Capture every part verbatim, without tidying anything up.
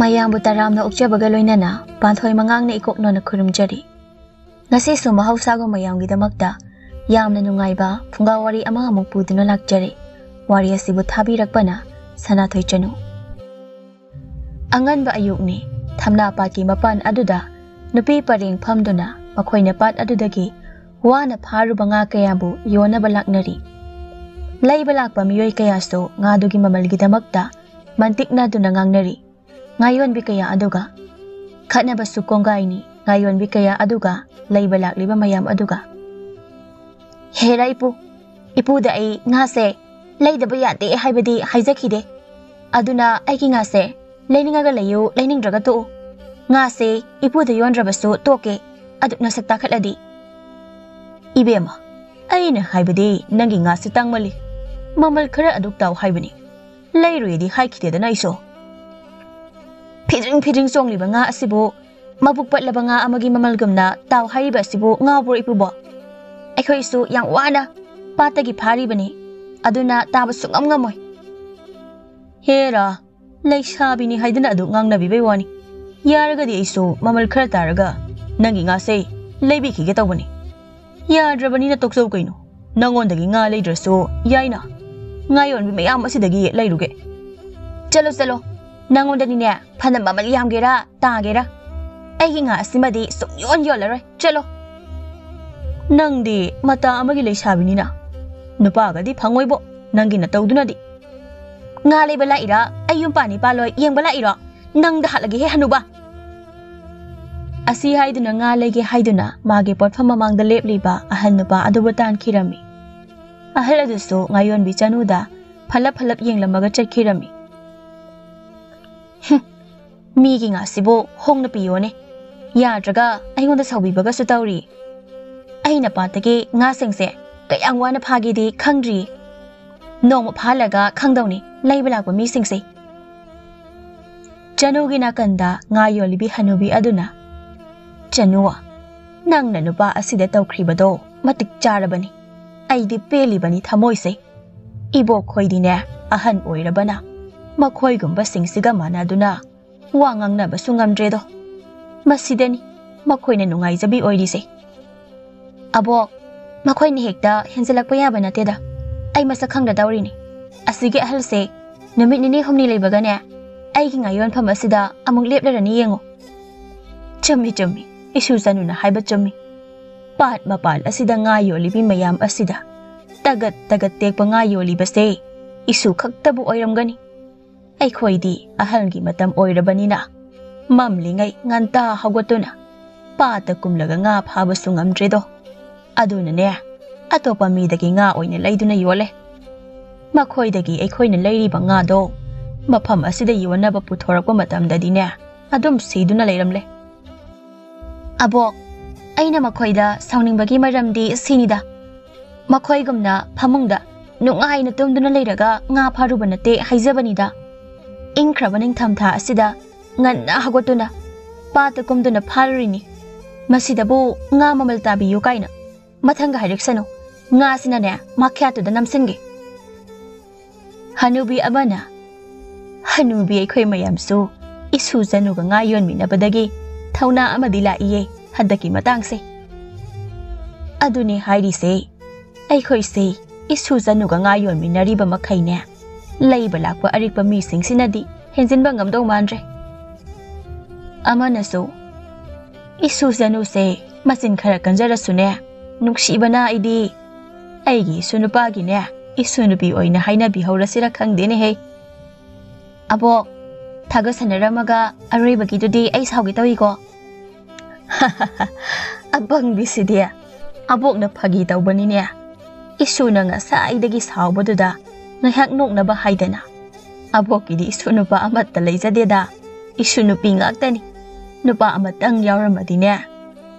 ꯃꯌꯥꯝꯕꯨ ꯇꯔꯥꯝꯅ ꯑꯣꯛꯆꯕꯒ ꯂꯣꯏꯅꯅ ꯄꯥꯟꯊꯣꯏ ꯃꯉꯥꯡꯅ ꯏꯀꯣꯛ ꯅꯣꯟꯅ ꯈꯨꯔꯨꯝꯖꯔꯤ꯫ ꯉꯁꯤꯁꯨ ꯃꯍꯧꯁꯥꯒꯨꯝ ꯃꯌꯥꯝꯒꯤꯗꯃꯛꯇ ꯌꯥꯝꯅ ꯅꯨꯡꯉꯥꯏꯕ ꯐꯨꯡꯒꯥ ꯋꯥꯔꯤ ꯑꯃ ꯑꯃꯨꯛ ꯄꯨꯗꯨꯅ ꯂꯥꯛꯆꯔꯤ꯫ ꯋꯥꯔꯤ ꯑꯁꯤꯕꯨ ꯊꯥꯕꯤꯔꯛꯄꯅ ꯁꯅꯥꯊꯣꯏ ꯆꯅꯨ꯫ ꯑꯉꯟꯕ ꯑꯌꯨꯛꯅꯤ꯫ ꯊꯝꯅꯥ ꯄꯥꯠꯀꯤ ꯃꯄꯥꯟ ꯑꯗꯨꯗ ꯅꯨꯄꯤ ꯄꯔꯦꯡ ꯐꯝꯗꯨꯅ ꯃꯈꯣꯏꯅ ꯄꯥꯠ ꯑꯗꯨꯗꯒꯤ ꯋꯥꯅ ꯐꯥꯔꯨꯕ ꯉꯥ ꯀꯌꯥꯕꯨ ꯌꯣꯟꯅꯕ ꯂꯥꯛꯅꯔꯤ꯫ ꯂꯩꯕ ꯂꯥꯛꯄ ꯃꯤꯑꯣꯏ ꯀꯌꯥꯁꯨ ꯉꯥꯗꯨꯒꯤ ꯃꯃꯜꯒꯤꯗꯃꯛꯇ ꯃꯟꯇꯤꯛꯅꯗꯨꯅ ꯉꯥꯡꯅꯔꯤ꯫ ꯉꯥꯌꯣꯟꯕꯤ ꯀꯌꯥ ꯑꯗꯨꯒ ꯈꯠꯅꯕꯁꯨ ꯀꯣꯡꯒꯥꯏꯅꯤ꯫ ꯉꯥꯌꯣꯟꯕꯤ ꯀꯌꯥ ꯑꯗꯨꯒ ꯂꯩꯕ ꯂꯥꯛꯂꯤꯕ ꯃꯌꯥꯝ ꯑꯗꯨꯒ, "ꯍꯦꯔꯥ ꯏꯄꯨ, ꯏꯄꯨꯗ ꯑꯩ ꯉꯥꯁꯦ ꯂꯩꯗꯕ ꯌꯥꯗꯦ ꯍꯥꯏꯕꯗꯤ ꯍꯥꯏꯖꯈꯤꯗꯦ꯫ ꯑꯗꯨꯅ ꯑꯩꯒꯤ ꯉꯥꯁꯦ ꯂꯩꯅꯤꯡꯉꯒ ꯂꯩꯌꯨ, ꯂꯩꯅꯤꯡꯗ꯭ꯔꯒ ꯇꯣꯛꯎ꯫ ꯉꯥꯁꯦ ꯏꯄꯨꯗ ꯌꯣꯟꯗ꯭ꯔꯕꯁꯨ ꯇꯣꯛꯀꯦ, ꯑꯗꯨꯛ ꯅꯁꯛ ꯇꯥꯈꯠꯂꯗꯤ꯫" "ꯏꯕꯦꯝꯃ, ꯑꯩꯅ ꯍꯥꯏꯕꯗꯤ ꯅꯪꯒꯤ ꯉꯥꯁꯦ ꯇꯥꯡꯃꯜꯂꯤ꯫ ꯃꯃꯜ ꯈꯔ ꯑꯗꯨꯛ ꯇꯥꯎ ꯍꯥꯏꯕꯅꯤ꯫ ꯂꯩꯔꯣꯏꯗꯤ ꯍꯥꯏꯈꯤꯗꯦꯗꯅ ꯑꯩꯁꯨ꯫ ꯐꯤꯗ꯭ꯔꯤꯡ ꯐꯤꯗ꯭ꯔꯤꯡ ꯆꯣꯡꯂꯤꯕ ꯉꯥ ꯑꯁꯤꯕꯨ ꯃꯕꯨꯛ ꯄꯠꯂꯕ ꯉꯥ ꯑꯃꯒꯤ ꯃꯃꯜꯒꯨꯝꯅ ꯇꯥꯎ ꯍꯥꯏꯔꯤꯕ ꯑꯁꯤꯕꯨ ꯉꯥꯎꯕ꯭ꯔꯣ ꯏꯄꯨꯕꯣ? ꯑꯩꯈꯣꯏꯁꯨ ꯌꯥꯝ ꯋꯥꯅ ꯄꯥꯠꯇꯒꯤ ꯐꯥꯔꯤꯕꯅꯤ, ꯑꯗꯨꯅ ꯇꯥꯕ ꯁꯨꯡꯉꯝ ꯉꯝꯃꯣꯏ꯫" "ꯍꯦꯔꯥ, ꯂꯩꯁꯥꯕꯤꯅꯤ ꯍꯥꯏꯗꯨꯅ ꯑꯗꯨ ꯉꯥꯡꯅꯕꯤꯕꯩ ꯋꯥꯅꯤ꯫ ꯌꯥꯔꯒꯗꯤ ꯑꯩꯁꯨ ꯃꯃꯜ ꯈꯔ ꯇꯥꯔꯒ ꯅꯪꯒꯤ ꯉꯥꯁꯦ ꯂꯩꯕꯤꯈꯤꯒꯦ ꯇꯧꯕꯅꯤ꯫ ꯌꯥꯗ꯭ꯔꯕꯅꯤꯅ ꯇꯣꯛꯆꯧ ꯀꯩꯅꯣ꯫ ꯅꯪꯉꯣꯟꯗꯒꯤ ꯉꯥ ꯂꯩꯗ꯭ꯔꯁꯨ ꯌꯥꯏꯅ꯫ ꯉꯥ ꯌꯣꯟꯕꯤ ꯃꯌꯥꯝ ꯑꯁꯤꯗꯒꯤ ꯂꯩꯔꯨꯒꯦ꯫" "ꯆꯠꯂꯣ, ꯆꯠꯂꯣ꯫ ꯅꯪꯉꯣꯟꯗꯅꯤꯅꯦ ꯐꯅ ꯃꯃꯜ ꯌꯥꯝꯒꯦꯔꯥ ꯇꯥꯒꯦꯔꯥ, ꯑꯩꯒꯤ ꯉꯥ ꯑꯁꯤꯃꯗꯤ ꯁꯨꯡꯌꯣꯟ ꯌꯣꯜꯂꯔꯣꯏ꯫ ꯆꯠꯂꯣ꯫" "ꯅꯪꯗꯤ ꯃꯇꯥ ꯑꯃꯒꯤ ꯂꯩꯁꯥꯕꯤꯅꯤꯅ ꯅꯨꯄꯥꯒꯗꯤ ꯐꯪꯉꯣꯏꯕꯣ, ꯅꯪꯒꯤ ꯅꯇꯧꯗꯨꯅꯗꯤ꯫" "ꯉꯥ ꯂꯩꯕ ꯂꯥꯛꯏꯔꯥ? ꯑꯩ ꯌꯨꯝ ꯄꯥꯟꯅꯤ ꯄꯥꯜꯂꯣꯏ ꯌꯦꯡꯕ ꯂꯥꯛꯏꯔꯣ? ꯅꯪꯗ ꯍꯥꯠꯂꯒꯦꯍꯦ ꯍꯅꯨꯕ!" ꯑꯁꯤ ꯍꯥꯏꯗꯨꯅ ꯉꯥ ꯂꯩꯒꯦ ꯍꯥꯏꯗꯨꯅ ꯃꯥꯒꯤ ꯄꯣꯠꯐꯝ ꯃꯃꯥꯡꯗ ꯂꯦꯞꯂꯤꯕ ꯑꯍꯜ ꯅꯨꯄꯥ ꯑꯗꯨꯕꯨ ꯇꯥꯟꯈꯤꯔꯝꯃꯤ꯫ ꯑꯍꯜ ꯑꯗꯨꯁꯨ ꯉꯥꯌꯣꯟꯕꯤ ꯆꯅꯨꯗ ꯐꯂꯞ ꯐꯂꯞ ꯌꯦꯡꯂꯝꯃꯒ ꯆꯠꯈꯤꯔꯝꯃꯤ꯫ "ꯍꯨꯝ, ꯃꯤꯒꯤ ꯉꯥꯁꯤꯕꯨ ꯍꯣꯡꯅ ꯄꯤꯌꯣꯅꯦ꯫ ꯌꯥꯗ꯭ꯔꯒ ꯑꯩꯉꯣꯟꯗ ꯁꯥꯎꯕꯤꯕꯒꯁꯨ ꯇꯧꯔꯤ꯫ ꯑꯩꯅ ꯄꯥꯠꯇꯒꯤ ꯉꯥꯁꯤꯡꯁꯦ ꯀꯌꯥꯝ ꯋꯥꯅ ꯐꯥꯒꯦꯗꯤ ꯈꯪꯗ꯭ꯔꯤ꯫ ꯅꯣꯡꯃ ꯐꯥꯍꯜꯂꯒ ꯈꯪꯗꯧꯅꯤ ꯂꯩꯕ ꯂꯥꯛꯄ ꯃꯤꯁꯤꯡꯁꯦ꯫" ꯆꯅꯨꯒꯤ ꯅꯥꯀꯟꯗ ꯉꯥ ꯌꯣꯜꯂꯤꯕꯤ ꯍꯅꯨꯕꯤ ꯑꯗꯨꯅ, "ꯆꯅꯨ, ꯅꯪꯅ ꯅꯨꯄꯥ ꯑꯁꯤꯗ ꯇꯧꯈ꯭ꯔꯤꯕꯗꯣ ꯃꯇꯤꯛ ꯆꯥꯔꯕꯅꯤ꯫ ꯑꯩꯗꯤ ꯄꯦꯜꯂꯤꯕꯅꯤ ꯊꯃꯣꯏꯁꯦ꯫ ꯏꯕꯣꯛꯈꯣꯏꯗꯤꯅꯦ ꯑꯍꯟ ꯑꯣꯏꯔꯕꯅ ꯃꯈꯣꯏꯒꯨꯝꯕꯁꯤꯡꯁꯤꯒ ꯃꯥꯟꯅꯗꯨꯅ ꯋꯥ ꯉꯥꯡꯅꯕꯁꯨ ꯉꯝꯗ꯭ꯔꯦꯗꯣ꯫ ꯃꯁꯤꯗꯅꯤ ꯃꯈꯣꯏꯅ ꯅꯨꯡꯉꯥꯏꯖꯕꯤ ꯑꯣꯏꯔꯤꯁꯦ꯫ "ꯑꯕꯣꯛ, ꯃꯈꯣꯏꯅ ꯍꯦꯛꯇ ꯍꯦꯟꯖꯜꯂꯛꯄ ꯌꯥꯕ ꯅꯠꯇꯦꯗ꯫ ꯑꯩ ꯃꯁꯛ ꯈꯪꯗꯗꯧꯔꯤꯅꯤ꯫ ꯑꯁꯤꯒꯤ ꯑꯍꯜꯁꯦ ꯅꯨꯃꯤꯠ ꯅꯤꯅꯤ ꯍꯨꯝꯅꯤ ꯂꯩꯕꯒꯅꯦ, ꯑꯩꯒꯤ ꯉꯥ ꯌꯣꯟꯐꯝ ꯑꯁꯤꯗ ꯑꯃꯨꯛ ꯂꯦꯞꯂꯔꯅꯤ ꯌꯦꯡꯉꯨ꯫" "ꯆꯨꯝꯃꯤ, ꯆꯨꯝꯃꯤ, ꯏꯁꯨ ꯆꯅꯨꯅ ꯍꯥꯏꯕ ꯆꯨꯝꯃꯤ꯫ ꯄꯥꯠ ꯃꯄꯥꯜ ꯑꯁꯤꯗ ꯉꯥ ꯌꯣꯜꯂꯤꯕꯤ ꯃꯌꯥꯝ ꯑꯁꯤꯗ ꯇꯒꯠ ꯇꯒꯠ ꯇꯦꯛꯄ ꯉꯥ ꯌꯣꯜꯂꯤꯕꯁꯦ ꯏꯁꯨ ꯈꯛꯇꯕꯨ ꯑꯣꯏꯔꯝꯒꯅꯤ꯫ ꯑꯩꯈꯣꯏꯗꯤ ꯑꯍꯜꯒꯤ ꯃꯇꯝ ꯑꯣꯏꯔꯕꯅꯤꯅ ꯃꯝꯂꯤꯉꯩ ꯉꯟꯇꯥ ꯍꯧꯒꯠꯇꯨꯅ ꯄꯥꯠꯇ ꯀꯨꯝꯂꯒ ꯉꯥ ꯐꯥꯕꯁꯨ ꯉꯝꯗ꯭ꯔꯦꯗꯣ꯫ ꯑꯗꯨꯅꯅꯦ, ꯑꯇꯣꯞꯄ ꯃꯤꯗꯒꯤ ꯉꯥ ꯑꯣꯏꯅ ꯂꯩꯗꯨꯅ ꯌꯣꯜꯂꯦ꯫ ꯃꯈꯣꯏꯗꯒꯤ ꯑꯩꯈꯣꯏꯅ ꯂꯩꯔꯤꯕ ꯉꯥꯗꯣ ꯃꯐꯝ ꯑꯁꯤꯗ ꯌꯣꯟꯅꯕ ꯄꯨꯊꯣꯔꯛꯄ ꯃꯇꯝꯗꯗꯤꯅꯦ, ꯑꯗꯨꯝ ꯁꯤꯗꯨꯅ ꯂꯩꯔꯝꯂꯦ꯫" "ꯑꯕꯣꯛ, ꯑꯩꯅ ꯃꯈꯣꯏꯗ ꯁꯥꯎꯅꯤꯡꯕꯒꯤ ꯃꯔꯝꯗꯤ ꯁꯤꯅꯤꯗ꯫ ꯃꯈꯣꯏꯒꯨꯝꯅ ꯐꯃꯨꯡꯗ ꯅꯨꯡꯉꯥꯏꯅ ꯇꯨꯝꯗꯨꯅ ꯂꯩꯔꯒ ꯉꯥ ꯐꯥꯔꯨꯕ ꯅꯠꯇꯦ ꯍꯥꯏꯖꯕꯅꯤꯗ꯫ ꯏꯪꯈ꯭ꯔꯕ ꯅꯤꯡꯊꯝꯊꯥ ꯑꯁꯤꯗ ꯉꯟꯅ ꯍꯧꯒꯠꯇꯨꯅ ꯄꯥꯠꯇ ꯀꯨꯝꯗꯨꯅ ꯐꯥꯔꯨꯔꯤꯅꯤ꯫ ꯃꯁꯤꯗꯕꯨ ꯉꯥ ꯃꯃꯜ ꯇꯥꯕꯤꯌꯨ ꯀꯥꯏꯅ ꯃꯊꯪꯒ ꯍꯥꯏꯔꯛꯁꯅꯨ꯫ ꯉꯥꯁꯤꯅꯅꯦ, ꯃꯈ꯭ꯌꯥꯠꯇꯨꯗ ꯅꯝꯁꯤꯟꯒꯦ꯫" ꯍꯅꯨꯕꯤ ꯑꯃꯅ, "ꯍꯅꯨꯕꯤ ꯑꯩꯈꯣꯏ ꯃꯌꯥꯝꯁꯨ ꯏꯁꯨ ꯆꯅꯨꯒ ꯉꯥ ꯌꯣꯟꯃꯤꯟꯅꯕꯗꯒꯤ ꯊꯧꯅꯥ ꯑꯃꯗꯤ ꯂꯥꯛꯏꯌꯦ ꯍꯟꯗꯛꯀꯤ ꯃꯇꯥꯡꯁꯦ꯫" ꯑꯗꯨꯅꯤ ꯍꯥꯏꯔꯤꯁꯦ, ꯑꯩꯈꯣꯏꯁꯦ ꯏꯁꯨ ꯆꯅꯨꯒ ꯉꯥ ꯌꯣꯟꯃꯤꯟꯅꯔꯤꯕ ꯃꯈꯩꯅꯦ, ꯂꯩꯕ ꯂꯥꯛꯄ ꯑꯔꯤꯛꯄ ꯃꯤꯁꯤꯡꯁꯤꯅꯗꯤ ꯍꯦꯟꯖꯤꯟꯕ ꯉꯝꯗꯧ ꯃꯥꯟꯗ꯭ꯔꯦ꯫ ꯑꯃꯅꯁꯨ, "ꯏꯁꯨ ꯆꯅꯨꯁꯦ ꯃꯆꯤꯟ ꯈꯔ ꯀꯟꯖꯔꯁꯨꯅꯦ, ꯅꯨꯡꯁꯤꯕꯅ ꯑꯩꯗꯤ ꯑꯩꯒꯤ ꯏꯁꯨ ꯅꯨꯄꯥꯒꯤꯅꯦ, ꯏꯁꯨ ꯅꯨꯄꯤ ꯑꯣꯏꯅ ꯍꯥꯏꯅꯕꯤꯍꯧꯔꯁꯤꯔ ꯈꯪꯗꯦꯅꯦꯍꯦ꯫ ꯑꯕꯣꯛ, ꯊꯥꯒꯠꯁꯟꯅꯔꯝꯃꯒ ꯑꯔꯣꯏꯕꯒꯤꯗꯨꯗꯤ ꯑꯩ ꯁꯥꯎꯒꯦ ꯇꯧꯏꯀꯣ꯫" "ꯑꯄꯪꯕꯤꯁꯤꯗꯤ, ꯑꯕꯣꯛꯅ ꯐꯥꯒꯤ ꯇꯧꯕꯅꯤꯅꯦ꯫ ꯏꯁꯨꯅ ꯉꯁꯥꯏꯗꯒꯤ ꯁꯥꯎꯕꯗꯨꯗ ꯉꯥꯏꯍꯥꯛ ꯅꯣꯛꯅꯕ ꯍꯥꯏꯗꯅ꯫ ꯑꯕꯣꯛꯀꯤꯗꯤ ꯏꯁꯨ ꯅꯨꯄꯥ ꯑꯃꯠꯇ ꯂꯩꯖꯗꯦꯗ, ꯏꯁꯨ ꯅꯨꯄꯤ ꯉꯥꯛꯇꯅꯤ꯫ ꯅꯨꯄꯥ ꯑꯃꯇꯪ ꯌꯥꯎꯔꯝꯃꯗꯤꯅꯦ,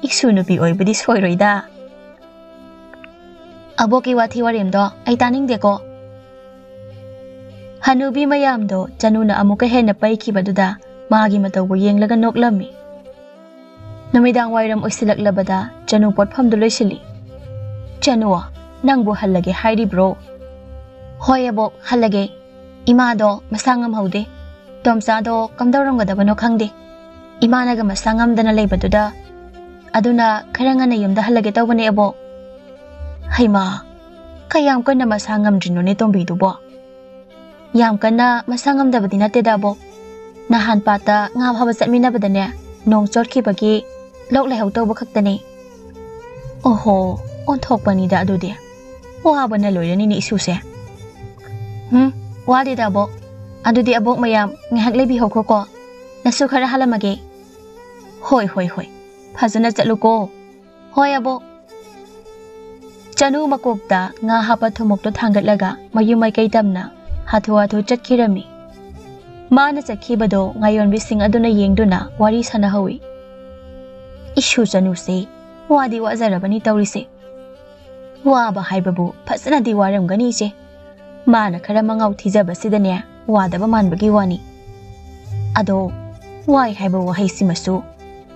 ꯏꯁꯨ ꯅꯨꯄꯤ ꯑꯣꯏꯕꯗꯤ ꯁꯣꯏꯔꯣꯏꯗ꯫" "ꯑꯕꯣꯛꯀꯤ ꯋꯥꯊꯤ ꯋꯥꯔꯦꯝꯗꯣ ꯑꯩ ꯇꯥꯅꯤꯡꯗꯦꯀꯣ꯫" ꯍꯅꯨꯕꯤ ꯃꯌꯥꯝꯗꯣ ꯆꯅꯨꯅ ꯑꯃꯨꯛꯀ ꯍꯦꯟꯅ ꯄꯩꯈꯤꯕꯗꯨꯗ ꯃꯥꯒꯤ ꯃꯇꯧꯕꯨ ꯌꯦꯡꯂꯒ ꯅꯣꯛꯂꯝꯃꯤ꯫ ꯅꯨꯃꯤꯗꯥꯡ ꯋꯥꯏꯔꯝ ꯑꯣꯏꯁꯤꯜꯂꯛꯂꯕꯗ ꯆꯅꯨ ꯄꯣꯠꯐꯝꯗꯨ ꯂꯣꯏꯁꯤꯜꯂꯤ꯫ "ꯆꯅꯨ, ꯅꯪꯕꯨ ꯍꯜꯂꯒꯦ ꯍꯥꯏꯔꯤꯕ꯭ꯔꯣ?" "ꯍꯣꯏ ꯑꯕꯣꯛ, ꯍꯜꯂꯒꯦ꯫ ꯏꯃꯥꯗꯣ ꯃꯁꯥ ꯉꯝꯍꯧꯗꯦ꯫ ꯇꯣꯝꯆꯥꯗꯣ ꯀꯝꯗꯧꯔꯝꯒꯗꯕꯅꯣ ꯈꯪꯗꯦ꯫ ꯏꯃꯥꯅꯒ ꯃꯁꯥ ꯉꯝꯗꯅ ꯂꯩꯕꯗꯨꯗ꯫ ꯑꯗꯨꯅ ꯈꯔ ꯉꯟꯅ ꯌꯨꯝꯗ ꯍꯜꯂꯒꯦ ꯇꯧꯕꯅꯦ, ꯑꯕꯣꯛ꯫ ꯍꯩꯃꯥ, ꯀꯌꯥꯝ ꯀꯟꯅ ꯃꯁꯥ ꯉꯝꯗ꯭ꯔꯤꯅꯣꯅꯦ ꯇꯣꯝꯕꯤꯗꯨꯕꯣ? ꯌꯥꯝ ꯀꯟꯅ ꯃꯁꯥ ꯉꯝꯗꯕꯗꯤ ꯅꯠꯇꯦꯗ, ꯑꯕꯣꯛ꯫ ꯅꯍꯥꯟ ꯄꯥꯠꯇ ꯉꯥ ꯐꯥꯕ ꯆꯠꯃꯤꯟꯅꯕꯗꯅꯦ, ꯅꯣꯡ ꯆꯣꯠꯈꯤꯕꯒꯤ ꯂꯣꯛ ꯂꯥꯏꯍꯧ ꯇꯧꯕ ꯈꯛꯇꯅꯦ꯫ ꯑꯣꯍꯣ, ꯑꯣꯟꯊꯣꯛꯄꯅꯤꯗ ꯑꯗꯨꯗꯤ꯫ ꯋꯥꯕꯅ ꯂꯣꯏꯔꯅꯤꯅꯦ ꯏꯁꯨꯁꯦ꯫ ꯍꯨꯝ, ꯋꯥꯗꯦꯗ, ꯑꯕꯣꯛ꯫ ꯑꯗꯨꯗꯤ ꯑꯕꯣꯛ ꯃꯌꯥꯝ ꯉꯥꯏꯍꯥꯛ ꯂꯩꯕꯤꯍꯧꯈ꯭ꯔꯣꯀꯣ꯫ ꯅꯁꯨ ꯈꯔ ꯍꯥꯜꯂꯝꯃꯒꯦ꯫ ꯍꯣꯏ, ꯍꯣꯏ, ꯍꯣꯏ꯫ ꯐꯖꯅ ꯆꯠꯂꯨꯀꯣ꯫ ꯍꯣꯏ, ꯑꯕꯣꯛ꯫ ꯆꯅꯨ ꯃꯀꯣꯛꯇ ꯉꯥ ꯍꯥꯞꯄ ꯊꯨꯝꯃꯣꯛꯇꯣ ꯊꯥꯡꯒꯠꯂꯒ ꯃꯌꯨꯝ ꯃꯥꯏꯀꯩ ꯇꯝꯅ ꯍꯥꯊꯨ ꯍꯥꯊꯨ ꯆꯠꯈꯤꯔꯝꯃꯤ꯫ ꯃꯥꯅ ꯆꯠꯈꯤꯕꯗꯣ ꯉꯥꯌꯣꯟꯕꯤꯁꯤꯡ ꯑꯗꯨꯅ ꯌꯦꯡꯗꯨꯅ ꯋꯥꯔꯤ ꯁꯥꯟꯅꯍꯧꯏ꯫ "ꯏꯁꯨ ꯆꯅꯨꯁꯦ ꯋꯥꯗꯤ ꯋꯥꯖꯔꯕꯅꯤ ꯇꯧꯔꯤꯁꯦ꯫ ꯋꯥꯕ ꯍꯥꯏꯕꯕꯨ ꯐꯖꯅꯗꯤ ꯋꯥꯔꯝꯒꯅꯤ ꯏꯆꯦ꯫ ꯃꯥꯅ ꯈꯔ ꯃꯉꯥꯎ ꯊꯤꯖꯕꯁꯤꯗꯅꯦ ꯋꯥꯗꯕ ꯃꯥꯟꯕꯒꯤ ꯋꯥꯅꯤ꯫ ꯑꯗꯣ ꯋꯥꯏ ꯍꯥꯏꯕ ꯋꯥꯍꯩꯁꯤꯃꯁꯨ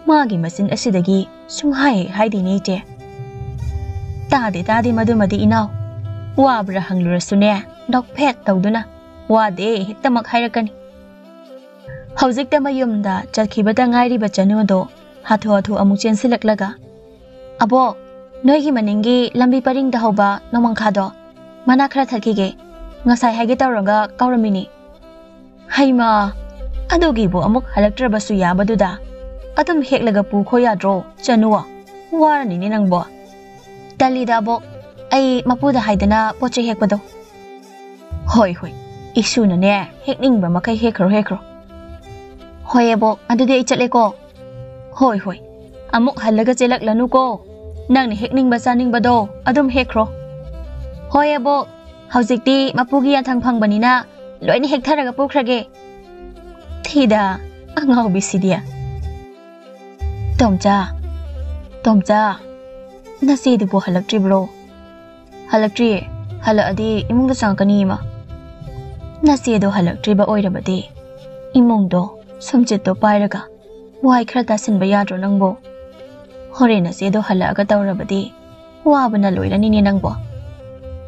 ꯃꯥꯒꯤ ꯃꯆꯤꯟ ꯑꯁꯤꯗꯒꯤ ꯁꯨꯡꯍꯥꯏ ꯍꯦꯛ ꯍꯥꯏꯗꯦꯅꯦ ꯏꯆꯦ꯫ ꯇꯥꯗꯦ, ꯇꯥꯗꯦ ꯃꯗꯨꯃꯗꯤ ꯏꯅꯥꯎ꯫ ꯋꯥꯕ꯭ꯔꯥ ꯍꯪꯂꯨꯔꯁꯨꯅꯦ, ꯅꯣꯛꯐꯦꯠ ꯇꯧꯗꯨꯅ ꯋꯥꯗꯦ ꯍꯦꯛꯇꯃꯛ ꯍꯥꯏꯔꯛꯀꯅꯤ"꯫ ꯍꯧꯖꯤꯛꯇ ꯃꯌꯨꯝꯗ ꯆꯠꯈꯤꯕꯇ ꯉꯥꯏꯔꯤꯕ ꯆꯅꯨꯗꯣ ꯍꯥꯊꯨ ꯍꯥꯊꯨ ꯑꯃꯨꯛ ꯆꯦꯟꯁꯤꯜꯂꯛꯂꯒ, "ꯑꯕꯣꯛ, ꯅꯣꯏꯒꯤ ꯃꯅꯤꯡꯒꯤ ꯂꯝꯕꯤ ꯄꯔꯤꯡꯗ ꯍꯧꯕ ꯅꯣꯡꯃꯪꯈꯥꯗꯣ, ꯃꯅꯥ ꯈꯔ ꯊꯠꯈꯤꯒꯦ꯫ ꯉꯁꯥꯏ ꯍꯥꯏꯒꯦ ꯇꯧꯔꯒ ꯀꯥꯎꯔꯝꯃꯤꯅꯤ"꯫ "ꯍꯩꯃꯥ, ꯑꯗꯨꯒꯤꯕꯨ ꯑꯃꯨꯛ ꯍꯜꯂꯛꯇ꯭ꯔꯕꯁꯨ ꯌꯥꯕꯗꯨꯗ ꯑꯗꯨꯝ ꯍꯦꯛꯂꯒ ꯄꯨꯈꯣ ꯌꯥꯗ꯭ꯔꯣ, ꯆꯅꯨ? ꯋꯥꯔꯅꯤꯅꯦ ꯅꯪꯕꯣ"꯫ "ꯇꯜꯂꯤꯗ ꯑꯕꯣꯛ, ꯑꯩ ꯃꯄꯨꯗ ꯍꯥꯏꯗꯅ ꯄꯣꯠ ꯆꯩ ꯍꯦꯛꯄꯗꯣ"꯫ "ꯍꯣꯏ, ꯍꯣꯏ, ꯏꯁꯨꯅꯅꯦ ꯍꯦꯛꯅꯤꯡꯕ ꯃꯈꯩ ꯍꯦꯛꯈ꯭ꯔꯣ, ꯍꯦꯛꯈ꯭ꯔꯣ"꯫ "ꯍꯣꯏ ꯑꯕꯣꯛ, ꯑꯗꯨꯗꯤ ꯑꯩ ꯆꯠꯂꯦꯀꯣ"꯫ "ꯍꯣꯏ, ꯍꯣꯏ, ꯑꯃꯨꯛ ꯍꯜꯂꯒ ꯆꯦꯜꯂꯛꯂꯅꯨꯀꯣ꯫ ꯅꯪꯅ ꯍꯦꯛꯅꯤꯡꯕ ꯆꯥꯅꯤꯡꯕꯗꯣ ꯑꯗꯨꯝ ꯍꯦꯛꯈ꯭ꯔꯣ"꯫ "ꯍꯣꯏ ꯑꯕꯣꯛ, ꯍꯧꯖꯤꯛꯇꯤ ꯃꯄꯨꯒꯤ ꯌꯥꯊꯪ ꯐꯪꯕꯅꯤꯅ ꯂꯣꯏꯅ ꯍꯦꯛꯊꯔꯒ ꯄꯨꯈ꯭ꯔꯒꯦ"꯫ ꯊꯤꯗ, ꯑꯉꯥꯎꯕꯤꯁꯤꯗꯤ꯫ "ꯇꯣꯝꯆꯥ, ꯇꯣꯝꯆꯥ, ꯅꯆꯦꯗꯨꯕꯨ ꯍꯜꯂꯛꯇ꯭ꯔꯤꯕ꯭ꯔꯣ?" "ꯍꯜꯂꯛꯇ꯭ꯔꯤꯌꯦ, ꯍꯜꯂꯛꯑꯗꯤ ꯏꯃꯨꯡꯗ ꯆꯪꯉꯛꯀꯅꯤ ꯏꯃꯥ"꯫ "ꯅꯆꯦꯗꯣ ꯍꯜꯂꯛꯇ꯭ꯔꯤꯕ ꯑꯣꯏꯔꯕꯗꯤ ꯏꯃꯨꯡꯗꯣ ꯁꯨꯝꯆꯤꯠꯇꯣ ꯄꯥꯏꯔꯒ ꯋꯥꯏ ꯈꯔ ꯇꯥꯁꯤꯟꯕ ꯌꯥꯗ꯭ꯔꯣ ꯅꯪꯕꯣ? ꯍꯣꯔꯦꯟ ꯅꯆꯦꯗꯣ ꯍꯜꯂꯛꯑꯒ ꯇꯧꯔꯕꯗꯤ ꯋꯥꯕꯅ ꯂꯣꯏꯔꯅꯤꯅꯦ ꯅꯪꯕꯣ꯫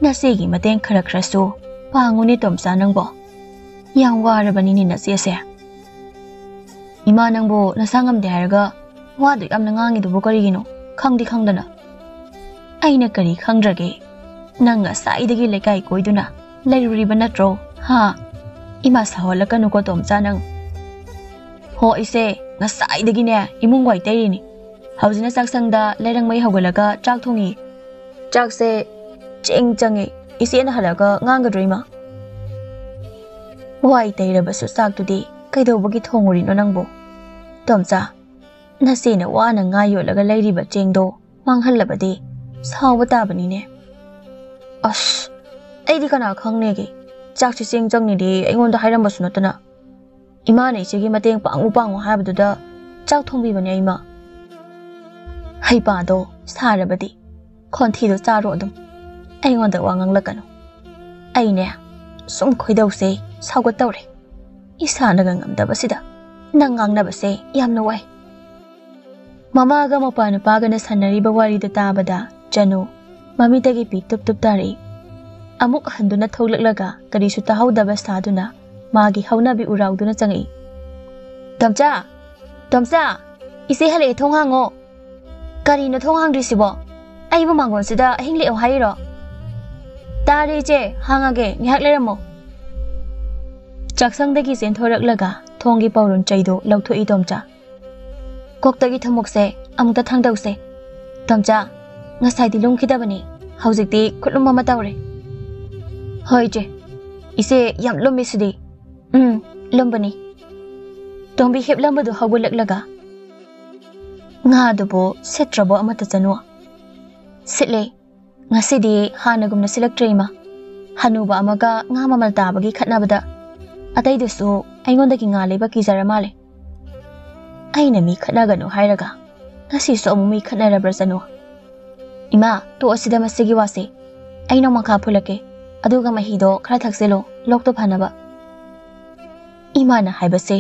ꯅꯆꯦꯒꯤ ꯃꯇꯦꯡ ꯈꯔ ꯈꯔꯁꯨ ꯄꯥꯡꯉꯨꯅꯦ ꯇꯣꯝꯆꯥ ꯅꯪꯕꯣ"꯫ ꯌꯥꯝ ꯋꯥꯔꯕꯅꯤꯅꯦ ꯅꯆꯦꯁꯦ꯫ ꯏꯃꯥ, ꯅꯪꯕꯨ ꯅꯁꯥ ꯉꯝꯗꯦ ꯍꯥꯏꯔꯒ ꯋꯥꯗꯨ ꯌꯥꯝꯅ ꯉꯥꯡꯉꯤꯗꯨꯕꯨ ꯀꯔꯤꯒꯤꯅꯣ? ꯈꯪꯗꯤ ꯈꯪꯗꯅ꯫ ꯑꯩꯅ ꯀꯔꯤ ꯈꯪꯗ꯭ꯔꯒꯦ? ꯅꯪ ꯉꯁꯥꯏꯗꯒꯤ ꯂꯩꯀꯥꯏ ꯀꯣꯏꯗꯨꯅ ꯂꯩꯔꯨꯔꯤꯕ ꯅꯠꯇ꯭ꯔꯣ? ꯍꯥ? ꯏꯃꯥ, ꯁꯥꯎꯍꯜꯂꯛꯀꯅꯨꯀꯣ ꯇꯣꯝꯆꯥ ꯅꯪ꯫ ꯍꯣ, ꯏꯆꯦ, ꯉꯁꯥꯏꯗꯒꯤꯅꯦ ꯏꯃꯨꯡ ꯋꯥꯏ ꯇꯩꯔꯤꯅꯤ꯫ ꯍꯧꯖꯤꯛꯅ ꯆꯥꯛꯁꯪꯗ ꯂꯩꯔꯪ ꯃꯩ ꯍꯧꯒꯠꯂꯒ ꯆꯥꯛ ꯊꯣꯡꯉꯤ꯫ ꯆꯥꯛꯁꯦ ꯆꯦꯡ ꯆꯪꯉꯦ꯫ ꯏꯆꯦꯅ ꯍꯜꯂꯛꯑꯒ ꯉꯥꯡꯒꯗ꯭ꯔꯣ ꯏꯃꯥ? ꯋꯥꯏ ꯇꯩꯔꯕꯁꯨ ꯆꯥꯛꯇꯨꯗꯤ ꯀꯩꯗꯧꯕꯒꯤ ꯊꯣꯡꯉꯨꯔꯤꯅꯣ ꯅꯪꯕꯨ? ꯇꯣꯝꯆꯥ, ꯅꯆꯦꯅ ꯋꯥꯅ ꯉꯥ ꯌꯣꯜꯂꯒ ꯂꯩꯔꯤꯕ ꯆꯦꯡꯗꯣ ꯃꯥꯡꯍꯜꯂꯕꯗꯤ ꯁꯥꯎꯕ ꯇꯥꯕꯅꯤꯅꯦ꯫ ꯑꯁ, ꯑꯩꯗꯤ ꯀꯅꯥ ꯈꯪꯅꯦꯒꯦ? ꯆꯥꯛꯁꯦ ꯆꯦꯡ ꯆꯪꯅꯤꯗꯤ ꯑꯩꯉꯣꯟꯗ ꯍꯥꯏꯔꯝꯕꯁꯨ ꯅꯠꯇꯅ꯫ ꯏꯃꯥꯅ ꯏꯆꯦꯒꯤ ꯃꯇꯦꯡ ꯄꯥꯡꯉꯨ ꯄꯥꯡꯉꯨ ꯍꯥꯏꯕꯗꯨꯗ ꯆꯥꯛ ꯊꯣꯡꯕꯤꯕꯅꯦ ꯏꯃꯥ꯫ ꯍꯩꯄꯥꯗꯣ ꯁꯥꯔꯕꯗꯤ ꯈꯣꯟꯊꯤꯗꯣ ꯆꯥꯔꯣ ꯑꯗꯨꯝ꯫ ꯑꯩꯉꯣꯟꯗ ꯋꯥ ꯉꯥꯡꯂꯛꯀꯅꯨ꯫ ꯑꯩꯅꯦ ꯁꯨꯝ ꯈꯣꯏꯗꯧꯁꯦ ꯁꯥꯎꯒꯠꯇꯧꯔꯦ꯫ ꯏꯁꯥꯅꯒ ꯉꯝꯗꯕꯁꯤꯗ ꯅꯪ ꯉꯥꯡꯅꯕꯁꯦ ꯌꯥꯝꯅ ꯋꯥꯏ꯫ ꯃꯃꯥꯒ ꯃꯄꯥ ꯅꯨꯄꯥꯒꯅ ꯁꯥꯟꯅꯔꯤꯕ ꯋꯥꯔꯤꯗꯨ ꯇꯥꯕꯗ ꯆꯅꯨ ꯃꯃꯤꯠꯇꯒꯤ ꯄꯤ ꯇꯨꯞ ꯇꯨꯞ ꯇꯥꯔꯛꯏ꯫ ꯑꯃꯨꯛ ꯍꯟꯗꯨꯅ ꯊꯣꯛꯂꯛꯂꯒ ꯀꯔꯤꯁꯨ ꯇꯥꯍꯧꯗꯕ ꯁꯥꯗꯨꯅ ꯃꯥꯒꯤ ꯍꯧꯅꯕꯤ ꯎꯔꯥꯎꯗꯨꯅ ꯆꯪꯉꯛꯏ꯫ "ꯇꯣꯝꯆꯥ! ꯇꯣꯝꯆꯥ! ꯏꯆꯦ ꯍꯜꯂꯛꯑꯦ, ꯊꯣꯡ ꯍꯥꯡꯉꯣ!" "ꯀꯔꯤꯅꯣ ꯊꯣꯡ ꯍꯥꯡꯗ꯭ꯔꯤꯁꯤꯕꯣ? ꯑꯩꯕꯨ ꯃꯥꯡꯒꯣꯟꯁꯤꯗ ꯑꯍꯤꯡ ꯂꯦꯛꯑꯣ ꯍꯥꯏꯔꯤꯔꯣ?" "ꯇꯥꯔꯦ ꯏꯆꯦ, ꯍꯥꯡꯉꯒꯦ, ꯉꯥꯏꯍꯥꯛ ꯂꯩꯔꯝꯃꯣ꯫" ꯆꯥꯛꯁꯪꯗꯒꯤ ꯆꯦꯟꯊꯣꯔꯛꯂꯒ ꯊꯣꯡꯒꯤ ꯄꯧꯔꯨꯟ ꯆꯩꯗꯨ ꯂꯧꯊꯣꯛꯏ ꯇꯣꯝꯆꯥ꯫ "ꯀꯣꯛꯇꯒꯤ ꯊꯨꯝꯃꯣꯛꯁꯦ ꯑꯃꯨꯛꯇ ꯊꯥꯡꯗꯧꯁꯦ꯫ ꯇꯣꯝꯆꯥ, ꯉꯁꯥꯏꯗꯤ ꯂꯨꯝꯈꯤꯗꯕꯅꯤ, ꯍꯧꯖꯤꯛꯇꯤ ꯈꯨꯠꯂꯨꯝ ꯑꯃ ꯇꯧꯔꯦ꯫" "ꯍꯣꯏ ꯏꯆꯦ꯫ ꯏꯆꯦ, ꯌꯥꯝ ꯂꯨꯝꯃꯤ ꯁꯤꯗꯤ꯫" "ꯎꯝ, ꯂꯨꯝꯕꯅꯤ꯫" ꯇꯣꯝꯕꯤ ꯍꯤꯞꯂꯝꯕꯗꯨ ꯍꯧꯒꯠꯂꯛꯂꯒ, "ꯉꯥꯗꯨꯕꯨ ꯁꯤꯠꯇ꯭ꯔꯕꯣ ꯑꯃꯠꯇ ꯆꯅꯨ?" "ꯁꯤꯠꯂꯦ꯫ ꯉꯁꯤꯗꯤ ꯍꯥꯟꯅꯒꯨꯝꯅ ꯁꯤꯠꯂꯛꯇ꯭ꯔꯦ ꯏꯃꯥ꯫ ꯍꯅꯨꯕ ꯑꯃꯒ ꯉꯥ ꯃꯃꯜ ꯇꯥꯕꯒꯤ ꯈꯠꯅꯕꯗ ꯑꯇꯩꯗꯨꯁꯨ ꯑꯩꯉꯣꯟꯗꯒꯤ ꯉꯥ ꯂꯩꯕ ꯀꯤꯖꯔ ꯃꯥꯜꯂꯦ꯫" "ꯑꯩꯅ ꯃꯤ ꯈꯠꯅꯒꯅꯨ ꯍꯥꯏꯔꯒ ꯉꯁꯤꯁꯨ ꯑꯃꯨꯛ ꯃꯤ ꯈꯠꯅꯔꯕ꯭ꯔꯥ ꯆꯅꯨ?" "ꯏꯃꯥ, ꯇꯣꯛꯑꯁꯤꯗ ꯃꯁꯤꯒꯤ ꯋꯥꯁꯦ꯫ ꯑꯩ ꯅꯣꯡꯃꯪꯈꯥ ꯐꯨꯜꯂꯛꯀꯦ, ꯑꯗꯨꯒ ꯃꯍꯤꯗꯣ ꯈꯔ ꯊꯛꯆꯤꯜꯂꯣ, ꯂꯣꯛꯇꯣ ꯐꯅꯕ꯫" "ꯏꯃꯥꯅ ꯍꯥꯏꯕꯁꯦ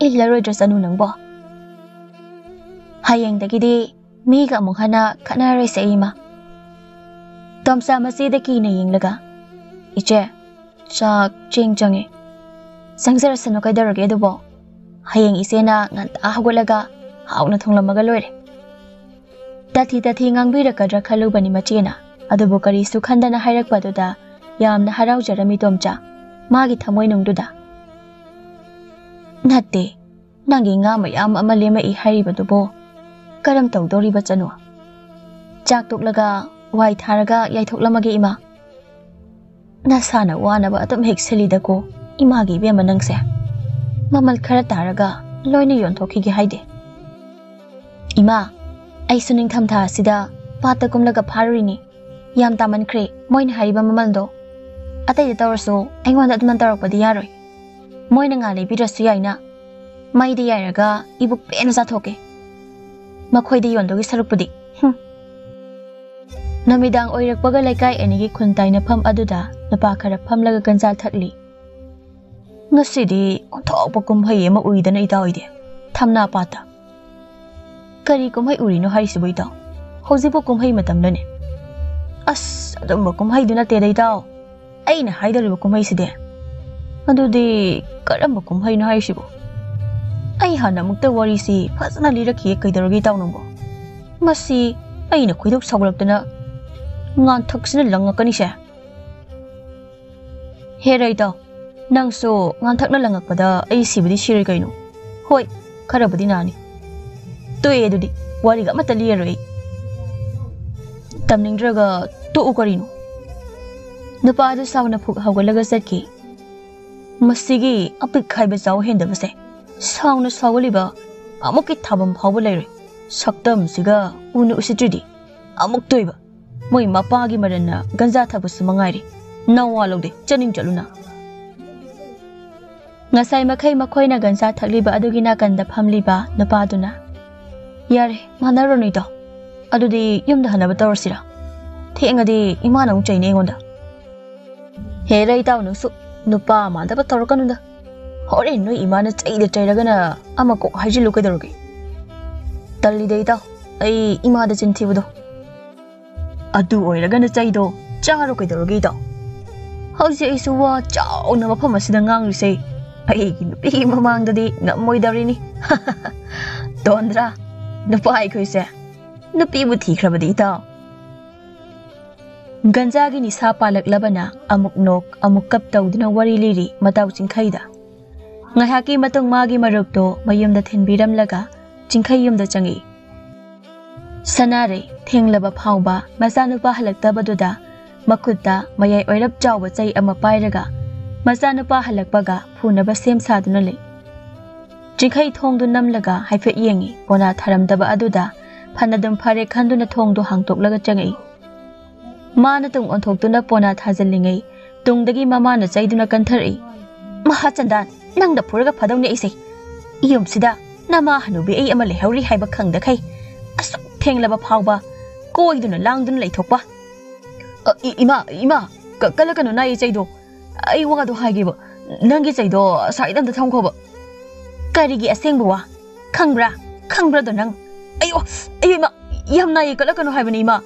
ꯏꯜꯂꯔꯣꯏꯗ꯭ꯔꯥ ꯆꯅꯨ ꯅꯪꯕꯣ?" "ꯍꯌꯦꯡꯗꯒꯤꯗꯤ ꯃꯤꯒ ꯑꯃꯨꯛ ꯍꯟꯅ ꯈꯠꯅꯔꯣꯏꯁꯦ ꯏꯃꯥ꯫" ꯇꯣꯝꯆꯥ ꯃꯆꯦꯗ ꯀꯤꯅ ꯌꯦꯡꯂꯒ, "ꯏꯆꯦ, ꯆꯥꯛ ꯆꯦꯡ ꯆꯪꯉꯦ꯫" ꯆꯪꯖꯔꯁꯅꯨ, ꯀꯩꯗꯧꯔꯒꯦ ꯑꯗꯨꯕꯣ? ꯍꯌꯦꯡ ꯏꯆꯦꯅ ꯉꯟꯇꯥ ꯍꯧꯒꯠꯂꯒ ꯍꯥꯎꯅ ꯊꯣꯡꯂꯝꯃꯒ ꯂꯣꯏꯔꯦ꯫ ꯇꯥꯊꯤ ꯇꯥꯊꯤ ꯉꯥꯡꯕꯤꯔꯛꯀꯗ꯭ꯔꯥ ꯈꯜꯂꯨꯕꯅꯤ ꯃꯆꯦꯅ, ꯑꯗꯨꯕꯨ ꯀꯔꯤꯁꯨ ꯈꯟꯗꯅ ꯍꯥꯏꯔꯛꯄꯗꯨꯗ ꯌꯥꯝꯅ ꯍꯔꯥꯎꯖꯔꯝꯃꯤ ꯇꯣꯝꯆꯥ, ꯃꯥꯒꯤ ꯊꯃꯣꯏꯅꯨꯡꯗꯨꯗ꯫ "ꯅꯠꯇꯦ, ꯅꯪꯒꯤ ꯉꯥ ꯃꯌꯥꯝ ꯑꯃ ꯂꯦꯝꯃꯛꯏ ꯍꯥꯏꯔꯤꯕꯗꯨꯕꯨ ꯀꯔꯝ ꯇꯧꯗꯧꯔꯤꯕ ꯆꯅꯨ? ꯆꯥꯛ ꯇꯣꯛꯂꯒ ꯋꯥꯏ ꯊꯥꯔꯒ ꯌꯥꯏꯊꯣꯛꯂꯝꯃꯒꯦ ꯏꯃꯥ꯫ ꯅꯁꯥꯅ ꯋꯥꯅꯕ ꯑꯗꯨꯝ ꯍꯦꯛ ꯁꯤꯜꯂꯤꯗꯀꯣ ꯏꯃꯥꯒꯤ ꯏꯕꯦꯝꯃ ꯅꯪꯁꯦ꯫ ꯃꯃꯜ ꯈꯔ ꯇꯥꯔꯒ ꯂꯣꯏꯅ ꯌꯣꯟꯊꯣꯛꯈꯤꯒꯦ ꯍꯥꯏꯗꯦ꯫ ꯏꯃꯥ, ꯑꯩꯁꯨ ꯅꯤꯡꯊꯝꯊꯥ ꯑꯁꯤꯗ ꯄꯥꯠꯇ ꯀꯨꯝꯂꯒ ꯐꯥꯔꯨꯔꯤꯅꯤ꯫ ꯌꯥꯝ ꯇꯥꯃꯟꯈ꯭ꯔꯦ ꯃꯣꯏꯅ ꯍꯥꯏꯔꯤꯕ ꯃꯃꯜꯗꯣ꯫ ꯑꯇꯩꯗ ꯇꯧꯔꯁꯨ ꯑꯩꯉꯣꯟꯗ ꯑꯗꯨꯃꯥꯏꯅ ꯇꯧꯔꯛꯄꯗꯤ ꯌꯥꯔꯣꯏ꯫ ꯃꯣꯏꯅ ꯉꯥ ꯂꯩꯕꯤꯔꯁꯨ ꯌꯥꯏꯅ꯫ ꯃꯩꯗ ꯌꯥꯏꯔꯒ ꯏꯕꯨꯛ ꯄꯦꯟꯅ ꯆꯥꯊꯣꯛꯀꯦ꯫ ꯃꯈꯣꯏꯗ ꯌꯣꯟꯗꯧꯒꯤ ꯁꯔꯨꯛꯄꯨꯗꯤ꯫ ꯍꯨꯝ꯫ ꯅꯨꯃꯤꯗꯥꯡ ꯑꯣꯏꯔꯛꯄꯒ ꯂꯩꯀꯥꯏ ꯑꯅꯤꯒꯤ ꯈꯨꯟ ꯇꯥꯏꯅꯐꯝ ꯑꯗꯨꯗ ꯅꯨꯄꯥ ꯈꯔ ꯐꯝꯂꯒ ꯒꯟꯖꯥ ꯊꯛꯂꯤ꯫ "ꯉꯁꯤꯗꯤ ꯑꯣꯟꯊꯣꯛꯄ ꯀꯨꯝꯍꯩ ꯑꯃ ꯎꯏꯗꯅ ꯏꯇꯥꯎ ꯑꯩꯗꯤ꯫ ꯊꯝꯅꯥ ꯄꯥꯠꯇ꯫ ꯀꯔꯤ ꯀꯨꯝꯍꯩ ꯎꯔꯤꯅꯣ ꯍꯥꯏꯔꯤꯁꯤꯕꯨ ꯏꯇꯥꯎ? ꯍꯧꯖꯤꯛꯄꯨ ꯀꯨꯝꯍꯩ ꯃꯇꯝꯂꯅꯦ?" "ꯑꯁ, ꯑꯗꯨꯝꯕ ꯀꯨꯝꯍꯩꯗꯨ ꯅꯠꯇꯦꯗ ꯏꯇꯥꯎ꯫ ꯑꯩꯅ ꯍꯥꯏꯗꯧꯔꯤꯕ ꯀꯨꯝꯍꯩꯁꯤꯗꯤ꯫" "ꯑꯗꯨꯗꯤ ꯀꯔꯝꯕ ꯀꯨꯝꯍꯩꯅꯣ ꯍꯥꯏꯔꯤꯁꯤꯕꯨ?" "ꯑꯩ ꯍꯥꯟꯅ ꯑꯃꯨꯛꯇ ꯋꯥꯔꯤꯁꯤ ꯐꯖꯅ ꯂꯤꯔꯛꯈꯤꯒꯦ, ꯀꯩꯗꯧꯔꯒꯦ ꯏꯇꯥꯎ ꯅꯪꯕꯣ? ꯃꯁꯤ ꯑꯩꯅ ꯈꯣꯏꯗꯧ ꯁꯥꯎꯒꯠꯂꯛꯇꯅ ꯉꯥꯟꯊꯛꯁꯤꯅ ꯂꯪꯉꯛꯀꯅꯤꯁꯦ꯫" "ꯍꯦꯔꯥ ꯏꯇꯥꯎ, ꯅꯪꯁꯨ ꯉꯥꯟꯊꯛꯅ ꯂꯪꯉꯛꯄꯗ ꯑꯩ ꯁꯤꯕꯗꯤ ꯁꯤꯔꯣꯏ ꯀꯩꯅꯣ꯫ ꯍꯣꯏ, ꯈꯔꯕꯨꯗꯤ ꯅꯥꯅꯤ꯫ ꯇꯣꯛꯑꯦ ꯑꯗꯨꯗꯤ, ꯋꯥꯔꯤꯒ ꯑꯃꯠꯇ ꯂꯤꯔꯔꯣꯏ ꯑꯩ꯫ ꯇꯝꯅꯤꯡꯗ꯭ꯔꯒ ꯇꯣꯛꯎ ꯀꯔꯤꯅꯣ꯫" ꯅꯨꯄꯥ ꯑꯗꯨ ꯁꯥꯎꯅ ꯐꯨꯛ ꯍꯧꯒꯠꯂꯒ ꯆꯠꯈꯤ꯫ ꯃꯁꯤꯒꯤ ꯑꯄꯤꯛ ꯍꯥꯏꯕ ꯆꯥꯎ ꯍꯦꯟꯗꯕꯁꯦ ꯁꯥꯎꯅ ꯁꯥꯎꯒꯠꯂꯤꯕ ꯑꯃꯨꯛꯀꯤ ꯊꯥꯐꯝ ꯐꯥꯎꯕ ꯂꯩꯔꯣꯏ꯫ ꯁꯛꯇꯝꯁꯤꯒ ꯎꯅ ꯎꯁꯤꯠꯇ꯭ꯔꯤꯗꯤ꯫ ꯑꯃꯨꯛꯇꯣꯏꯕ꯫ ꯃꯣꯏ ꯃꯄꯥꯒꯤ ꯃꯔꯟꯅ ꯒꯟꯖꯥ ꯊꯛꯄꯁꯨ ꯃꯉꯥꯏꯔꯦ꯫ ꯅꯋꯥ ꯂꯧꯗꯦ, ꯆꯠꯅꯤꯡ ꯆꯠꯂꯨꯅ꯫ ꯉꯁꯥꯏ ꯃꯈꯩ ꯃꯈꯣꯏꯅ ꯒꯟꯖꯥ ꯊꯛꯂꯤꯕ ꯑꯗꯨꯒꯤ ꯅꯥꯀꯟꯗ ꯐꯝꯂꯤꯕ ꯅꯨꯄꯥꯗꯨꯅ, "ꯌꯥꯔꯦ, ꯃꯥꯟꯅꯔꯨꯅꯨ ꯏꯇꯥꯎ꯫ ꯑꯗꯨꯗꯤ ꯌꯨꯝꯗ ꯍꯟꯅꯕ ꯇꯧꯔꯁꯤꯔꯥ? ꯊꯦꯡꯉꯗꯤ ꯏꯃꯥꯅ ꯑꯃꯨꯛ ꯆꯩꯅꯤ ꯑꯩꯉꯣꯟꯗ꯫" "ꯍꯦꯔꯥ ꯏꯇꯥꯎ ꯅꯪꯁꯨ, ꯅꯨꯄꯥ ꯃꯥꯟꯗꯕ ꯇꯧꯔꯛꯀꯅꯨꯗ꯫ ꯍꯣꯔꯦꯟ ꯅꯣꯏ ꯏꯃꯥꯅ ꯆꯩꯗ ꯆꯩꯔꯒꯅ ꯑꯃ ꯀꯣꯛ ꯍꯥꯏꯖꯤꯜꯂꯨ ꯀꯩꯗꯧꯔꯒꯦ?" "ꯇꯜꯂꯤꯗ ꯏꯇꯥꯎ, ꯑꯩ ꯏꯃꯥꯗ ꯆꯤꯟ ꯊꯤꯕꯗꯣ꯫" "ꯑꯗꯨ ꯑꯣꯏꯔꯒꯅ ꯆꯩꯗꯣ ꯆꯥꯔꯣ ꯀꯩꯗꯧꯔꯒꯦ ꯏꯇꯥꯎ? ꯍꯧꯖꯤꯛ ꯑꯩꯁꯨ ꯋꯥ ꯆꯥꯎꯅ ꯃꯐꯝ ꯑꯁꯤꯗ ꯉꯥꯡꯂꯤꯁꯦ ꯑꯩꯒꯤ ꯅꯨꯄꯤꯒꯤ ꯃꯃꯥꯡꯗꯗꯤ ꯉꯝꯃꯣꯏꯗꯧꯔꯤꯅꯤ꯫ ꯇꯣꯟꯗ꯭ꯔꯥ? ꯅꯨꯄꯥ ꯑꯩꯈꯣꯏꯁꯦ ꯅꯨꯄꯤꯕꯨ ꯊꯤꯈ꯭ꯔꯕꯗꯤ, ꯏꯇꯥꯎ꯫ ꯒꯟꯖꯥꯒꯤ ꯅꯤꯁꯥ ꯄꯥꯜꯂꯛꯂꯕꯅ ꯑꯃꯨꯛ ꯅꯣꯛ, ꯑꯃꯨꯛ ꯀꯞ ꯇꯧꯗꯨꯅ ꯋꯥꯔꯤ ꯂꯤꯔꯤ ꯃꯇꯥꯎ ꯆꯤꯡꯈꯩꯗ꯫ ꯉꯥꯏꯍꯥꯛꯀꯤ ꯃꯇꯨꯡ ꯃꯥꯒꯤ ꯃꯔꯨꯞꯇꯣ ꯃꯌꯨꯝꯗ ꯊꯤꯟꯕꯤꯔꯝꯂꯒ ꯆꯤꯡꯈꯩ ꯌꯨꯝꯗ ꯆꯪꯉꯛꯏ꯫ ꯁꯅꯥꯔꯩ ꯊꯦꯡꯂꯕ ꯐꯥꯎꯕ ꯃꯆꯥꯅꯨꯄꯥ ꯍꯜꯂꯛꯇꯕꯗꯨꯗ ꯃꯈꯨꯠꯇ ꯃꯌꯥꯏ ꯑꯣꯏꯔꯞ ꯆꯥꯎꯕ ꯆꯩ ꯑꯃ ꯄꯥꯏꯔꯒ ꯃꯆꯥꯅꯨꯄꯥ ꯍꯜꯂꯛꯄꯒ ꯐꯨꯅꯕ ꯁꯦꯝ ꯁꯥꯗꯨꯅ ꯂꯩ꯫ ꯆꯤꯡꯈꯩ ꯊꯣꯡꯗꯨ ꯅꯝꯂꯒ ꯍꯥꯏꯐꯦꯠ ꯌꯦꯡꯉꯤ꯫ ꯄꯣꯅꯥ ꯊꯥꯔꯝꯗꯕ ꯑꯗꯨꯗ ꯐꯅꯗꯨꯝ ꯐꯔꯦ ꯈꯟꯗꯨꯅ ꯊꯣꯡꯗꯨ ꯍꯥꯡꯇꯣꯛꯂꯒ ꯆꯪꯉꯛꯏ꯫ ꯃꯥꯅ ꯇꯨꯡ ꯑꯣꯟꯊꯣꯛꯇꯨꯅ ꯄꯣꯅꯥ ꯊꯥꯖꯤꯜꯂꯤꯉꯩ ꯇꯨꯡꯗꯒꯤ ꯃꯃꯥꯅ ꯆꯩꯗꯨꯅ ꯀꯟꯊꯔꯛꯏ꯫ "ꯃꯍꯥ ꯆꯟꯗꯥꯟ, ꯅꯪꯗ ꯐꯨꯔꯒ ꯐꯗꯧꯅꯦ ꯑꯩꯁꯦ꯫ ꯌꯨꯝꯁꯤꯗ ꯅꯃꯥ ꯍꯅꯨꯕꯤ ꯑꯩ ꯑꯃ ꯂꯩꯍꯧꯔꯤ ꯍꯥꯏꯕ ꯈꯪꯗꯈꯩ ꯑꯁꯨꯛ ꯊꯦꯡꯂꯕ ꯐꯥꯎꯕ ꯀꯣꯏꯗꯨꯅ ꯂꯥꯡꯗꯨꯅ ꯂꯩꯊꯣꯛꯄ?" "ꯑ, ꯏ-, ꯏꯃꯥ, ꯏꯃꯥ, ꯀ-, ꯀꯜꯂꯛꯀꯅꯨ ꯅꯥꯏ ꯆꯩꯗꯣ꯫ ꯑꯩ ꯋꯥꯗꯣ ꯍꯥꯏꯒꯦꯕ꯫ ꯅꯪꯒꯤ ꯆꯩꯗꯣ side ꯑꯝꯗ ꯊꯝꯈꯣꯕ꯫" "ꯀꯔꯤꯒꯤ ꯑꯁꯦꯡꯕ ꯋꯥ? ꯈꯪꯕ꯭ꯔꯥ? ꯈꯪꯕ꯭ꯔꯥꯗꯣ ꯅꯪ?" "ꯑꯌꯣ, ꯑꯌꯣ ꯏꯃꯥ, ꯌꯥꯝ ꯅꯥꯏꯌꯦ, ꯀꯜꯂꯛꯀꯅꯨ ꯍꯥꯏꯕꯅꯤ ꯏꯃꯥ꯫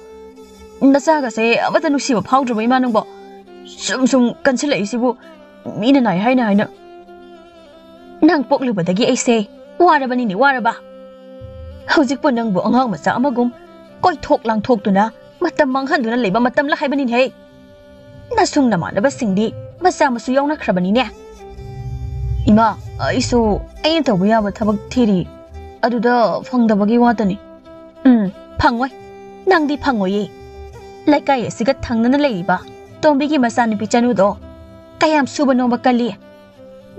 ꯅꯆꯥꯒꯁꯦ ꯑꯃꯠꯇ ꯅꯨꯡꯁꯤꯕ ꯐꯥꯎꯗ꯭ꯔꯕ ꯏꯃꯥ ꯅꯪꯕꯣ? ꯁꯨꯝ ꯁꯨꯝ ꯀꯟꯁꯤꯜꯂꯛꯏꯁꯤꯕꯨ ꯃꯤꯅ ꯅꯥꯏ ꯍꯥꯏꯅ ꯍꯥꯏꯅ꯫ ꯅꯪ ꯄꯣꯛꯂꯨꯕꯗꯒꯤ ꯑꯩꯁꯦ ꯋꯥꯔꯕꯅꯤꯅꯦ, ꯋꯥꯔꯕ꯫ ꯍꯧꯖꯤꯛꯄꯨ ꯅꯪꯕꯨ ꯑꯉꯥꯡ ꯃꯆꯥ ꯑꯃꯒꯨꯝ ꯀꯣꯏꯊꯣꯛ ꯂꯥꯡꯊꯣꯛꯇꯨꯅ ꯃꯇꯝ ꯃꯥꯡꯍꯟꯗꯨꯅ ꯂꯩꯕ ꯃꯇꯝꯂ ꯍꯥꯏꯕꯅꯤꯅꯦ꯫ ꯅꯁꯨꯡ ꯅꯃꯥꯟꯅꯕꯁꯤꯡꯗꯤ ꯃꯆꯥ ꯃꯁꯨ ꯌꯥꯎꯅꯈ꯭ꯔꯕꯅꯤꯅꯦ꯫" "ꯏꯃꯥ, ꯑꯩꯁꯨ ꯑꯩꯅ ꯇꯧꯕ ꯌꯥꯕ ꯊꯕꯛ ꯊꯤꯔꯤ꯫ ꯑꯗꯨꯗ ꯐꯪꯗꯕꯒꯤ ꯋꯥꯇꯅꯤ꯫" "ꯎꯝ, ꯐꯪꯉꯣꯏ꯫ ꯅꯪꯗꯤ ꯐꯪꯉꯣꯏꯌꯦ꯫ ꯂꯩꯀꯥꯏ ꯑꯁꯤꯒ ꯊꯪꯅꯅ ꯂꯩꯔꯤꯕ ꯇꯣꯝꯕꯤꯒꯤ ꯃꯆꯥꯅꯨꯄꯤ ꯆꯅꯨꯗꯣ ꯀꯌꯥꯝ ꯁꯨꯕ ꯅꯣꯝꯕ ꯀꯜꯂꯤ꯫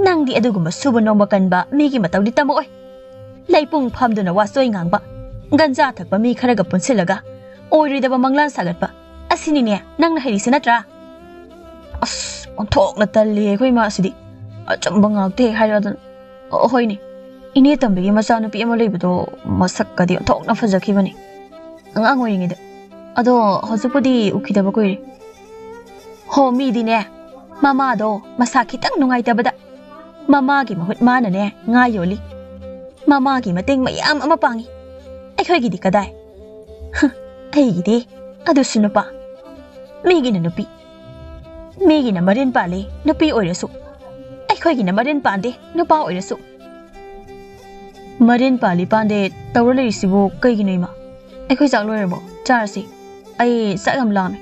ꯅꯪꯗꯤ ꯑꯗꯨꯒꯨꯝꯕ ꯁꯨꯕ ꯅꯣꯝꯕ ꯀꯟꯕ ꯃꯤꯒꯤ ꯃꯇꯧꯗꯤ ꯇꯝꯃꯛꯑꯣꯏ꯫ ꯂꯩꯄꯨꯡ ꯐꯝꯗꯨꯅ ꯋꯥꯆꯣꯏ ꯉꯥꯡꯕ, ꯒꯟꯖꯥ ꯊꯛꯄ ꯃꯤ ꯈꯔꯒ ꯄꯨꯟꯁꯤꯜꯂꯒ ꯑꯣꯏꯔꯣꯏꯗꯕ ꯃꯪꯂꯥꯟ ꯁꯥꯒꯠꯄ, ꯑꯁꯤꯅꯤꯅꯦ ꯅꯪꯅ ꯍꯩꯔꯤꯁꯤ ꯅꯠꯇ꯭ꯔꯥ?" "ꯑꯁ, ꯑꯣꯟꯊꯣꯛꯅ ꯇꯜꯂꯤ ꯑꯩꯈꯣꯏ ꯏꯃꯥ ꯑꯁꯤꯗꯤ꯫ ꯑꯆꯨꯝꯕ ꯉꯥꯛꯇ ꯍꯦꯛ ꯍꯥꯏꯔꯛꯑꯗꯅ꯫ ꯑꯣ, ꯍꯣꯏꯅꯦ, ꯏꯅꯦ ꯇꯣꯝꯕꯤꯒꯤ ꯃꯆꯥꯅꯨꯄꯤ ꯑꯃ ꯂꯩꯕꯗꯣ ꯃꯁꯛꯀꯗꯤ ꯑꯣꯟꯊꯣꯛꯅ ꯐꯖꯈꯤꯕꯅꯤ ꯑꯉꯥꯡ ꯑꯣꯏꯔꯤꯉꯩꯗ꯫ ꯑꯗꯣ ꯍꯧꯖꯤꯛꯄꯨꯗꯤ ꯎꯈꯤꯗꯕ ꯀꯨꯏꯔꯦ꯫" "ꯍꯣ, ꯃꯤꯗꯤꯅꯦ, ꯃꯃꯥꯗꯣ ꯃꯁꯥ ꯈꯤꯇꯪ ꯅꯨꯡꯉꯥꯏꯇꯕꯗ ꯃꯃꯥꯒꯤ ꯃꯍꯨꯠ ꯃꯥꯅꯅꯦ ꯉꯥ ꯌꯣꯜꯂꯤ꯫ ꯃꯃꯥꯒꯤ ꯃꯇꯦꯡ ꯃꯌꯥꯝ ꯑꯃ ꯄꯥꯡꯉꯤ꯫ ꯑꯩꯈꯣꯏꯒꯤꯗꯤ ꯀꯗꯥꯏ? ꯍ, ꯑꯩꯒꯤꯗꯤ ꯑꯗꯨꯁꯨ ꯅꯨꯄꯥ, ꯃꯤꯒꯤꯅ ꯅꯨꯄꯤ꯫ ꯃꯤꯒꯤꯅ ꯃꯔꯤꯟ ꯄꯥꯜꯂꯤ, ꯅꯨꯄꯤ ꯑꯣꯏꯔꯁꯨ꯫ ꯑꯩꯈꯣꯏ ꯑꯩꯈꯣꯏꯒꯤꯅ ꯃꯔꯤꯟ ꯄꯥꯟꯗꯦ, ꯅꯨꯄꯥ ꯑꯣꯏꯔꯁꯨ꯫ ꯃꯔꯤꯟ ꯄꯥꯜꯂꯤ ꯄꯥꯟꯗꯦ ꯇꯧꯔ ꯂꯩꯔꯤꯁꯤꯕꯨ ꯀꯩꯒꯤꯅꯣ ꯏꯃꯥ? ꯑꯩꯈꯣꯏ ꯆꯥꯛ ꯂꯣꯏꯔꯕꯣ? ꯆꯥꯔꯁꯤ꯫ ꯑꯩ ꯆꯥꯛ ꯌꯥꯝ ꯂꯥꯝꯃꯦ꯫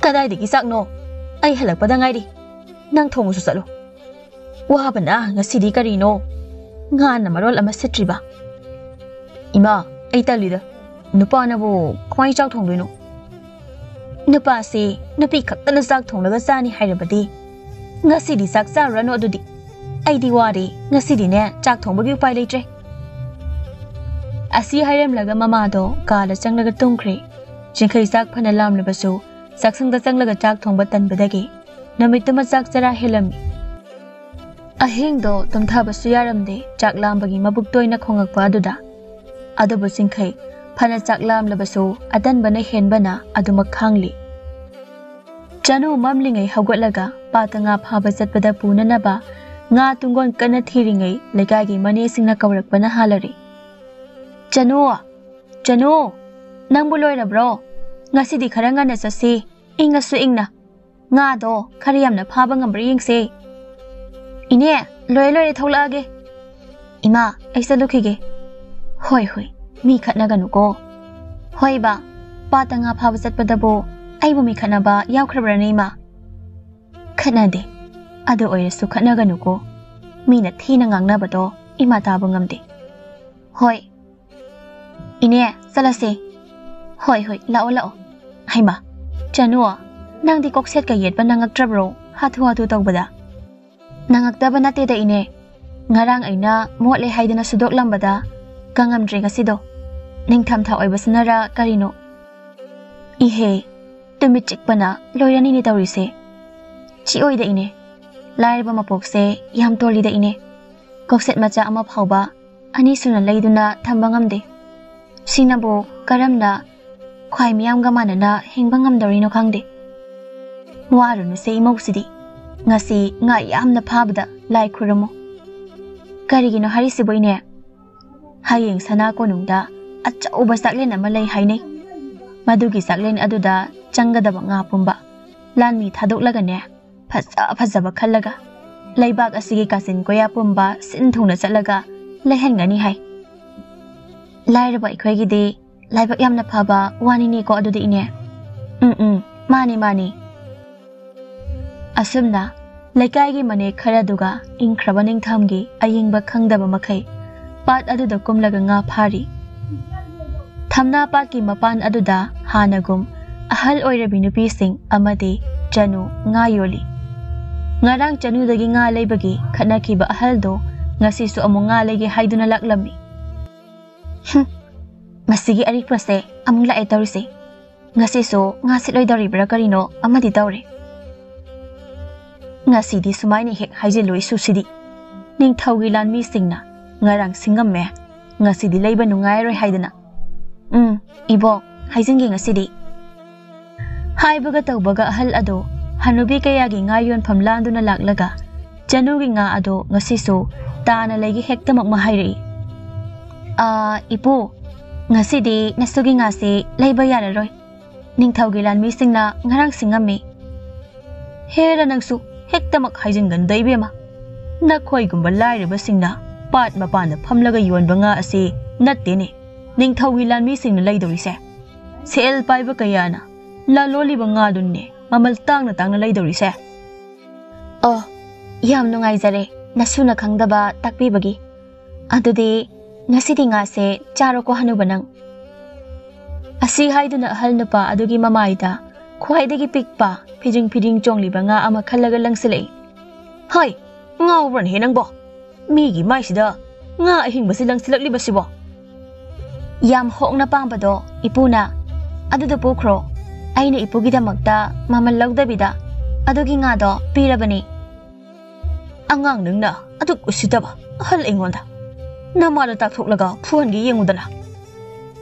ꯀꯗꯥꯏꯗꯒꯤ ꯆꯥꯛꯅꯣ? ꯑꯩ ꯍꯜꯂꯛꯄꯗ ꯉꯥꯏꯔꯤ꯫ ꯅꯪ ꯊꯣꯡꯉꯨꯁꯨ ꯆꯠꯂꯨ꯫ ꯋꯥꯕꯅ ꯉꯁꯤꯗꯤ ꯀꯔꯤꯅꯣ? ꯉꯥꯅ ꯃꯔꯣꯜ ꯑꯃ ꯁꯤꯠꯇ꯭ꯔꯤꯕ꯫ ꯏꯃꯥ, ꯑꯩ ꯇꯜꯂꯤꯗ꯫ ꯅꯨꯄꯥꯅꯕꯨ ꯀꯃꯥꯏ ꯆꯥꯛ ꯊꯣꯡꯗꯣꯏꯅꯣ? ꯅꯨꯄꯥꯁꯤ ꯅꯨꯄꯤ ꯈꯛꯇꯅ ꯆꯥꯛ ꯊꯣꯡꯂꯒ ꯆꯥꯅꯤ ꯍꯥꯏꯔꯕꯗꯤ ꯉꯁꯤꯗꯤ ꯆꯥꯛ ꯆꯥꯔꯨꯔꯅꯨ ꯑꯗꯨꯗꯤ꯫ ꯑꯩꯗꯤ ꯋꯥꯔꯦ, ꯉꯁꯤꯗꯤꯅꯦ ꯆꯥꯛ ꯊꯣꯡꯕꯒꯤ ꯎꯄꯥꯏ ꯂꯩꯇ꯭ꯔꯦ꯫ ꯑꯁꯤ ꯍꯥꯏꯔꯝꯂꯒ ꯃꯃꯥꯗꯣ ꯀꯥꯗ ꯆꯪꯂꯒ ꯇꯨꯝꯈ꯭ꯔꯦ꯫ ꯆꯤꯡꯈꯩ ꯆꯥꯛ ꯐꯅ ꯂꯥꯝꯂꯕꯁꯨ ꯆꯥꯛꯁꯪꯗ ꯆꯪꯂꯒ ꯆꯥꯛ ꯊꯣꯡꯕ ꯇꯟꯕꯗꯒꯤ ꯅꯨꯃꯤꯠꯇꯨꯃ ꯆꯥꯛ ꯆꯔꯥ ꯍꯦꯜꯂꯝꯃꯤ꯫ ꯑꯍꯤꯡꯗꯣ ꯇꯨꯝꯊꯕꯁꯨ ꯌꯥꯔꯝꯗꯦ, ꯆꯥꯛ ꯂꯥꯝꯕꯒꯤ ꯃꯕꯨꯛ ꯇꯣꯏꯅ ꯈꯣꯡꯉꯛꯄ ꯑꯗꯨꯗ꯫ ꯑꯗꯨꯕꯨ ꯆꯤꯡꯈꯩ ꯐꯅ ꯆꯥꯛ ꯂꯥꯝꯂꯕꯁꯨ ꯑꯇꯟꯕꯅ ꯍꯦꯟꯕꯅ ꯑꯗꯨꯃꯛ ꯈꯥꯡꯂꯤ꯫ ꯆꯅꯨ ꯃꯝꯂꯤꯉꯩ ꯍꯧꯒꯠꯂꯒ ꯄꯥꯠꯇ ꯉꯥ ꯐꯥꯕ ꯆꯠꯄꯗ ꯄꯨꯅꯅꯕ ꯉꯥ ꯇꯨꯡꯒꯣꯟ ꯀꯟꯅ ꯊꯤꯔꯤꯉꯩ ꯂꯩꯀꯥꯏꯒꯤ ꯃꯅꯦꯁꯤꯡꯅ ꯀꯧꯔꯛꯄꯅ ꯍꯥꯜꯂꯔꯦ꯫ "ꯆꯅꯨ! ꯆꯅꯨ! ꯅꯪꯕꯨ ꯂꯣꯏꯔꯕ꯭ꯔꯣ? ꯉꯁꯤꯗꯤ ꯈꯔ ꯉꯟꯅ ꯆꯠꯁꯤ, ꯏꯪꯉꯁꯨ ꯏꯪꯅ꯫ ꯉꯥꯗꯣ ꯈꯔ ꯌꯥꯝꯅ ꯐꯥꯕ ꯉꯝꯕ꯭ꯔꯥ ꯌꯦꯡꯁꯦ꯫" "ꯏꯅꯦ, ꯂꯣꯏꯔꯦ ꯂꯣꯏꯔꯦ, ꯊꯣꯛꯂꯛꯑꯒꯦ꯫" "ꯏꯃꯥ, ꯑꯩ ꯆꯠꯂꯨꯈꯤꯒꯦ꯫" "ꯍꯣꯏ ꯍꯣꯏ, ꯃꯤ ꯈꯠꯅꯒꯅꯨꯀꯣ꯫" "ꯍꯣꯏ ꯕꯥ, ꯄꯥꯠꯇ ꯉꯥ ꯐꯥꯕ ꯆꯠꯄꯗꯕꯨ ꯑꯩꯕꯨ ꯃꯤ ꯈꯠꯅꯕ ꯌꯥꯎꯈ꯭ꯔꯕ꯭ꯔꯅꯦ ꯏꯃꯥ?" "ꯈꯠꯅꯗꯦ, ꯑꯗꯨ ꯑꯣꯏꯔꯁꯨ ꯈꯠꯅꯒꯅꯨꯀꯣ꯫ ꯃꯤꯅ ꯊꯤꯅ ꯉꯥꯡꯅꯕꯗꯣ ꯏꯃꯥ ꯇꯥꯕ ꯉꯝꯗꯦ꯫" "ꯍꯣꯏ꯫ ꯏꯅꯦ, ꯆꯠꯂꯁꯦ꯫" "ꯍꯣꯏ ꯍꯣꯏ, ꯂꯥꯛꯑꯣ ꯂꯥꯛꯑꯣ꯫" "ꯍꯩꯃꯥ, ꯆꯅꯨ, ꯅꯪꯗꯤ ꯀꯣꯛꯁꯦꯠꯀ ꯌꯦꯠꯄ ꯅꯪꯉꯛꯇ꯭ꯔꯕ꯭ꯔꯣ, ꯍꯥꯊꯨ ꯍꯥꯊꯨ ꯇꯧꯕꯗ?" "ꯅꯪꯉꯛꯇꯕ ꯅꯠꯇꯦꯗ ꯏꯅꯦ, ꯉꯔꯥꯡ ꯑꯩꯅ ꯃꯣꯠꯂꯦ ꯍꯥꯏꯗꯨꯅ ꯁꯨꯗꯣꯛꯂꯝꯕꯗ ꯀꯪꯉꯝꯗ꯭ꯔꯦ ꯉꯁꯤꯗꯣ꯫ ꯅꯤꯡꯊꯝꯊꯥ ꯑꯣꯏꯕꯁꯤꯅꯔ ꯀꯔꯤꯅꯣ? ꯏꯍꯦ, ꯇꯨꯃꯤꯠ ꯆꯤꯛꯄꯅ ꯂꯣꯏꯔꯅꯤꯅꯦ ꯇꯧꯔꯤꯁꯦ꯫ ꯆꯤꯛꯑꯣꯏꯗ ꯏꯅꯦ, ꯂꯥꯏꯔꯕ ꯃꯄꯣꯛꯁꯦ ꯌꯥꯝ ꯇꯣꯜꯂꯤꯗ ꯏꯅꯦ꯫ ꯀꯣꯛꯁꯦꯠ ꯃꯆꯥ ꯑꯃ ꯐꯥꯎꯕ ꯑꯅꯤ ꯁꯨꯅ ꯂꯩꯗꯨꯅ ꯊꯝꯕ ꯉꯝꯗꯦ꯫ ꯁꯤꯅꯕꯨ ꯀꯔꯝꯅ ꯈ꯭ꯋꯥꯏ ꯃꯤꯌꯥꯝꯒ ꯃꯥꯟꯅꯅ ꯍꯤꯡꯕ ꯉꯝꯗꯧꯔꯤꯅꯣ ꯈꯪꯗꯦ꯫ ꯋꯥꯔꯨꯅꯨꯁꯦ ꯏꯃꯧꯁꯤꯗꯤ, ꯉꯁꯤ ꯉꯥ ꯌꯥꯝꯅ ꯐꯥꯕꯗ ꯂꯥꯏ ꯈꯨꯔꯨꯝꯃꯨ꯫ ꯀꯔꯤꯒꯤꯅꯣ ꯍꯥꯏꯔꯤꯁꯤꯕꯨ ꯏꯅꯦ? ꯍꯌꯦꯡ ꯁꯅꯥ ꯀꯣꯅꯨꯡꯗ ꯑꯆꯧꯕ ꯆꯥꯛꯂꯦꯟ ꯑꯃ ꯂꯩ ꯍꯥꯏꯅꯩ꯫ ꯃꯗꯨꯒꯤ ꯆꯥꯛꯂꯦꯟ ꯑꯗꯨꯗ ꯆꯪꯒꯗꯕ ꯉꯥ ꯄꯨꯝꯕ ꯂꯥꯟꯃꯤ ꯊꯥꯗꯣꯛꯂꯒꯅꯦ, ꯐꯖ ꯐꯖꯕ ꯈꯜꯂꯒ ꯂꯩꯕꯥꯛ ꯑꯁꯤꯒꯤ ꯀꯥꯆꯤꯟ ꯀꯣꯌꯥ ꯄꯨꯝꯕ ꯁꯤꯟ ꯊꯨꯡꯅ ꯆꯠꯂꯒ ꯂꯩꯍꯟꯒꯅꯤ ꯍꯥꯏ꯫ ꯂꯥꯏꯔꯕ ꯑꯩꯈꯣꯏꯒꯤꯗꯤ ꯂꯥꯏꯕꯛ ꯌꯥꯝꯅ ꯐꯕ ꯋꯥꯅꯤꯅꯦꯀꯣ ꯑꯗꯨꯗꯤ, ꯏꯅꯦ꯫ ꯎꯝ, ꯎꯝ, ꯃꯥꯅꯤ, ꯃꯥꯅꯤ꯫ ꯑꯁꯨꯝꯅ ꯂꯩꯀꯥꯏꯒꯤ ꯃꯅꯦ ꯈꯔꯗꯨꯒ ꯏꯪꯈ꯭ꯔꯕ ꯅꯤꯡꯊꯝꯒꯤ ꯑꯌꯤꯡꯕ ꯈꯪꯗꯕ ꯃꯈꯩ ꯄꯥꯠ ꯑꯗꯨꯗ ꯀꯨꯝꯂꯒ ꯉꯥ ꯐꯥꯔꯤ꯫ ꯊꯝꯅꯥ ꯄꯥꯠꯀꯤ ꯃꯄꯥꯟ ꯑꯗꯨꯗ ꯍꯥꯟꯅꯒꯨꯝ ꯑꯍꯜ ꯑꯣꯏꯔꯕꯤ ꯅꯨꯄꯤꯁꯤꯡ ꯑꯃꯗꯤ ꯆꯅꯨ ꯉꯥ ꯌꯣꯜꯂꯤ꯫ ꯉꯔꯥꯡ ꯆꯅꯨꯗꯒꯤ ꯉꯥ ꯂꯩꯕꯒꯤ ꯈꯠꯅꯈꯤꯕ ꯑꯍꯜꯗꯣ ꯉꯁꯤꯁꯨ ꯑꯃꯨꯛ ꯉꯥ ꯂꯩꯒꯦ ꯍꯥꯏꯗꯨꯅ ꯂꯥꯛꯂꯝꯃꯤ꯫ "ꯍꯨꯝ, ꯃꯁꯤꯒꯤ ꯑꯔꯤꯛꯄꯁꯦ ꯑꯃꯨꯛ ꯂꯥꯛꯑꯦ ꯇꯧꯔꯤꯁꯦ꯫ ꯉꯁꯤꯁꯨ ꯉꯥ ꯁꯤꯠꯂꯣꯏꯗꯧꯔꯤꯕ꯭ꯔꯥ ꯀꯔꯤꯅꯣ ꯑꯃꯗꯤ ꯇꯧꯔꯦ꯫ ꯉꯁꯤꯗꯤ ꯁꯨꯃꯥꯏꯅ ꯍꯦꯛ ꯍꯥꯏꯖꯤꯜꯂꯨꯏ ꯁꯨꯁꯤꯗꯤ꯫ ꯅꯤꯡꯊꯧꯒꯤ ꯂꯥꯟꯃꯤꯁꯤꯡꯅ ꯉꯔꯥꯡ ꯁꯤꯡꯉꯝꯃꯦ, ꯉꯁꯤꯗꯤ ꯂꯩꯕ ꯅꯨꯡꯉꯥꯏꯔꯣꯏ ꯍꯥꯏꯗꯅ꯫ ꯎꯝ, ꯏꯕꯣꯛ, ꯍꯥꯏꯖꯤꯟꯒꯦ ꯉꯁꯤꯗꯤ"꯫ ꯍꯥꯏꯕꯒ ꯇꯧꯕꯒ ꯑꯍꯜ ꯑꯗꯣ ꯍꯅꯨꯕꯤ ꯀꯌꯥꯒꯤ ꯉꯥ ꯌꯣꯟꯐꯝ ꯂꯥꯟꯗꯨꯅ ꯂꯥꯛꯂꯒ ꯆꯅꯨꯒꯤ ꯉꯥ ꯑꯗꯣ ꯉꯁꯤꯁꯨ ꯇꯥꯅ ꯂꯩꯒꯦ ꯍꯦꯛꯇꯃꯛ ꯍꯥꯏꯔꯛꯏ꯫ "ꯑꯥ, ꯏꯄꯨ, ꯉꯁꯤꯗꯤ ꯅꯁꯨꯒꯤ ꯉꯥꯁꯦ ꯂꯩꯕ ꯌꯥꯔꯔꯣꯏ꯫ ꯅꯤꯡꯊꯧꯒꯤ ꯂꯥꯟꯃꯤꯁꯤꯡꯅ ꯉꯔꯥꯡ ꯁꯤꯡꯉꯝꯃꯤ"꯫ "ꯍꯦꯔꯥ, ꯅꯪꯁꯨ ꯍꯦꯛꯇꯃꯛ ꯍꯥꯏꯖꯤꯟꯒꯟꯗ ꯏꯕꯦꯝꯃ꯫ ꯅꯈꯣꯏꯒꯨꯝꯕ ꯂꯥꯏꯔꯕꯁꯤꯡꯅ ꯄꯥꯠ ꯃꯄꯥꯟꯗ ꯐꯝꯂꯒ ꯌꯣꯟꯕ ꯉꯥ ꯑꯁꯤ ꯅꯠꯇꯦꯅꯦ ꯅꯤꯡꯊꯧꯒꯤ ꯂꯥꯟꯃꯤꯁꯤꯡꯅ ꯂꯩꯗꯧꯔꯤꯁꯦ꯫ ꯁꯦꯜ ꯄꯥꯏꯕ ꯀꯌꯥꯅ ꯂꯂꯣꯜꯂꯤꯕ ꯉꯥꯗꯨꯅꯦ ꯃꯃꯜ ꯇꯥꯡꯅ ꯇꯥꯡꯅ ꯂꯩꯗꯧꯔꯤꯁꯦ"꯫ "ꯑꯣ, ꯌꯥꯝ ꯅꯨꯡꯉꯥꯏꯖꯔꯦ ꯅꯁꯨꯅ ꯈꯪꯗꯕ ꯇꯥꯛꯄꯤꯕꯒꯤ꯫ ꯑꯗꯨꯗꯤ ꯉꯁꯤꯗꯤ ꯉꯥꯁꯦ ꯆꯥꯔꯣꯀꯣ ꯍꯅꯨꯕ ꯅꯪ"꯫ ꯑꯁꯤ ꯍꯥꯏꯗꯨꯅ ꯑꯍꯜ ꯅꯨꯄꯥ ꯑꯗꯨꯒꯤ ꯃꯃꯥꯏꯗ ꯈ꯭ꯋꯥꯏꯗꯒꯤ ꯄꯤꯛꯄ ꯐꯤꯗꯤꯡ ꯐꯤꯗꯤꯡ ꯆꯣꯡꯂꯤꯕ ꯉꯥ ꯑꯃ ꯈꯜꯂꯒ ꯂꯪꯁꯤꯜꯂꯛꯏ꯫ "ꯍꯣꯏ, ꯉꯥꯎꯕ꯭ꯔꯅꯦꯍꯦ ꯅꯪꯕꯣ? ꯃꯤꯒꯤ ꯃꯥꯏꯁꯤꯗ ꯉꯥ ꯑꯍꯤꯡꯕꯁꯤ ꯂꯪꯁꯤꯜꯂꯛꯂꯤꯕꯁꯤꯕꯣ?" "ꯌꯥꯝ ꯍꯣꯡꯅ ꯄꯥꯝꯕꯗꯣ ꯏꯄꯨꯅ꯫ ꯑꯗꯨꯗꯣ ꯄꯨꯈ꯭ꯔꯣ꯫ ꯑꯩꯅ ꯏꯄꯨꯒꯤꯗꯃꯛꯇ ꯃꯃꯜ ꯂꯧꯗꯕꯤꯗ ꯑꯗꯨꯒꯤ ꯉꯥꯗꯣ ꯄꯤꯔꯕꯅꯤ"꯫ "ꯑꯉꯥꯡ ꯅꯪꯅ ꯑꯗꯨꯛ ꯎꯁꯤꯠꯇꯕ ꯑꯍꯜ ꯑꯩꯉꯣꯟꯗ꯫ ꯅꯃꯥꯗ ꯇꯥꯛꯊꯣꯛꯂꯒ ꯐꯨꯍꯟꯒꯦ ꯌꯦꯡꯉꯨꯗꯅ"꯫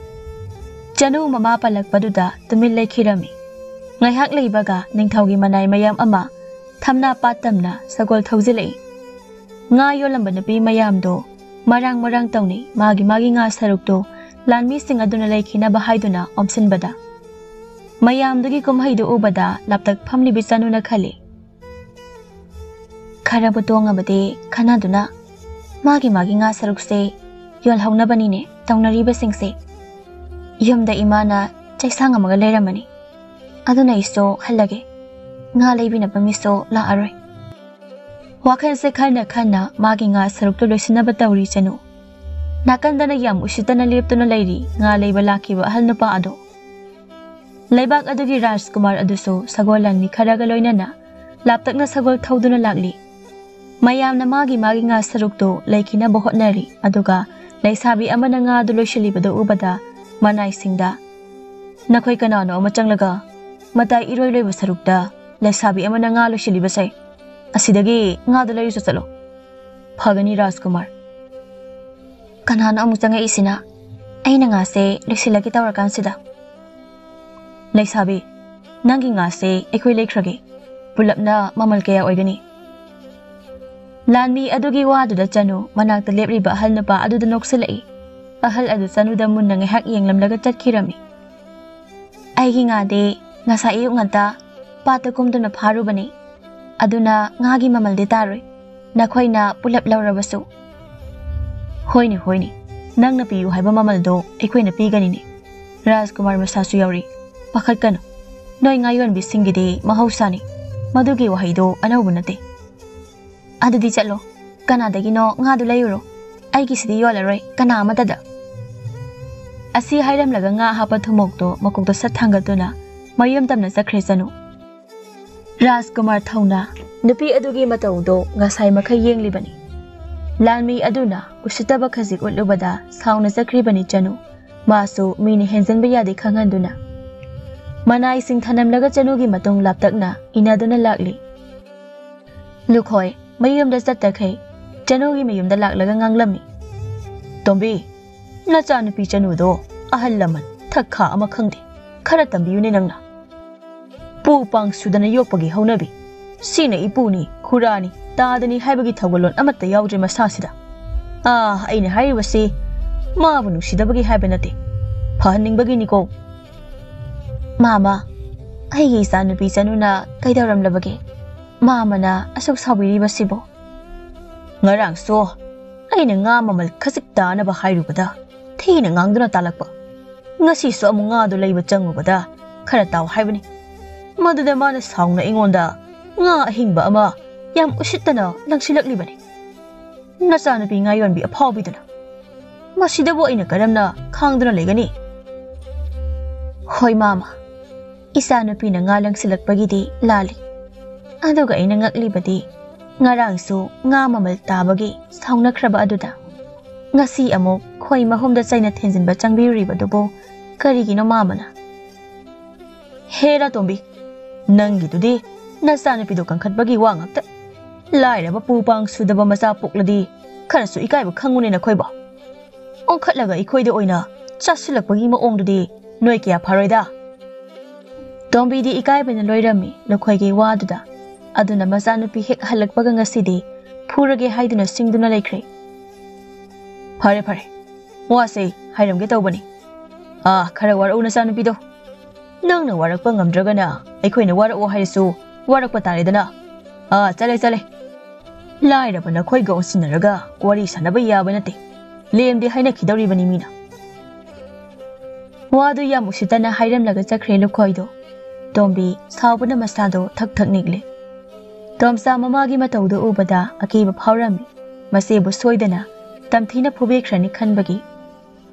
ꯆꯅꯨ ꯃꯃꯥ ꯄꯜꯂꯛꯄꯗꯨꯗ ꯇꯨꯃꯤꯟ ꯂꯩꯈꯤꯔꯝꯃꯤ꯫ ꯉꯥꯏꯍꯥꯛ ꯂꯩꯕꯒ ꯅꯤꯡꯊꯧꯒꯤ ꯃꯅꯥꯏ ꯃꯌꯥꯝ ꯑꯃ ꯊꯝꯅꯥ ꯄꯥꯠ ꯇꯝꯅ ꯁꯒꯣꯜ ꯊꯧꯖꯤꯜꯂꯛꯏ꯫ ꯉꯥ ꯌꯣꯜꯂꯝꯕ ꯅꯨꯄꯤ ꯃꯌꯥꯝꯗꯣ ꯃꯔꯥꯡ ꯃꯔꯥꯡ ꯇꯧꯅꯩ ꯃꯥꯒꯤ ꯃꯥꯒꯤ ꯉꯥ ꯁꯔꯨꯛꯇꯣ ꯂꯥꯟꯃꯤꯁꯤꯡ ꯑꯗꯨꯅ ꯂꯩꯈꯤꯅꯕ ꯍꯥꯏꯗꯨꯅ ꯑꯣꯝꯁꯤꯟꯕꯗ꯫ ꯃꯌꯥꯝꯗꯨꯒꯤ ꯀꯨꯝꯍꯩꯗꯨ ꯎꯕꯗ ꯂꯥꯞꯇꯛ ꯐꯝꯂꯤꯕꯤ ꯆꯅꯨꯅ ꯈꯜꯂꯤ, ꯈꯔꯕꯨ ꯇꯣꯡꯉꯕꯗꯤ ꯈꯟꯅꯗꯨꯅ ꯃꯥꯒꯤ ꯃꯥꯒꯤ ꯉꯥ ꯁꯔꯨꯛꯁꯦ ꯌꯣꯜꯍꯧꯅꯕꯅꯤꯅꯦ ꯇꯧꯅꯔꯤꯕꯁꯤꯡꯁꯦ꯫ ꯌꯨꯝꯗ ꯏꯃꯥꯅ ꯆꯩꯁꯥꯡ ꯑꯃꯒ ꯂꯩꯔꯝꯃꯅꯤ꯫ ꯑꯗꯨꯅ ꯑꯩꯁꯨ ꯍꯜꯂꯒꯦ꯫ ꯉꯥ ꯂꯩꯕꯤꯅꯕ ꯃꯤꯁꯨ ꯂꯥꯛꯑꯔꯣꯏ꯫ ꯋꯥꯈꯜꯁꯦ ꯈꯟꯅ ꯈꯟꯅ ꯃꯥꯒꯤ ꯉꯥ ꯁꯔꯨꯛꯇꯨ ꯂꯣꯏꯁꯤꯟꯅꯕ ꯇꯧꯔꯤ ꯆꯅꯨ꯫ ꯅꯥꯀꯟꯗꯅ ꯌꯥꯝ ꯎꯁꯤꯠꯇꯅ ꯂꯦꯞꯇꯨꯅ ꯂꯩꯔꯤ ꯉꯥ ꯂꯩꯕ ꯂꯥꯛꯈꯤꯕ ꯑꯍꯜ ꯅꯨꯄꯥ ꯑꯗꯣ꯫ ꯂꯩꯕꯥꯛ ꯑꯗꯨꯒꯤ ꯔꯥꯖꯀꯨꯃꯥꯔ ꯑꯗꯨꯁꯨ ꯁꯒꯣꯜ ꯂꯥꯟꯃꯤ ꯈꯔꯒ ꯂꯣꯏꯅꯅ ꯂꯥꯞꯇꯛꯅ ꯁꯒꯣꯜ ꯊꯧꯗꯨꯅ ꯂꯥꯛꯂꯤ꯫ ꯃꯌꯥꯝꯅ ꯃꯥꯒꯤ ꯃꯥꯒꯤ ꯉꯥ ꯁꯔꯨꯛꯇꯨ ꯂꯩꯈꯤꯅꯕ ꯍꯣꯠꯅꯔꯤ꯫ ꯑꯗꯨꯒ ꯂꯩꯁꯥꯕꯤ ꯑꯃꯅ ꯉꯥꯗꯨ ꯂꯣꯏꯁꯤꯜꯂꯤꯕꯗꯨ ꯎꯕꯗ ꯃꯅꯥꯏꯁꯤꯡꯗ, "ꯅꯈꯣꯏ ꯀꯅꯥꯅꯣ ꯑꯃ ꯆꯪꯂꯒ ꯃꯇꯥꯏ ꯏꯔꯣꯏ ꯂꯣꯏꯕ ꯁꯔꯨꯛꯇ ꯂꯩꯁꯥꯕꯤ ꯑꯃꯅ ꯉꯥ ꯂꯣꯏꯁꯤꯜꯂꯤꯕꯁꯦ? ꯑꯁꯤꯗꯒꯤ ꯉꯥꯗꯨ ꯂꯩꯔꯨꯆꯣ ꯆꯠꯂꯣ꯫ ꯐꯒꯅꯤ ꯔꯥꯖꯀꯨꯃꯥꯔ꯫ ꯀꯅꯥꯅꯣ ꯑꯃꯨꯛ ꯆꯪꯉꯛꯏꯁꯤꯅ? ꯑꯩꯅ ꯉꯥꯁꯦ ꯂꯣꯏꯁꯤꯜꯂꯒꯦ ꯇꯧꯔꯀꯥꯟꯁꯤꯗ꯫ ꯂꯩꯁꯥꯕꯤ, ꯅꯪꯒꯤ ꯉꯥꯁꯦ ꯑꯩꯈꯣꯏ ꯂꯩꯈ꯭ꯔꯒꯦ꯫ ꯄꯨꯂꯞꯅ ꯃꯃꯜ ꯀꯌꯥ ꯑꯣꯏꯒꯅꯤ?" ꯂꯥꯟꯃꯤ ꯑꯗꯨꯒꯤ ꯋꯥꯗꯨꯗ ꯆꯅꯨ ꯃꯅꯥꯛꯇ ꯂꯦꯞꯂꯤꯕ ꯑꯍꯜ ꯅꯨꯄꯥ ꯑꯗꯨꯗ ꯅꯣꯛꯁꯤꯜꯂꯛꯏ꯫ ꯑꯍꯜ ꯑꯗꯨ ꯆꯅꯨꯗ ꯃꯨꯟꯅ ꯉꯥꯏꯍꯥꯛ ꯌꯦꯡꯂꯝꯂꯒ ꯆꯠꯈꯤꯔꯝꯃꯤ꯫ "ꯑꯩꯒꯤ ꯉꯥꯗꯤ ꯉꯁꯥꯏ ꯑꯌꯨꯛ ꯉꯟꯇꯥ ꯄꯥꯠꯇ ꯀꯨꯝꯗꯨꯅ ꯐꯥꯔꯨꯕꯅꯤ꯫ ꯑꯗꯨꯅ ꯉꯥꯒꯤ ꯃꯃꯜꯗꯤ ꯇꯥꯔꯣꯏ, ꯅꯈꯣꯏꯅ ꯄꯨꯂꯞ ꯂꯧꯔꯕꯁꯨ꯫" "ꯍꯣꯏꯅꯦ, ꯍꯣꯏꯅꯦ, ꯅꯪꯅ ꯄꯤꯌꯨ ꯍꯥꯏꯕ ꯃꯃꯜꯗꯣ ꯑꯩꯈꯣꯏꯅ ꯄꯤꯒꯅꯤꯅꯦ꯫" ꯔꯥꯖꯀꯨꯃꯥꯔ ꯃꯁꯥꯁꯨ ꯌꯥꯎꯔꯤ꯫ "ꯄꯥꯈꯠꯀꯅꯨ, ꯅꯣꯏ ꯉꯥ ꯌꯣꯟꯕꯤꯁꯤꯡꯒꯤꯗꯤ ꯃꯍꯧꯁꯥꯅꯤ꯫ ꯃꯗꯨꯒꯤ ꯋꯥꯍꯩꯗꯣ ꯑꯅꯧꯕ ꯅꯠꯇꯦ꯫" "ꯑꯗꯨꯗꯤ ꯆꯠꯂꯣ, ꯀꯅꯥꯗꯒꯤꯅꯣ ꯉꯥꯗꯨ ꯂꯩꯔꯨꯔꯣ꯫ ꯑꯩꯒꯤꯁꯤꯗꯤ ꯌꯣꯜꯂꯔꯣꯏ ꯀꯅꯥ ꯑꯃꯠꯇꯗ꯫" ꯑꯁꯤ ꯍꯥꯏꯔꯝꯂꯒ ꯉꯥ ꯍꯥꯞꯄ ꯊꯨꯝꯃꯣꯛꯇꯣ ꯃꯀꯣꯛꯇ ꯁꯠ ꯊꯥꯡꯒꯠꯇꯨꯅ ꯃꯌꯨꯝ ꯇꯝꯅ ꯆꯠꯈ꯭ꯔꯦ ꯆꯅꯨ꯫ ꯔꯥꯖꯀꯨꯃꯥꯔ ꯊꯧꯅ ꯅꯨꯄꯤ ꯑꯗꯨꯒꯤ ꯃꯇꯧꯗꯣ ꯉꯁꯥꯏ ꯃꯈꯩ ꯌꯦꯡꯂꯤꯕꯅꯤ꯫ ꯂꯥꯟꯃꯤ ꯑꯗꯨꯅ ꯎꯁꯤꯠꯇꯕ ꯈꯖꯤꯛ ꯎꯠꯂꯨꯕꯗ ꯁꯥꯎꯅ ꯆꯠꯈ꯭ꯔꯤꯕꯅꯤ ꯆꯅꯨ꯫ ꯃꯥꯁꯨ ꯃꯤꯅ ꯍꯦꯟꯖꯟꯕ ꯌꯥꯗꯦ ꯈꯪꯍꯟꯗꯨꯅ꯫ ꯃꯅꯥꯏꯁꯤꯡ ꯊꯅꯝꯂꯒ ꯆꯅꯨꯒꯤ ꯃꯇꯨꯡ ꯂꯥꯞꯇꯛꯅ ꯏꯟꯅꯗꯨꯅ ꯂꯥꯛꯂꯤ꯫ ꯂꯨꯈꯣꯏ ꯃꯌꯨꯝꯗ ꯆꯠꯇꯈꯩ ꯆꯅꯨꯒꯤ ꯃꯌꯨꯝꯗ ꯂꯥꯛꯂꯒ ꯉꯥꯡꯂꯝꯃꯤ꯫ "ꯇꯣꯝꯕꯤ, ꯅꯆꯥꯅꯨꯄꯤ ꯆꯅꯨꯗꯣ ꯑꯍꯜ ꯂꯃꯟ ꯊꯛꯈꯥ ꯑꯃ ꯈꯪꯗꯦ, ꯈꯔ ꯇꯝꯕꯤꯌꯨꯅꯦ ꯅꯪꯅ꯫ ꯄꯨ ꯄꯥꯡ ꯁꯨꯗꯅ ꯌꯣꯛꯄꯒꯤ ꯍꯧꯅꯕꯤ꯫ ꯁꯤꯅ ꯏꯄꯨꯅꯤ, ꯈꯨꯔꯥꯅꯤ, ꯇꯥꯗꯅꯤ ꯍꯥꯏꯕꯒꯤ ꯊꯧꯒꯜꯂꯣꯟ ꯑꯃꯠꯇ ꯌꯥꯎꯗ꯭ꯔꯦ ꯃꯁꯥꯁꯤꯗ꯫ ꯑꯥ, ꯑꯩꯅ ꯍꯥꯏꯔꯤꯕꯁꯤ ꯃꯥꯕꯨ ꯅꯨꯡꯁꯤꯗꯕꯒꯤ ꯍꯥꯏꯕ ꯅꯠꯇꯦ, ꯐꯍꯟꯅꯤꯡꯕꯒꯤꯅꯤꯀꯣ꯫" "ꯃꯥꯃ, ꯑꯩꯒꯤ ꯏꯆꯥꯅꯨꯄꯤ ꯆꯅꯨꯅ ꯀꯩꯗꯧꯔꯝꯂꯕꯒꯦ?" ꯃꯥꯃꯅ ꯑꯁꯨꯛ ꯁꯥꯎꯕꯤꯔꯤꯕꯁꯤꯕꯨ? ꯉꯔꯥꯡꯁꯨ ꯑꯩꯅ ꯉꯥ ꯃꯃꯜ ꯈꯖꯤꯛ ꯇꯥꯅꯕ ꯍꯥꯏꯔꯨꯕꯗ ꯊꯤꯅ ꯉꯥꯡꯗꯨꯅ ꯇꯥꯜꯂꯛꯄ꯫ ꯉꯁꯤꯁꯨ ꯑꯃꯨꯛ ꯉꯥꯗꯨ ꯂꯩꯕ ꯆꯪꯉꯨꯕꯗ ꯈꯔ ꯇꯥꯎ ꯍꯥꯏꯕꯅꯤ꯫ ꯃꯗꯨꯗ ꯃꯥꯅ ꯁꯥꯎꯅ ꯑꯩꯉꯣꯟꯗ ꯉꯥ ꯑꯍꯤꯡꯕ ꯑꯃ ꯌꯥꯝ ꯎꯁꯤꯠꯇꯅ ꯂꯪꯁꯤꯜꯂꯛꯂꯤꯕꯅꯤ꯫ ꯅꯆꯥꯅꯨꯄꯤ ꯉꯥ ꯌꯣꯟꯕꯤ ꯑꯐꯥꯎꯕꯤꯗꯨꯅ꯫ ꯃꯁꯤꯗꯕꯨ ꯑꯩꯅ ꯀꯔꯝꯅ ꯈꯥꯡꯗꯨꯅ ꯂꯩꯒꯅꯤ? ꯍꯣꯏ ꯃꯥꯃ, ꯏꯆꯥꯅꯨꯄꯤꯅ ꯉꯥ ꯂꯪꯁꯤꯜꯂꯛꯄꯒꯤꯗꯤ ꯂꯥꯜꯂꯤ꯫ ꯑꯗꯨꯒ ꯑꯩꯅ ꯉꯛꯂꯤꯕꯗꯤ ꯉꯔꯥꯡꯁꯨ ꯉꯥ ꯃꯃꯜ ꯇꯥꯕꯒꯤ ꯁꯥꯎꯅꯈ꯭ꯔꯕ ꯑꯗꯨꯗ ꯉꯁꯤ ꯑꯃꯨꯛ ꯈꯣꯏ ꯃꯍꯨꯝꯗ ꯆꯩꯅ ꯊꯤꯟꯖꯤꯟꯕ ꯆꯪꯕꯤꯔꯨꯔꯤꯕꯗꯨꯕꯨ ꯀꯔꯤꯒꯤꯅꯣ ꯃꯥꯃꯅ? ꯍꯦꯔꯥ ꯇꯣꯝꯕꯤ, ꯅꯪꯒꯤꯗꯨꯗꯤ ꯅꯆꯥꯅꯨꯄꯤꯗꯣ ꯀꯟꯈꯠꯄꯒꯤ ꯋꯥ ꯉꯥꯛꯇ꯫ ꯂꯥꯏꯔꯕ ꯄꯨ ꯄꯥꯡ ꯁꯨꯗꯕ ꯃꯆꯥ ꯄꯣꯛꯂꯗꯤ ꯈꯔꯁꯨ ꯏꯀꯥꯏꯕ ꯈꯪꯉꯨꯅꯦ ꯅꯈꯣꯏꯕꯣ꯫ ꯑꯣꯟꯈꯠꯂꯒ ꯑꯩꯈꯣꯏꯗ ꯑꯣꯏꯅ ꯆꯥꯁꯤꯜꯂꯛꯄꯒꯤ ꯃꯑꯣꯡꯗꯨꯗꯤ ꯅꯣꯏ ꯀꯌꯥ ꯐꯔꯣꯏꯗ꯫ ꯇꯣꯝꯕꯤꯗꯤ ꯏꯀꯥꯏꯕꯅ ꯂꯣꯏꯔꯝꯃꯤ ꯂꯨꯈꯣꯏꯒꯤ ꯋꯥꯗꯨꯗ꯫ ꯑꯗꯨꯅ ꯃꯆꯥꯅꯨꯄꯤ ꯍꯦꯛ ꯍꯜꯂꯛꯄꯒ ꯉꯁꯤꯗꯤ ꯐꯨꯔꯒꯦ ꯍꯥꯏꯗꯨꯅ ꯁꯤꯡꯗꯨꯅ ꯂꯩꯈ꯭ꯔꯦ꯫ ꯐꯔꯦ ꯐꯔꯦ, ꯋꯥꯁꯦ ꯍꯥꯏꯔꯝꯒꯦ ꯇꯧꯕꯅꯤ꯫ ꯑꯥ, ꯈꯔ ꯋꯥꯔꯛꯎ ꯅꯆꯥꯅꯨꯄꯤꯗꯣ꯫ ꯅꯪꯅ ꯋꯥꯔꯛꯄ ꯉꯝꯗ꯭ꯔꯒꯅ ꯑꯩꯈꯣꯏꯅ ꯋꯥꯔꯛꯑꯣ ꯍꯥꯏꯔꯁꯨ ꯋꯥꯔꯛꯄ ꯇꯥꯔꯦꯗꯅ꯫ ꯑꯥ, ꯆꯠꯂꯦ ꯆꯠꯂꯦ꯫ ꯂꯥꯏꯔꯕ ꯅꯈꯣꯏꯒ ꯑꯣꯟꯁꯤꯟꯅꯔꯒ ꯋꯥꯔꯤ ꯁꯥꯟꯅꯕ ꯌꯥꯕ ꯅꯠꯇꯦ꯫ ꯂꯦꯝꯗꯦ ꯍꯥꯏꯅꯈꯤꯗꯧꯔꯤꯕꯅꯤ ꯃꯤꯅ꯫ ꯋꯥꯗꯨ ꯌꯥꯝ ꯎꯁꯤꯠꯇꯅ ꯍꯥꯏꯔꯝꯂꯒ ꯆꯠꯈ꯭ꯔꯦ ꯂꯨꯈꯣꯏꯗꯣ꯫ ꯇꯣꯝꯕꯤ ꯁꯥꯎꯕꯅ ꯃꯁꯥꯗꯣ ꯊꯛ ꯊꯛ ꯅꯤꯛꯂꯦ꯫ ꯇꯣꯝꯆꯥ ꯃꯃꯥꯒꯤ ꯃꯇꯧꯗꯨ ꯎꯕꯗ ꯑꯀꯤꯕ ꯐꯥꯎꯔꯝꯃꯤ꯫ ꯃꯆꯦꯕꯨ ꯁꯣꯏꯗꯅ ꯇꯝꯊꯤꯅ ꯐꯨꯕꯤꯈ꯭ꯔꯅꯤ ꯈꯟꯕꯒꯤ꯫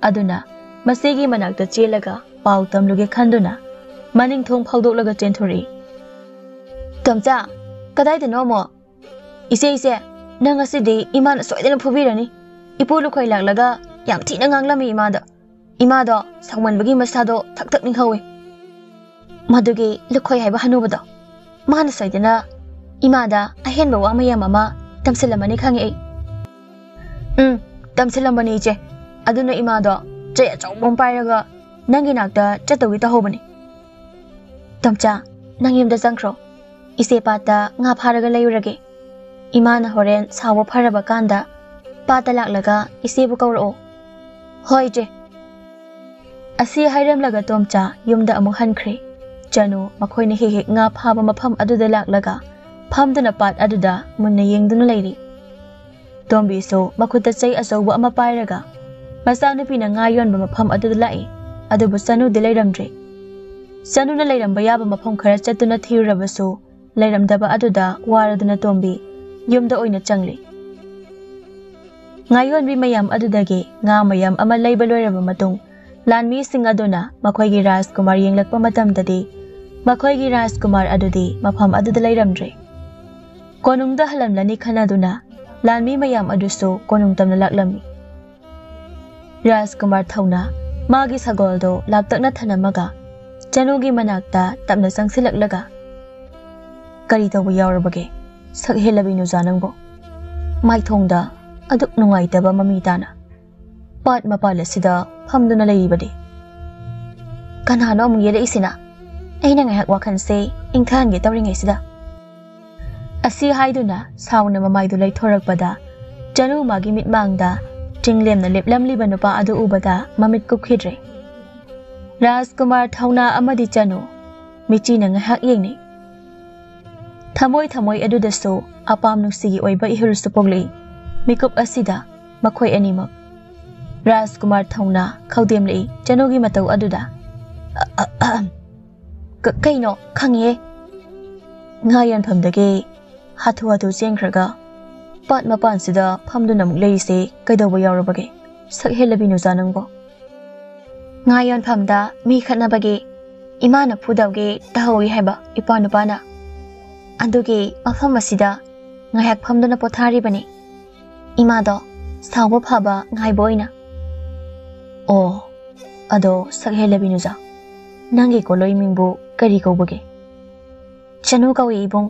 ꯑꯗꯨꯅ ꯃꯆꯦꯒꯤ ꯃꯅꯥꯛꯇ ꯆꯦꯜꯂꯒ ꯄꯥꯎ ꯇꯝꯂꯨꯒꯦ ꯈꯟꯗꯨꯅ ꯃꯅꯤꯡ ꯊꯣꯡ ꯐꯥꯎꯗꯣꯛꯂꯒ ꯆꯦꯟꯊꯣꯔꯛꯏ꯫ ꯇꯣꯝꯆꯥ, ꯀꯗꯥꯏꯗꯅꯣ ꯑꯃꯨꯛ? ꯏꯆꯦ, ꯏꯆꯦ, ꯅꯪ ꯉꯁꯤꯗꯤ ꯏꯃꯥꯅ ꯁꯣꯏꯗꯅ ꯐꯨꯕꯤꯔꯅꯤ꯫ ꯏꯄꯨ ꯂꯨꯈꯣꯏ ꯂꯥꯛꯂꯒ ꯌꯥꯝ ꯊꯤꯅ ꯉꯥꯡꯂꯝꯃꯤ ꯏꯃꯥꯗ꯫ ꯏꯃꯥꯗꯣ ꯁꯥꯎꯃꯟꯕꯒꯤ ꯃꯁꯥꯗꯣ ꯊꯛ ꯊꯛ ꯅꯤꯛꯍꯧꯋꯤ꯫ ꯃꯗꯨꯒꯤ ꯂꯨꯈꯣꯏ ꯍꯥꯏꯕ ꯍꯅꯨꯕꯗꯣ, ꯃꯥꯅ ꯁꯣꯏꯗꯅ ꯏꯃꯥꯗ ꯑꯍꯦꯟꯕ ꯋꯥ ꯃꯌꯥꯝ ꯑꯃ ꯇꯝꯁꯤꯜꯂꯝꯃꯅꯤ ꯈꯪꯉꯦ ꯑꯩ꯫ ꯎꯝ, ꯇꯝꯁꯤꯜꯂꯝꯕꯅꯤ ꯏꯆꯦ꯫ ꯑꯗꯨꯅ ꯏꯃꯥꯗꯣ ꯆꯩ ꯑꯆꯧꯕ ꯑꯃ ꯄꯥꯏꯔꯒ ꯅꯪꯒꯤ ꯅꯥꯛꯇ ꯆꯠꯇꯧꯒꯤ ꯇꯧꯍꯧꯕꯅꯤ꯫ ꯇꯣꯝꯆꯥ, ꯅꯪ ꯌꯨꯝꯗ ꯆꯪꯈ꯭ꯔꯣ꯫ ꯏꯆꯦ ꯄꯥꯠꯇ ꯉꯥ ꯐꯥꯔꯒ ꯂꯩꯔꯨꯔꯒꯦ꯫ ꯏꯃꯥꯅ ꯍꯣꯔꯦꯟ ꯁꯥꯎꯕ ꯐꯔꯕ ꯀꯥꯟꯗ ꯄꯥꯠꯇ ꯂꯥꯛꯂꯒ ꯏꯆꯦꯕꯨ ꯀꯧꯔꯛꯑꯣ꯫ ꯍꯣꯏ ꯏꯆꯦ꯫ ꯑꯁꯤ ꯍꯥꯏꯔꯝꯂꯒ ꯇꯣꯝꯆꯥ ꯌꯨꯝꯗ ꯑꯃꯨꯛ ꯍꯟꯈ꯭ꯔꯦ꯫ ꯆꯅꯨ ꯃꯈꯣꯏꯅ ꯍꯦꯛ ꯍꯦꯛ ꯉꯥ ꯐꯥꯕ ꯃꯐꯝ ꯑꯗꯨꯗ ꯂꯥꯛꯂꯒ ꯐꯝꯗꯨꯅ ꯄꯥꯠ ꯑꯗꯨꯗ ꯃꯨꯟꯅ ꯌꯦꯡꯗꯨꯅ ꯂꯩꯔꯤ꯫ ꯇꯣꯝꯕꯤꯁꯨ ꯃꯈꯨꯠꯇ ꯆꯩ ꯑꯆꯧꯕ ꯑꯃ ꯄꯥꯏꯔꯒ ꯃꯆꯥꯅꯨꯄꯤꯅ ꯉꯥ ꯌꯣꯟꯕ ꯃꯐꯝ ꯑꯗꯨꯗ ꯂꯥꯛꯏ꯫ ꯑꯗꯨꯕꯨ ꯆꯅꯨꯗꯤ ꯂꯩꯔꯝꯗ꯭ꯔꯦ꯫ ꯆꯅꯨꯅ ꯂꯩꯔꯝꯕ ꯌꯥꯕ ꯃꯐꯝ ꯈꯔ ꯆꯠꯇꯨꯅ ꯊꯤꯔꯨꯔꯕꯁꯨ ꯂꯩꯔꯝꯗꯕ ꯑꯗꯨꯗ ꯋꯥꯔꯗꯨꯅ ꯇꯣꯝꯕꯤ ꯌꯨꯝꯗ ꯑꯣꯏꯅ ꯆꯪꯂꯤ꯫ ꯉꯥꯌꯣꯟꯕꯤ ꯃꯌꯥꯝ ꯑꯗꯨꯗꯒꯤ ꯉꯥ ꯃꯌꯥꯝ ꯑꯃ ꯂꯩꯕ ꯂꯣꯏꯔꯕ ꯃꯇꯨꯡ, ꯂꯥꯟꯃꯤꯁꯤꯡ ꯑꯗꯨꯅ ꯃꯈꯣꯏꯒꯤ ꯔꯥꯖꯀꯨꯃꯥꯔ ꯌꯦꯡꯂꯛꯄ ꯃꯇꯝꯗꯗꯤ ꯃꯈꯣꯏꯒꯤ ꯔꯥꯖꯀꯨꯃꯥꯔ ꯑꯗꯨꯗꯤ ꯃꯐꯝ ꯑꯗꯨꯗ ꯂꯩꯔꯝꯗ꯭ꯔꯦ꯫ ꯀꯣꯅꯨꯡꯗ ꯍꯜꯂꯝꯂꯅꯤ ꯈꯟꯅꯗꯨꯅ ꯂꯥꯟꯃꯤ ꯃꯌꯥꯝ ꯑꯗꯨꯁꯨ ꯀꯣꯅꯨꯡ ꯇꯝꯅ ꯂꯥꯛꯂꯝꯃꯤ꯫ ꯔꯥꯖꯀꯨꯃꯥꯔ ꯊꯧꯅꯥ ꯃꯥꯒꯤ ꯁꯒꯣꯜꯗꯣ ꯂꯥꯞꯇꯛꯅ ꯊꯅꯝꯃꯒ ꯆꯅꯨꯒꯤ ꯃꯅꯥꯛꯇ ꯇꯞꯅ ꯆꯪꯁꯤꯜꯂꯛꯂꯒ, "ꯀꯔꯤ ꯇꯧꯕ ꯌꯥꯎꯔꯕꯒꯦ, ꯁꯛ ꯍꯦꯜꯂꯕꯤ ꯅꯨꯖꯥ ꯅꯪꯕꯣ? ꯃꯥꯏꯊꯣꯡꯗ ꯑꯗꯨꯛ ꯅꯨꯡꯉꯥꯏꯇꯕ ꯃꯃꯤ ꯇꯥꯅ ꯄꯥꯠ ꯃꯄꯥꯜ ꯑꯁꯤꯗ ꯐꯝꯗꯨꯅ ꯂꯩꯔꯤꯕꯗꯤ? ꯀꯅꯥꯅꯣ ꯑꯃꯨꯛ ꯌꯦꯠꯂꯛꯏꯁꯤꯅ? ꯑꯩꯅ ꯉꯥꯏꯍꯥꯛ ꯋꯥꯈꯜꯁꯦ ꯏꯪꯊꯍꯟꯒꯦ ꯇꯧꯔꯤꯉꯩꯁꯤꯗ"꯫ ꯑꯁꯤ ꯍꯥꯏꯗꯨꯅ ꯁꯥꯎꯅ ꯃꯃꯥꯏꯗꯨ ꯂꯩꯊꯣꯔꯛꯄꯗ, ꯆꯅꯨ ꯃꯥꯒꯤ ꯃꯤꯠꯃꯥꯡꯗ ꯆꯤꯡꯂꯦꯝꯅ ꯂꯦꯞꯂꯝꯂꯤꯕ ꯅꯨꯄꯥ ꯑꯗꯨ ꯎꯕꯗ ꯃꯃꯤꯠ ꯀꯨꯞꯈꯤꯗ꯭ꯔꯦ꯫ ꯔꯥꯖꯀꯨꯃꯥꯔ ꯊꯧꯅꯥ ꯑꯃꯗꯤ ꯆꯅꯨ ꯃꯤꯆꯤꯅ ꯉꯥꯏꯍꯥꯛ ꯌꯦꯡꯅꯩ꯫ ꯊꯃꯣꯏ ꯊꯃꯣꯏ ꯑꯗꯨꯗꯁꯨ ꯑꯄꯥꯝ ꯅꯨꯡꯁꯤꯒꯤ ꯑꯣꯏꯕ ꯏꯍꯨꯜꯁꯨ ꯄꯣꯛꯂꯛꯏ꯫ ꯃꯤꯀꯨꯞ ꯑꯁꯤꯗ ꯃꯈꯣꯏ ꯑꯅꯤꯃꯛ꯫ ꯔꯥꯖꯀꯨꯃꯥꯔ ꯊꯧꯅꯥ ꯈꯧꯗꯦꯝꯂꯛꯏ ꯆꯅꯨꯒꯤ ꯃꯇꯧ ꯑꯗꯨꯗ꯫ "ꯑ-, ꯑ-, ꯑꯍꯝ꯫ ꯀ-, ꯀꯩꯅꯣ? ꯈꯪꯉꯦ꯫ ꯉꯥ ꯌꯣꯟꯐꯝꯗꯒꯤ ꯍꯥꯊꯨ ꯍꯥꯊꯨ ꯆꯦꯟꯈ꯭ꯔꯒ ꯄꯥꯠ ꯃꯄꯥꯟꯁꯤꯗ ꯐꯝꯗꯨꯅ ꯑꯃꯨꯛ ꯂꯩꯔꯤꯁꯦ ꯀꯩꯗꯧꯕ ꯌꯥꯎꯔꯕꯒꯦ, ꯁꯛ ꯍꯦꯜꯂꯕꯤ ꯅꯨꯖꯥ ꯅꯪꯕꯣ?" "ꯉꯥ ꯌꯣꯟꯐꯝꯗ ꯃꯤ ꯈꯠꯅꯕꯒꯤ ꯏꯃꯥꯅ ꯐꯨꯗꯕꯒꯤ ꯇꯧꯍꯧꯏ ꯍꯥꯏꯕ ꯏꯄ꯭ꯋꯥ ꯅꯨꯄꯥꯅ꯫ ꯑꯗꯨꯒꯤ ꯃꯐꯝ ꯑꯁꯤꯗ ꯉꯥꯏꯍꯥꯛ ꯐꯝꯗꯨꯅ ꯄꯣꯊꯥꯔꯤꯕꯅꯤ꯫ ꯏꯃꯥꯗꯣ ꯁꯥꯎꯕ ꯐꯕ ꯉꯥꯏꯕ ꯑꯣꯏꯅ"꯫ "ꯑꯣ, ꯑꯗꯣ ꯁꯛ ꯍꯦꯜꯂꯕꯤ ꯅꯨꯖꯥ, ꯅꯪꯒꯤ ꯀꯣꯂꯣꯏ ꯃꯤꯡꯕꯨ ꯀꯔꯤ ꯀꯧꯕꯒꯦ?" "ꯆꯅꯨ ꯀꯧꯏ ꯏꯕꯨꯡ"꯫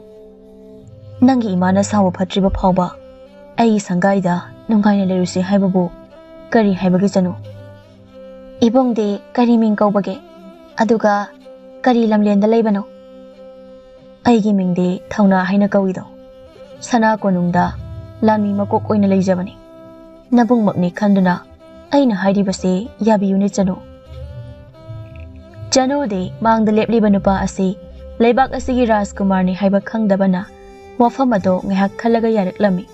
"ꯅꯪꯒꯤ ꯏꯃꯥꯅ ꯁꯥꯎꯕ ꯐꯠꯇ꯭ꯔꯤꯕ ꯐꯥꯎꯕ ꯑꯩꯒꯤ ꯁꯪꯒꯥꯏꯗ ꯅꯨꯡꯉꯥꯏꯅ ꯂꯩꯔꯨꯁꯤ ꯍꯥꯏꯕꯕꯨ ꯀꯔꯤ ꯍꯥꯏꯕꯒꯦ ꯆꯅꯨ? ꯏꯕꯨꯡꯗꯤ ꯀꯔꯤ ꯃꯤꯡ ꯀꯧꯕꯒꯦ? ꯑꯗꯨꯒ ꯀꯔꯤ ꯂꯝꯂꯦꯟꯗ ꯂꯩꯕꯅꯣ?" "ꯑꯩꯒꯤ ꯃꯤꯡꯗꯤ ꯊꯧꯅꯥ ꯍꯥꯏꯅ ꯀꯧꯏꯗꯣ꯫ ꯁꯅꯥ ꯀꯣꯅꯨꯡꯗ ꯂꯥꯟꯃꯤ ꯃꯀꯣꯛ ꯑꯣꯏꯅ ꯂꯩꯖꯕꯅꯤ꯫ ꯅꯕꯨꯡꯃꯛꯅꯤ ꯈꯟꯗꯨꯅ ꯑꯩꯅ ꯍꯥꯏꯔꯤꯕꯁꯤ ꯌꯥꯕꯤꯌꯨꯅꯦ ꯆꯅꯨ"꯫ ꯆꯅꯨꯗꯤ ꯃꯥꯡꯗ ꯂꯦꯞꯂꯤꯕ ꯅꯨꯄꯥ ꯑꯁꯤ ꯂꯩꯕꯥꯛ ꯑꯁꯤꯒꯤ ꯔꯥꯖꯀꯨꯃꯥꯔꯅꯤ ꯍꯥꯏꯕ ꯈꯪꯗꯕꯅ ꯋꯥꯐꯝ ꯑꯗꯣ ꯉꯥꯏꯍꯥꯛ ꯈꯜꯂꯒ ꯌꯥꯔꯛꯂꯝꯃꯤ꯫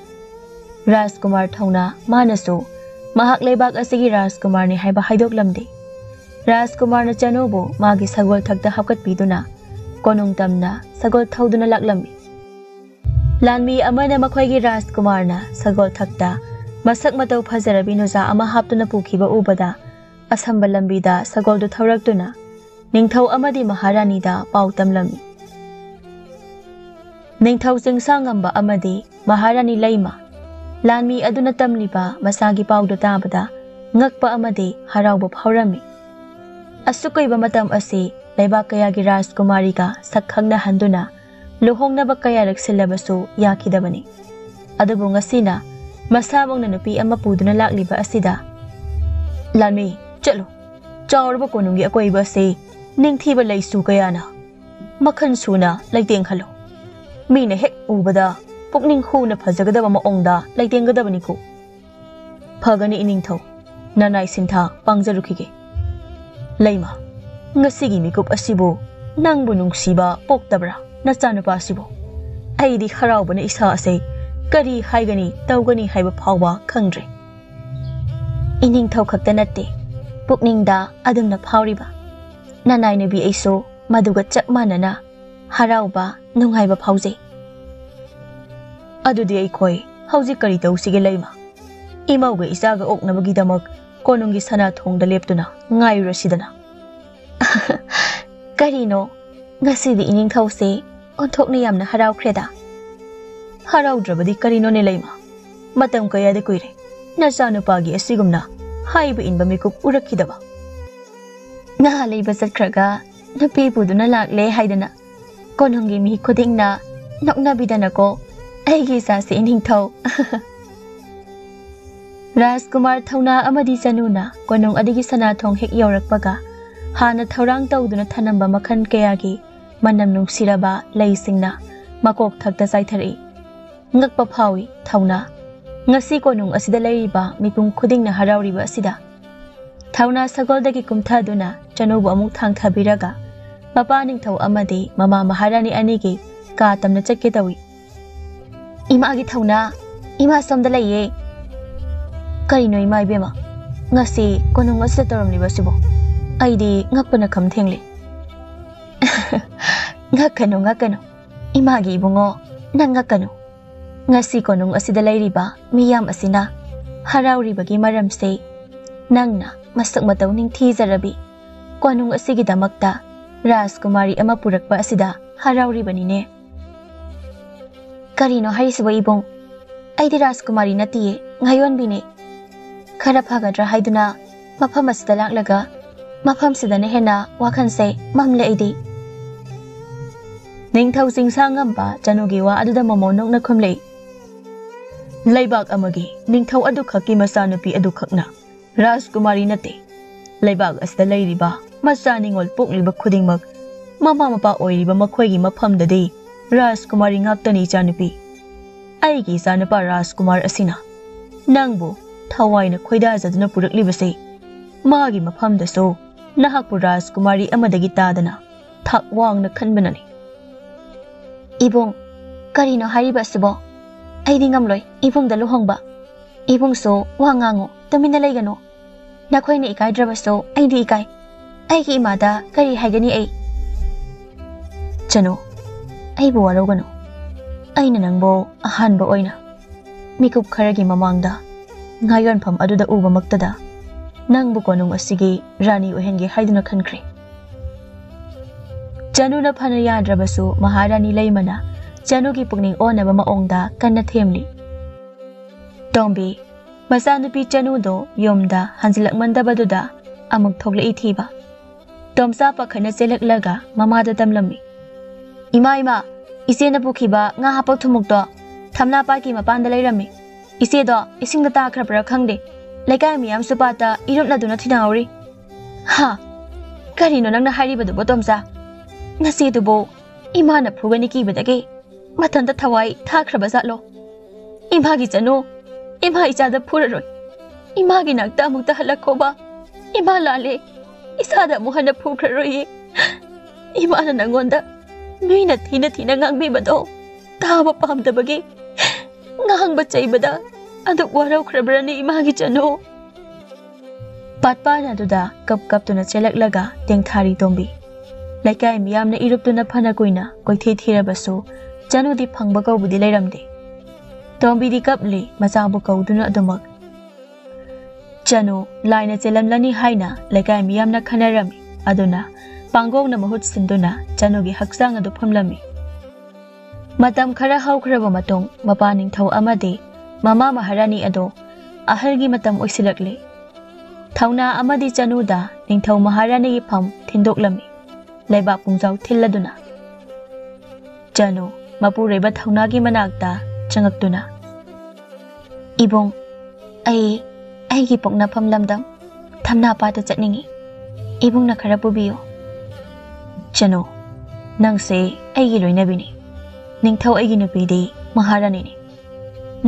ꯔꯥꯖꯀꯨꯃꯥꯔ ꯊꯧꯅꯥ ꯃꯥꯅꯁꯨ ꯃꯍꯥꯛ ꯂꯩꯕꯥꯛ ꯑꯁꯤꯒꯤ ꯔꯥꯖꯀꯨꯃꯥꯔꯅꯤ ꯍꯥꯏꯕ ꯍꯥꯏꯗꯣꯛꯂꯝꯗꯦ꯫ ꯔꯥꯖꯀꯨꯃꯥꯔꯅ ꯆꯅꯨꯕꯨ ꯃꯥꯒꯤ ꯁꯒꯣꯜ ꯊꯛꯇ ꯍꯥꯞꯀꯠꯄꯤꯗꯨꯅ ꯀꯣꯅꯨꯡ ꯇꯝꯅ ꯁꯒꯣꯜ ꯊꯧꯗꯨꯅ ꯂꯥꯛꯂꯝꯃꯤ꯫ ꯂꯥꯟꯃꯤ ꯑꯃꯅ ꯃꯈꯣꯏꯒꯤ ꯔꯥꯖꯀꯨꯃꯥꯔꯅ ꯁꯒꯣꯜ ꯊꯛꯇ ꯃꯁꯛ ꯃꯇꯧ ꯐꯖꯔꯕꯤ ꯅꯨꯖꯥ ꯑꯃ ꯍꯥꯞꯇꯨꯅ ꯄꯨꯈꯤꯕ ꯎꯕꯗ ꯑꯁꯝꯕ ꯂꯝꯕꯤꯗ ꯁꯒꯣꯜꯗꯨ ꯊꯧꯔꯛꯇꯨꯅ ꯅꯤꯡꯊꯧ ꯑꯃꯗꯤ ꯃꯍꯥꯔꯥꯅꯤꯗ ꯄꯥꯎ ꯇꯝꯂꯝꯃꯤ꯫ ꯅꯤꯡꯊꯧ ꯆꯤꯡꯁꯥꯡꯉꯝꯕ ꯑꯃꯗꯤ ꯃꯍꯥꯔꯥꯅꯤ ꯂꯩꯃ, ꯂꯥꯟꯃꯤ ꯑꯗꯨꯅ ꯇꯝꯂꯤꯕ ꯃꯁꯥꯒꯤ ꯄꯥꯎꯗꯨ ꯇꯥꯕꯗ ꯉꯛꯄ ꯑꯃꯗꯤ ꯍꯔꯥꯎꯕ ꯐꯥꯎꯔꯝꯃꯤ꯫ ꯑꯁꯨꯛ ꯀꯨꯏꯕ ꯃꯇꯝ ꯑꯁꯤ ꯂꯩꯕꯥꯛ ꯀꯌꯥꯒꯤ ꯔꯥꯖꯀꯨꯃꯥꯔꯤꯒ ꯁꯛ ꯈꯪꯅꯍꯟꯗꯨꯅ ꯂꯨꯍꯣꯡꯅꯕ ꯀꯌꯥꯔꯛ ꯁꯤꯜꯂꯕꯁꯨ ꯌꯥꯈꯤꯗꯕꯅꯤ꯫ ꯑꯗꯨꯕꯨ ꯉꯁꯤꯅ ꯃꯁꯥꯃꯛꯅ ꯅꯨꯄꯤ ꯑꯃ ꯄꯨꯗꯨꯅ ꯂꯥꯛꯂꯤꯕ ꯑꯁꯤꯗ, "ꯂꯥꯟꯃꯤ, ꯆꯠꯂꯨ꯫ ꯆꯥꯎꯔꯕ ꯀꯣꯅꯨꯡꯒꯤ ꯑꯀꯣꯏꯕ ꯑꯁꯤ ꯅꯤꯡꯊꯤꯕ ꯂꯩꯁꯨ ꯀꯌꯥꯅ ꯃꯈꯜ ꯁꯨꯅ ꯂꯩꯇꯦꯡꯍꯜꯂꯨ꯫ ꯃꯤꯅ ꯍꯦꯛ ꯎꯕꯗ ꯄꯨꯛꯅꯤꯡ ꯍꯨꯅ ꯐꯖꯒꯗꯕ ꯃꯑꯣꯡꯗ ꯂꯩꯇꯦꯡꯒꯗꯕꯅꯤꯀꯣ꯫" "ꯐꯒꯅꯤ ꯏꯅꯤꯡꯊꯧ, ꯅꯅꯥꯏ ꯁꯤꯟꯊꯥ ꯄꯥꯡꯖꯔꯨꯈꯤꯒꯦ꯫ ꯂꯩꯃ, ꯉꯁꯤꯒꯤ ꯃꯤꯀꯨꯞ ꯑꯁꯤꯕꯨ ꯅꯪꯕꯨ ꯅꯨꯡꯁꯤꯕ ꯄꯣꯛꯇꯕ꯭ꯔꯥ ꯅꯆꯥꯅꯨꯄꯥꯁꯤꯕꯨ? ꯑꯩꯗꯤ ꯍꯔꯥꯎꯕꯅ ꯏꯁꯥ ꯑꯁꯦ ꯀꯔꯤ ꯍꯥꯏꯒꯅꯤ ꯇꯧꯒꯅꯤ ꯍꯥꯏꯕ ꯐꯥꯎꯕ ꯈꯪꯗ꯭ꯔꯦ꯫" "ꯏꯅꯤꯡꯊꯧ ꯈꯛꯇ ꯅꯠꯇꯦ, ꯄꯨꯛꯅꯤꯡꯗ ꯑꯗꯨꯝꯅ ꯐꯥꯎꯔꯤꯕ ꯅꯅꯥꯏ ꯅꯨꯄꯤ ꯑꯩꯁꯨ ꯃꯗꯨꯒ ꯆꯞ ꯃꯥꯟꯅꯅ ꯍꯔꯥꯎꯕ, ꯅꯨꯡꯉꯥꯏꯕ ꯐꯥꯎꯖꯩ꯫" "ꯑꯗꯨꯗꯤ ꯑꯩꯈꯣꯏ ꯍꯧꯖꯤꯛ ꯀꯔꯤ ꯇꯧꯁꯤꯒꯦ ꯂꯩꯃ? ꯏꯃꯧꯒ ꯏꯆꯥꯒ ꯑꯣꯛꯅꯕꯒꯤꯗꯃꯛ ꯀꯣꯅꯨꯡꯒꯤ ꯁꯅꯥ ꯊꯣꯡꯗ ꯂꯦꯞꯇꯨꯅ ꯉꯥꯏꯔꯨꯔꯁꯤꯗꯅ꯫" "ꯀꯔꯤꯅꯣ, ꯉꯁꯤꯗꯤ ꯏꯅꯤꯡꯊꯧꯁꯦ ꯑꯣꯟꯊꯣꯛꯅ ꯌꯥꯝꯅ ꯍꯔꯥꯎꯈ꯭ꯔꯦꯗ꯫" "ꯍꯔꯥꯎꯗ꯭ꯔꯕꯗꯤ ꯀꯔꯤꯅꯣꯅꯦ ꯂꯩꯃ? ꯃꯇꯝ ꯀꯌꯥꯗꯤ ꯀꯨꯏꯔꯦ ꯅꯆꯥꯅꯨꯄꯥꯒꯤ ꯑꯁꯤꯒꯨꯝꯅ ꯍꯥꯏꯕ ꯏꯟꯕ ꯃꯤꯀꯨꯞ ꯎꯔꯛꯈꯤꯗꯕ꯫" "ꯅꯍꯥ ꯂꯩꯕ ꯆꯠꯈ꯭ꯔꯒ ꯅꯨꯄꯤ ꯄꯨꯗꯨꯅ ꯂꯥꯛꯂꯦ ꯍꯥꯏꯗꯅ ꯀꯣꯅꯨꯡꯒꯤ ꯃꯤ ꯈꯨꯗꯤꯡꯅ ꯅꯣꯛꯅꯕꯤꯗꯅꯀꯣ ꯑꯩꯒꯤ ꯏꯆꯥꯁꯦ ꯏꯅꯤꯡꯊꯧ꯫" ꯔꯥꯖꯀꯨꯃꯥꯔ ꯊꯧꯅꯥ ꯑꯃꯗꯤ ꯆꯅꯨꯅ ꯀꯣꯅꯨꯡ ꯑꯗꯨꯒꯤ ꯁꯅꯥꯊꯣꯡ ꯍꯦꯛ ꯌꯧꯔꯛꯄꯒ ꯍꯥꯟꯅ ꯊꯧꯔꯥꯡ ꯇꯧꯗꯨꯅ ꯊꯅꯝꯕ ꯃꯈꯜ ꯀꯌꯥꯒꯤ ꯃꯅꯝ ꯅꯨꯡꯁꯤꯔꯕ ꯂꯩꯁꯤꯡꯅ ꯃꯀꯣꯛ ꯊꯛꯇ ꯆꯥꯏꯊꯔꯛꯏ꯫ ꯉꯛꯄ ꯐꯥꯎꯏ ꯊꯧꯅꯥ꯫ ꯉꯁꯤ ꯀꯣꯅꯨꯡ ꯑꯁꯤꯗ ꯂꯩꯔꯤꯕ ꯃꯤꯄꯨꯝ ꯈꯨꯗꯤꯡꯅ ꯍꯔꯥꯎꯔꯤꯕ ꯑꯁꯤꯗ꯫ ꯊꯧꯅꯥ ꯁꯒꯣꯜꯗꯒꯤ ꯀꯨꯝꯊꯗꯨꯅ ꯆꯅꯨꯕꯨ ꯑꯃꯨꯛ ꯊꯥꯡꯊꯕꯤꯔꯒ ꯃꯄꯥ ꯅꯤꯡꯊꯧ ꯑꯃꯗꯤ ꯃꯃꯥ ꯃꯍꯥꯔꯥꯅꯤ ꯑꯅꯤꯒꯤ ꯀꯥ ꯇꯝꯅ ꯆꯠꯀꯦ ꯇꯧꯏ꯫ ꯏꯃꯥꯒꯤ ꯊꯧꯅꯥ, ꯏꯃꯥ ꯁꯣꯝꯗ ꯂꯩꯌꯦ꯫ ꯀꯔꯤꯅꯣ ꯏꯃꯥ ꯏꯕꯦꯝꯃ, ꯉꯁꯤ ꯀꯣꯅꯨꯡ ꯑꯁꯤꯗ ꯇꯧꯔꯝꯂꯤꯕꯁꯤꯕꯣ? ꯑꯩꯗꯤ ꯉꯛꯄꯅ ꯈꯝ ꯊꯦꯡꯂꯦ꯫ ꯉꯛꯀꯅꯨ, ꯉꯛꯀꯅꯨ, ꯏꯃꯥꯒꯤ ꯏꯕꯨꯡꯉꯣ, ꯅꯪ ꯉꯛꯀꯅꯨ꯫ ꯉꯁꯤ ꯀꯣꯅꯨꯡ ꯑꯁꯤꯗ ꯂꯩꯔꯤꯕ ꯃꯤꯌꯥꯝ ꯑꯁꯤꯅ ꯍꯔꯥꯎꯔꯤꯕꯒꯤ ꯃꯔꯝꯁꯦ ꯅꯪꯅ ꯃꯁꯛ ꯃꯇꯧ ꯅꯤꯡꯊꯤꯖꯔꯕꯤ ꯀꯣꯅꯨꯡ ꯑꯁꯤꯒꯤꯗꯃꯛꯇ ꯔꯥꯖꯀꯨꯃꯥꯔꯤ ꯑꯃ ꯄꯨꯔꯛꯄ ꯑꯁꯤꯗ ꯍꯔꯥꯎꯔꯤꯕꯅꯤꯅꯦ꯫ ꯀꯔꯤꯅꯣ ꯍꯥꯏꯔꯤꯁꯤꯕꯣ ꯏꯕꯨꯡ? ꯑꯩꯗꯤ ꯔꯥꯖꯀꯨꯃꯥꯔꯤ ꯅꯠꯇꯤꯌꯦ, ꯉꯥꯌꯣꯟꯕꯤꯅꯦ꯫ ꯈꯔ ꯐꯒꯗ꯭ꯔꯥ ꯍꯥꯏꯗꯨꯅ ꯃꯐꯝ ꯑꯁꯤꯗ ꯂꯥꯛꯂꯒ ꯃꯐꯝꯁꯤꯗꯅ ꯍꯦꯟꯅ ꯋꯥꯈꯜꯁꯦ ꯃꯝꯂꯦ ꯑꯩꯗꯤ꯫ ꯅꯤꯡꯊꯧ ꯆꯤꯡꯁꯥꯡꯉꯝꯕ ꯆꯅꯨꯒꯤ ꯋꯥ ꯑꯗꯨꯗ ꯃꯃꯣꯟ ꯅꯣꯛꯅ ꯈꯨꯝꯂꯛꯏ꯫ ꯂꯩꯕꯥꯛ ꯑꯃꯒꯤ ꯅꯤꯡꯊꯧ ꯑꯗꯨꯈꯛꯀꯤ ꯃꯆꯥꯅꯨꯄꯤ ꯑꯗꯨꯈꯛꯅ ꯔꯥꯖꯀꯨꯃꯥꯔꯤ ꯅꯠꯇꯦ꯫ ꯂꯩꯕꯥꯛ ꯑꯁꯤꯗ ꯂꯩꯔꯤꯕ ꯃꯆꯥ ꯅꯤꯉꯣꯜ ꯄꯣꯛꯂꯤꯕ ꯈꯨꯗꯤꯡꯃꯛ ꯃꯃꯥ ꯃꯄꯥ ꯑꯣꯏꯔꯤꯕ ꯃꯈꯣꯏꯒꯤ ꯃꯐꯝꯗꯗꯤ ꯔꯥꯖꯀꯨꯃꯥꯔꯤ ꯉꯥꯛꯇꯅꯤ ꯏꯆꯥꯅꯨꯄꯤ꯫ ꯑꯩꯒꯤ ꯏꯆꯥꯅꯨꯄꯥ ꯔꯥꯖꯀꯨꯃꯥꯔ ꯑꯁꯤꯅ ꯅꯪꯕꯨ ꯊꯋꯥꯏꯅ ꯈꯣꯏꯗꯥꯖꯗꯨꯅ ꯄꯨꯔꯛꯂꯤꯕꯁꯦ ꯃꯥꯒꯤ ꯃꯐꯝꯗꯁꯨ ꯅꯍꯥꯛꯄꯨ ꯔꯥꯖꯀꯨꯃꯥꯔꯤ ꯑꯃꯗꯒꯤ ꯇꯥꯗꯅ ꯊꯥꯛ ꯋꯥꯡꯅ ꯈꯟꯕꯅꯅꯤ꯫ ꯏꯕꯨꯡ, ꯀꯔꯤꯅꯣ ꯍꯥꯏꯔꯤꯕ ꯑꯁꯤꯕꯣ? ꯑꯩꯗꯤ ꯉꯝꯂꯣꯏ ꯏꯕꯨꯡꯗ ꯂꯨꯍꯣꯡꯕ꯫ ꯏꯕꯨꯡꯁꯨ ꯋꯥ ꯉꯥꯡꯉꯨ, ꯇꯨꯃꯤꯟꯅ ꯂꯩꯒꯅꯨ꯫ ꯅꯈꯣꯏꯅ ꯏꯀꯥꯏꯗ꯭ꯔꯕꯁꯨ ꯑꯩꯗꯤ ꯏꯀꯥꯏ꯫ ꯑꯩꯒꯤ ꯏꯃꯥꯗ ꯀꯔꯤ ꯍꯥꯏꯒꯅꯤ ꯑꯩ? ꯆꯅꯨ, ꯑꯩꯕꯨ ꯋꯥꯔꯧꯒꯅꯨ꯫ ꯑꯩꯅ ꯅꯪꯕꯨ ꯑꯍꯥꯟꯕ ꯑꯣꯏꯅ ꯃꯤꯀꯨꯞ ꯈꯔꯒꯤ ꯃꯃꯥꯡꯗ ꯉꯥꯌꯣꯟꯐꯝ ꯑꯗꯨꯗ ꯎꯕꯃꯛꯇꯗ ꯅꯪꯕꯨ ꯀꯣꯅꯨꯡ ꯑꯁꯤꯒꯤ ꯔꯥꯅꯤ ꯑꯣꯏꯍꯟꯒꯦ ꯍꯥꯏꯗꯨꯅ ꯈꯟꯈ꯭ꯔꯦ꯫ ꯆꯅꯨꯅ ꯐꯅ ꯌꯥꯗ꯭ꯔꯕꯁꯨ ꯃꯍꯥꯔꯥꯅꯤ ꯂꯩꯃꯅ ꯆꯅꯨꯒꯤ ꯄꯨꯛꯅꯤꯡ ꯑꯣꯟꯅꯕ ꯃꯑꯣꯡꯗ ꯀꯟꯅ ꯊꯦꯝꯂꯤ꯫ ꯇꯣꯝꯕꯤ, ꯃꯆꯥꯅꯨꯄꯤ ꯆꯅꯨꯗꯣ ꯌꯨꯝꯗ ꯍꯟꯖꯤꯜꯂꯛꯃꯟꯗꯕꯗꯨꯗ ꯑꯃꯨꯛ ꯊꯣꯛꯂꯛꯏ ꯊꯤꯕ꯫ ꯇꯣꯝꯆꯥ ꯄꯥꯈꯠꯅ ꯆꯦꯜꯂꯛꯂꯒ ꯃꯃꯥꯗ ꯇꯝꯂꯝꯃꯤ꯫ "ꯏꯃꯥ, ꯏꯃꯥ, ꯏꯆꯦꯅ ꯄꯨꯈꯤꯕ ꯉꯥ ꯍꯥꯞꯄ ꯊꯨꯝꯃꯣꯛꯇꯣ ꯊꯝꯅꯥ ꯄꯥꯠꯀꯤ ꯃꯄꯥꯟꯗ ꯂꯩꯔꯝꯃꯤ꯫ ꯏꯆꯦꯗꯣ ꯏꯁꯤꯡꯗ ꯇꯥꯈ꯭ꯔꯕ꯭ꯔꯥ ꯈꯪꯗꯦ꯫ ꯂꯩꯀꯥꯏ ꯃꯤꯌꯥꯝꯁꯨ ꯄꯥꯠꯇ ꯏꯔꯨꯞꯅꯗꯨꯅ ꯊꯤꯅꯍꯧꯔꯤ꯫" "ꯍꯥ? ꯀꯔꯤꯅꯣ ꯅꯪꯅ ꯍꯥꯏꯔꯤꯕꯗꯨꯕꯣ ꯇꯣꯝꯆꯥ? ꯅꯆꯦꯗꯨꯕꯨ ꯏꯃꯥꯅ ꯐꯨꯒꯅꯤ ꯀꯤꯕꯗꯒꯤ ꯃꯊꯟꯇ ꯊꯋꯥꯏ ꯊꯥꯈ꯭ꯔꯕ ꯖꯥꯠꯂꯣ? ꯏꯃꯥꯒꯤ ꯆꯅꯨ, ꯏꯃꯥ ꯏꯆꯥꯗ ꯐꯨꯔꯔꯣꯏ꯫ ꯏꯃꯥꯒꯤ ꯅꯥꯛꯇ ꯑꯃꯨꯛꯇ ꯍꯜꯂꯛꯈꯣꯕ꯫ ꯏꯃꯥ ꯂꯥꯜꯂꯦ꯫ ꯏꯆꯥꯗ ꯑꯃꯨꯛ ꯍꯟꯅ ꯐꯨꯈ꯭ꯔꯔꯣꯏꯌꯦ꯫ ꯏꯃꯥꯅ ꯅꯪꯉꯣꯟꯗ ꯃꯤꯅ ꯊꯤꯅ ꯊꯤꯅ ꯉꯥꯡꯕꯤꯕꯗꯣ ꯇꯥꯕ ꯄꯥꯝꯗꯕꯒꯤ ꯉꯥꯡꯕ ꯆꯩꯕꯗ ꯑꯗꯨꯛ ꯋꯥꯔꯧꯈ꯭ꯔꯕ꯭ꯔꯅꯦ ꯏꯃꯥꯒꯤ ꯆꯅꯨ? ꯄꯥꯠꯄꯥꯟ ꯑꯗꯨꯗ ꯀꯞ ꯀꯞꯇꯨꯅ ꯆꯦꯜꯂꯛꯂꯒ ꯇꯦꯡꯊꯥꯔꯤ ꯇꯣꯝꯕꯤ꯫ ꯂꯩꯀꯥꯏ ꯃꯤꯌꯥꯝꯅ ꯏꯔꯨꯞꯇꯨꯅ ꯐꯅ ꯀꯨꯏꯅ ꯀꯣꯏꯊꯤ ꯊꯤꯔꯕꯁꯨ ꯆꯅꯨꯗꯤ ꯐꯪꯕ ꯀꯧꯕꯗꯤ ꯂꯩꯔꯝꯗꯦ꯫ ꯇꯣꯝꯕꯤꯗꯤ ꯀꯞꯂꯤ ꯃꯆꯥꯕꯨ ꯀꯧꯗꯨꯅ ꯑꯗꯨꯃꯛ꯫ ꯆꯅꯨ, ꯂꯥꯏꯅ ꯆꯦꯜꯂꯝꯂꯅꯤ ꯍꯥꯏꯅ ꯂꯩꯀꯥꯏ ꯃꯤꯌꯥꯝꯅ ꯈꯟꯅꯔꯝꯃꯤ꯫ ꯑꯗꯨꯅ ꯄꯥꯡꯒꯣꯡꯅ ꯃꯍꯨꯠ ꯁꯤꯟꯗꯨꯅ ꯆꯅꯨꯒꯤ ꯍꯛꯆꯥꯡ ꯑꯗꯨ ꯐꯝꯂꯝꯃꯤ꯫ ꯃꯇꯝ ꯈꯔ ꯍꯧꯈ꯭ꯔꯕ ꯃꯇꯨꯡ ꯃꯄꯥ ꯅꯤꯡꯊꯧ ꯑꯃꯗꯤ ꯃꯃꯥ ꯃꯍꯥꯔꯥꯅꯤ ꯑꯗꯣ ꯑꯍꯜꯒꯤ ꯃꯇꯝ ꯑꯣꯏꯁꯤꯜꯂꯛꯂꯤ꯫ ꯊꯧꯅꯥ ꯑꯃꯗꯤ ꯆꯅꯨꯗ ꯅꯤꯡꯊꯧ ꯃꯍꯥꯔꯥꯅꯤꯒꯤ ꯐꯝ ꯊꯤꯟꯗꯣꯛꯂꯝꯃꯤ꯫ ꯂꯩꯕꯥꯛ ꯄꯨꯡꯖꯥꯎ ꯊꯤꯜꯂꯗꯨꯅ꯫ ꯆꯅꯨ, ꯃꯄꯨꯔꯣꯏꯕ ꯊꯧꯅꯥꯒꯤ ꯃꯅꯥꯛꯇ ꯆꯪꯉꯛꯇꯨꯅ, "ꯏꯕꯨꯡ, ꯑꯩ ꯑꯩꯒꯤ ꯄꯣꯛꯅꯐꯝ ꯂꯝꯗꯝ ꯊꯝꯅꯥꯄꯥꯠꯇ ꯆꯠꯅꯤꯡꯏ꯫ ꯏꯕꯨꯡꯅ ꯈꯔ ꯄꯨꯕꯤꯌꯨ꯫" "ꯆꯅꯨ, ꯅꯪꯁꯦ ꯑꯩꯒꯤ ꯂꯣꯏꯅꯕꯤꯅꯤ꯫ ꯅꯤꯡꯊꯧ ꯑꯩꯒꯤ ꯅꯨꯄꯤꯗꯤ ꯃꯍꯥꯔꯥꯅꯤꯅꯤ꯫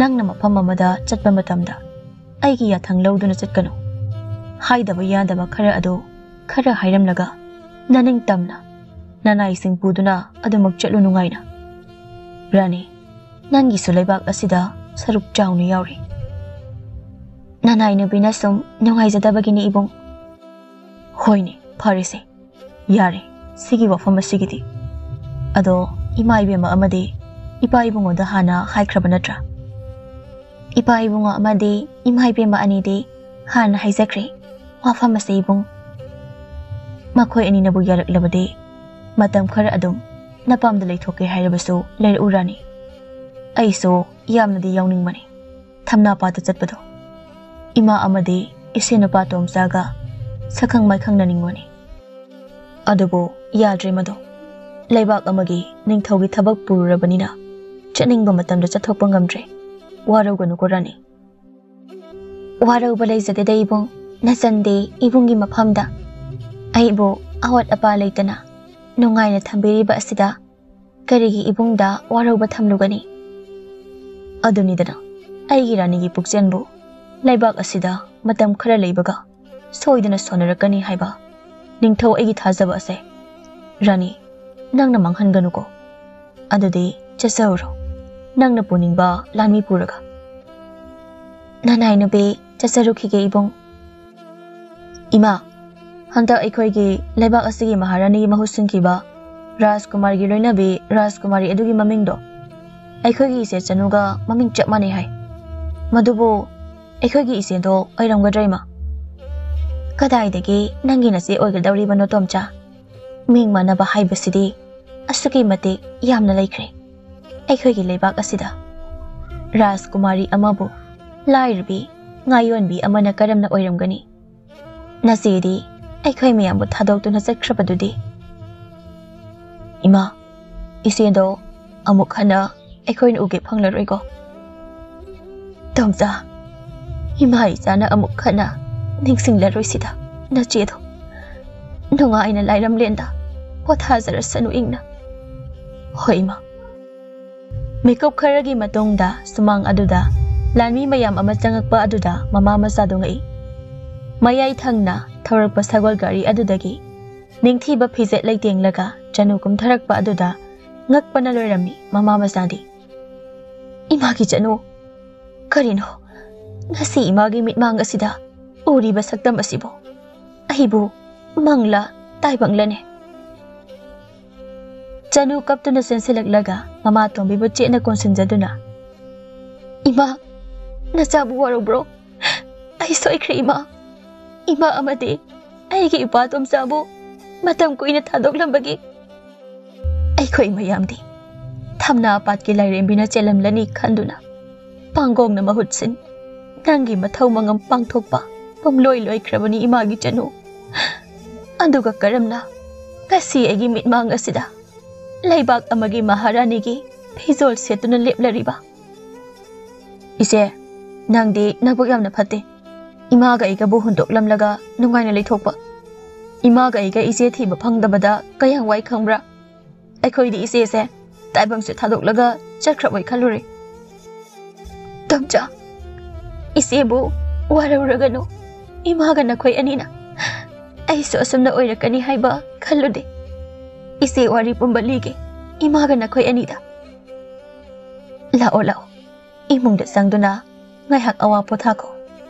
ꯅꯪꯅ ꯃꯐꯝ ꯑꯃꯗ ꯆꯠꯄ ꯃꯇꯝꯗ ꯑꯩꯒꯤ ꯌꯥꯊꯪ ꯂꯧꯗꯨꯅ ꯆꯠꯀꯅꯨ꯫ ꯍꯥꯏꯗꯕ ꯌꯥꯗꯕ ꯈꯔ ꯑꯗꯨ ꯈꯔ ꯍꯥꯏꯔꯝꯂꯒ ꯅꯅꯤꯡ ꯇꯝꯅ ꯅꯅꯥꯏꯁꯤꯡ ꯄꯨꯗꯨꯅ ꯑꯗꯨꯃꯛ ꯆꯠꯂꯨ ꯅꯨꯡꯉꯥꯏꯅ꯫ ꯔꯥꯅꯤ, ꯅꯪꯒꯤꯁꯨ ꯂꯩꯕꯥꯛ ꯑꯁꯤꯗ ꯁꯔꯨꯛ ꯆꯥꯎꯅ ꯌꯥꯎꯔꯤ꯫ ꯅꯅꯥꯏ ꯅꯨꯄꯤꯅ ꯁꯨꯝ ꯅꯨꯡꯉꯥꯏꯖꯗꯕꯒꯤꯅꯤ ꯏꯕꯨꯡ꯫" "ꯍꯣꯏꯅꯦ, ꯐꯔꯦꯁꯦ꯫ ꯌꯥꯔꯦ, ꯁꯤꯒꯤ ꯋꯥꯐꯝ ꯑꯁꯤꯒꯤꯗꯤ꯫ ꯑꯗꯣ ꯏꯃꯥ ꯏꯕꯦꯝꯃ ꯑꯃꯗꯤ ꯏꯄꯥ ꯏꯕꯨꯡꯉꯣꯗ ꯍꯥꯟꯅ ꯍꯥꯏꯈ꯭ꯔꯕ ꯅꯠꯇ꯭ꯔꯥ?" "ꯏꯄꯥ ꯏꯕꯨꯡꯉꯣ ꯑꯃꯗꯤ ꯏꯃꯥ ꯏꯕꯦꯝꯃ ꯑꯅꯤꯗꯤ ꯍꯥꯟꯅ ꯍꯥꯏꯖꯈ꯭ꯔꯦ ꯋꯥꯐꯝ ꯑꯁꯤ ꯏꯕꯨꯡ꯫ ꯃꯈꯣꯏ ꯑꯅꯤꯅꯕꯨ ꯌꯥꯔꯛꯂꯕꯗꯤ ꯃꯇꯝ ꯈꯔ ꯑꯗꯨꯝ ꯅꯄꯥꯝꯗ ꯂꯩꯊꯣꯛꯀꯦ ꯍꯥꯏꯔꯕꯁꯨ ꯂꯩꯔꯛꯎ ꯔꯥꯅꯤ꯫ ꯑꯩꯁꯨ ꯌꯥꯝꯅꯗꯤ ꯌꯥꯎꯅꯤꯡꯕꯅꯤ ꯊꯝꯅꯥꯄꯥꯠꯇ ꯆꯠꯄꯗꯣ꯫ ꯏꯃꯥ ꯑꯃꯗꯤ ꯏꯆꯦ ꯅꯨꯄꯥ ꯇꯣꯝꯆꯥꯒ ꯁꯛꯈꯪ ꯃꯥꯏꯈꯪꯅꯅꯤꯡꯕꯅꯤ꯫ ꯑꯗꯨꯕꯨ ꯌꯥꯗ꯭ꯔꯦ ꯃꯗꯣ꯫ ꯂꯩꯕꯥꯛ ꯑꯃꯒꯤ ꯅꯤꯡꯊꯧꯒꯤ ꯊꯕꯛ ꯄꯨꯔꯨꯔꯕꯅꯤꯅ ꯆꯠꯅꯤꯡꯕ ꯃꯇꯝꯗ ꯆꯠꯊꯣꯛꯄ ꯉꯝꯗ꯭ꯔꯦ꯫ ꯋꯥꯔꯧꯒꯅꯨꯀꯣ ꯔꯥꯅꯤ꯫" "ꯋꯥꯔꯧꯕ ꯂꯩꯖꯗꯦꯗ ꯏꯕꯨꯡ, ꯅꯆꯟꯗꯤ ꯏꯕꯨꯡꯒꯤ ꯃꯐꯝꯗ ꯑꯩꯕꯨ ꯑꯋꯥꯠ ꯑꯄꯥ ꯂꯩꯇꯅ ꯅꯨꯡꯉꯥꯏꯅ ꯊꯝꯕꯤꯔꯤꯕ ꯑꯁꯤꯗ ꯀꯔꯤꯒꯤ ꯏꯕꯨꯡꯗ ꯋꯥꯔꯧꯕ ꯊꯝꯂꯨꯒꯅꯤ? ꯑꯗꯨꯅꯤꯗꯅ, ꯑꯩꯒꯤ ꯔꯥꯅꯤꯒꯤ ꯄꯨꯛꯆꯦꯜꯕꯨ ꯂꯩꯕꯥꯛ ꯑꯁꯤꯗ ꯃꯇꯝ ꯈꯔ ꯂꯩꯕꯒ ꯁꯣꯏꯗꯅ ꯁꯣꯟꯅꯔꯛꯀꯅꯤ ꯍꯥꯏꯕ ꯅꯤꯡꯊꯧ ꯑꯩꯒꯤ ꯊꯥꯖꯕ ꯑꯁꯦ꯫ ꯔꯥꯅꯤ, ꯅꯪꯅ ꯃꯥꯡꯍꯟꯒꯅꯨꯀꯣ꯫ ꯑꯗꯨꯗꯤ ꯆꯠꯆꯍꯧꯔꯣ꯫" ꯅꯪꯅ ꯄꯨꯅꯤꯡꯕ ꯂꯥꯟꯃꯤ ꯄꯨꯔꯒ꯫ ꯅꯅꯥꯏ ꯅꯨꯄꯤ ꯆꯠꯆꯔꯨꯈꯤꯒꯦ ꯏꯕꯨꯡ꯫ ꯏꯃꯥ, ꯍꯟꯗꯛ ꯑꯩꯈꯣꯏꯒꯤ ꯂꯩꯕꯥꯛ ꯑꯁꯤꯒꯤ ꯃꯍꯥꯔꯥꯅꯤꯒꯤ ꯃꯍꯨꯠ ꯁꯤꯟꯈꯤꯕ ꯔꯥꯖꯀꯨꯃꯥꯔꯒꯤ ꯂꯣꯏꯅꯕꯤ ꯔꯥꯖꯀꯨꯃꯥꯔꯤ ꯑꯗꯨꯒꯤ ꯃꯃꯤꯡꯗꯣ ꯑꯩꯈꯣꯏꯒꯤ ꯏꯆꯦ ꯆꯅꯨꯒ ꯃꯃꯤꯡ ꯆꯞ ꯃꯥꯟꯅꯩ ꯍꯥꯏ꯫ ꯃꯗꯨꯕꯨ ꯑꯩꯈꯣꯏꯒꯤ ꯏꯆꯦꯗꯣ ꯑꯣꯏꯔꯝꯒꯗ꯭ꯔꯥ ꯏꯃꯥ? ꯀꯗꯥꯏꯗꯒꯤ ꯅꯪꯒꯤ ꯅꯆꯦ ꯑꯣꯏꯒꯗꯧꯔꯤꯕꯅꯣ ꯇꯣꯝꯆꯥ? ꯃꯤꯡ ꯃꯥꯟꯅꯕ ꯍꯥꯏꯕꯁꯤꯗꯤ ꯑꯁꯨꯛꯀꯤ ꯃꯇꯤꯛ ꯌꯥꯝꯅ ꯂꯩꯈ꯭ꯔꯦ ꯑꯩꯈꯣꯏꯒꯤ ꯂꯩꯕꯥꯛ ꯑꯁꯤꯗ꯫ ꯔꯥꯖꯀꯨꯃꯥꯔꯤ ꯑꯃꯕꯨ ꯂꯥꯏꯔꯕꯤ ꯉꯥꯌꯣꯟꯕꯤ ꯑꯃꯅ ꯀꯔꯝꯅ ꯑꯣꯏꯔꯝꯒꯅꯤ? ꯅꯆꯦꯗꯤ ꯑꯩꯈꯣꯏ ꯃꯌꯥꯝꯕꯨ ꯊꯥꯗꯣꯛꯇꯨꯅ ꯆꯠꯈ꯭ꯔꯕꯗꯨꯗꯤ꯫ ꯏꯃꯥ, ꯏꯆꯦꯗꯣ ꯑꯃꯨꯛ ꯍꯟꯅ ꯑꯩꯈꯣꯏꯅ ꯎꯒꯦ ꯐꯪꯂꯔꯣꯏꯀꯣ꯫ ꯇꯣꯝꯆꯥ, ꯏꯃꯥ ꯏꯆꯥꯅ ꯑꯃꯨꯛ ꯍꯟꯅ ꯅꯤꯡꯁꯤꯡꯂꯔꯣꯏꯁꯤꯗ ꯅꯆꯦꯗꯣ꯫ ꯅꯨꯡꯉꯥꯏꯅ ꯂꯥꯏꯔꯝꯂꯦꯟꯗ ꯄꯣꯊꯥꯖꯔꯁꯅꯨ ꯏꯪꯅ꯫ ꯍꯣꯏ ꯏꯃꯥ꯫ ꯃꯤꯀꯨꯞ ꯈꯔꯒꯤ ꯃꯇꯨꯡꯗ ꯁꯨꯃꯥꯡ ꯑꯗꯨꯗ ꯂꯥꯟꯃꯤ ꯃꯌꯥꯝ ꯑꯃ ꯆꯪꯉꯛꯄ ꯑꯗꯨꯗ ꯃꯃꯥ ꯃꯆꯥꯗꯣ ꯉꯛꯏ꯫ ꯃꯌꯥꯏ ꯊꯪꯅ ꯊꯧꯔꯛꯄ ꯁꯒꯣꯜ ꯒꯥꯔꯤ ꯑꯗꯨꯗꯒꯤ ꯅꯤꯡꯊꯤꯕ ꯐꯤꯖꯦꯠ ꯂꯩꯇꯦꯡꯂꯒ ꯆꯅꯨ ꯀꯨꯝꯊꯔꯛꯄ ꯑꯗꯨꯗ ꯉꯛꯄꯅ ꯂꯣꯏꯔꯝꯃꯤ ꯃꯃꯥ ꯃꯆꯥꯗꯤ꯫ ꯏꯃꯥꯒꯤ ꯆꯅꯨ, ꯀꯔꯤꯅꯣ ꯉꯁꯤ ꯏꯃꯥꯒꯤ ꯃꯤꯠꯃꯥꯡ ꯑꯁꯤꯗ ꯎꯔꯤꯕ ꯁꯛꯇꯝ ꯑꯁꯤꯕꯨ? ꯑꯩꯕꯨ ꯃꯪꯂꯥ ꯇꯥꯏꯕꯪꯂꯅꯦ? ꯆꯅꯨ ꯀꯞꯇꯨꯅ ꯆꯦꯟꯁꯤꯜꯂꯛꯂꯒ ꯃꯃꯥ ꯇꯣꯝꯕꯤꯕꯨ ꯆꯦꯠꯅ ꯀꯣꯟꯁꯤꯟꯖꯗꯨꯅ, "ꯏꯃꯥ, ꯅꯆꯥꯕꯨ ꯋꯥꯔꯧꯕ꯭ꯔꯣ? ꯑꯩ ꯁꯣꯏꯈ꯭ꯔꯦ ꯏꯃꯥ꯫ ꯏꯃꯥ ꯑꯃꯗꯤ ꯑꯩꯒꯤ ꯏꯄꯥ ꯇꯣꯝꯆꯥꯕꯨ ꯃꯇꯝ ꯀꯨꯏꯅ ꯊꯥꯗꯣꯛꯂꯝꯕꯒꯤ ꯑꯩꯈꯣꯏ ꯃꯌꯥꯝꯗꯤ ꯊꯝꯅꯥ ꯄꯥꯠꯀꯤ ꯂꯥꯏꯔꯦꯝꯕꯤꯅ ꯆꯦꯜꯂꯝꯂꯅꯤ ꯈꯟꯗꯨꯅ ꯄꯥꯡꯒꯣꯡꯅ ꯃꯍꯨꯠ ꯁꯤꯟ ꯅꯪꯒꯤ ꯃꯊꯧ ꯃꯉꯝ ꯄꯥꯡꯊꯣꯛꯄ ꯄꯨꯝꯂꯣꯏ ꯂꯣꯏꯈ꯭ꯔꯕꯅꯤ ꯏꯃꯥꯒꯤ ꯆꯅꯨ꯫ ꯑꯗꯨꯒ ꯀꯔꯝꯅ ꯉꯁꯤ ꯑꯩꯒꯤ ꯃꯤꯠꯃꯥꯡ ꯑꯁꯤꯗ ꯂꯩꯕꯥꯛ ꯑꯃꯒꯤ ꯃꯍꯥꯔꯥꯅꯤꯒꯤ ꯐꯤꯖꯣꯜ ꯁꯦꯠꯇꯨꯅ ꯂꯦꯞꯂꯔꯤꯕ?" "ꯏꯆꯦ, ꯅꯪꯗꯤ ꯅꯕꯨꯛ ꯌꯥꯝꯅ ꯐꯠꯇꯦ꯫ ꯏꯃꯥꯒ ꯑꯩꯒꯕꯨ ꯍꯨꯟꯗꯣꯛꯂꯝꯂꯒ ꯅꯨꯡꯉꯥꯏꯅ ꯂꯩꯊꯣꯛꯄ꯫ ꯏꯃꯥꯒ ꯑꯩꯒ ꯏꯆꯦ ꯊꯤꯕ ꯐꯪꯗꯕꯗ ꯀꯌꯥꯝ ꯋꯥꯏ ꯈꯪꯕ꯭ꯔꯥ? ꯑꯩꯈꯣꯏꯗꯤ ꯏꯆꯦꯁꯦ ꯇꯥꯏꯕꯪꯁꯦ ꯊꯥꯗꯣꯛꯂꯒ ꯆꯠꯈ꯭ꯔꯕꯣꯏ ꯈꯜꯂꯨꯔꯦ꯫" "ꯇꯣꯝꯆꯥ, ꯏꯆꯦꯕꯨ ꯋꯥꯔꯧꯔꯒꯅꯨ꯫ ꯏꯃꯥꯒ ꯅꯈꯣꯏ ꯑꯅꯤꯅ ꯑꯩꯁꯨ ꯑꯁꯨꯝꯅ ꯑꯣꯏꯔꯛꯀꯅꯤ ꯍꯥꯏꯕ ꯈꯜꯂꯨꯗꯦ꯫ ꯏꯆꯦ ꯋꯥꯔꯤ ꯄꯨꯝꯕ ꯂꯤꯒꯦ ꯏꯃꯥꯒ ꯅꯈꯣꯏ ꯑꯅꯤꯗ꯫" "ꯂꯥꯛꯑꯣ, ꯂꯥꯛꯑꯣ, ꯏꯃꯨꯡꯗ ꯆꯪꯗꯨꯅ ꯉꯥꯏꯍꯥꯛ ꯑꯋꯥ ꯄꯣꯊꯥꯈꯣ,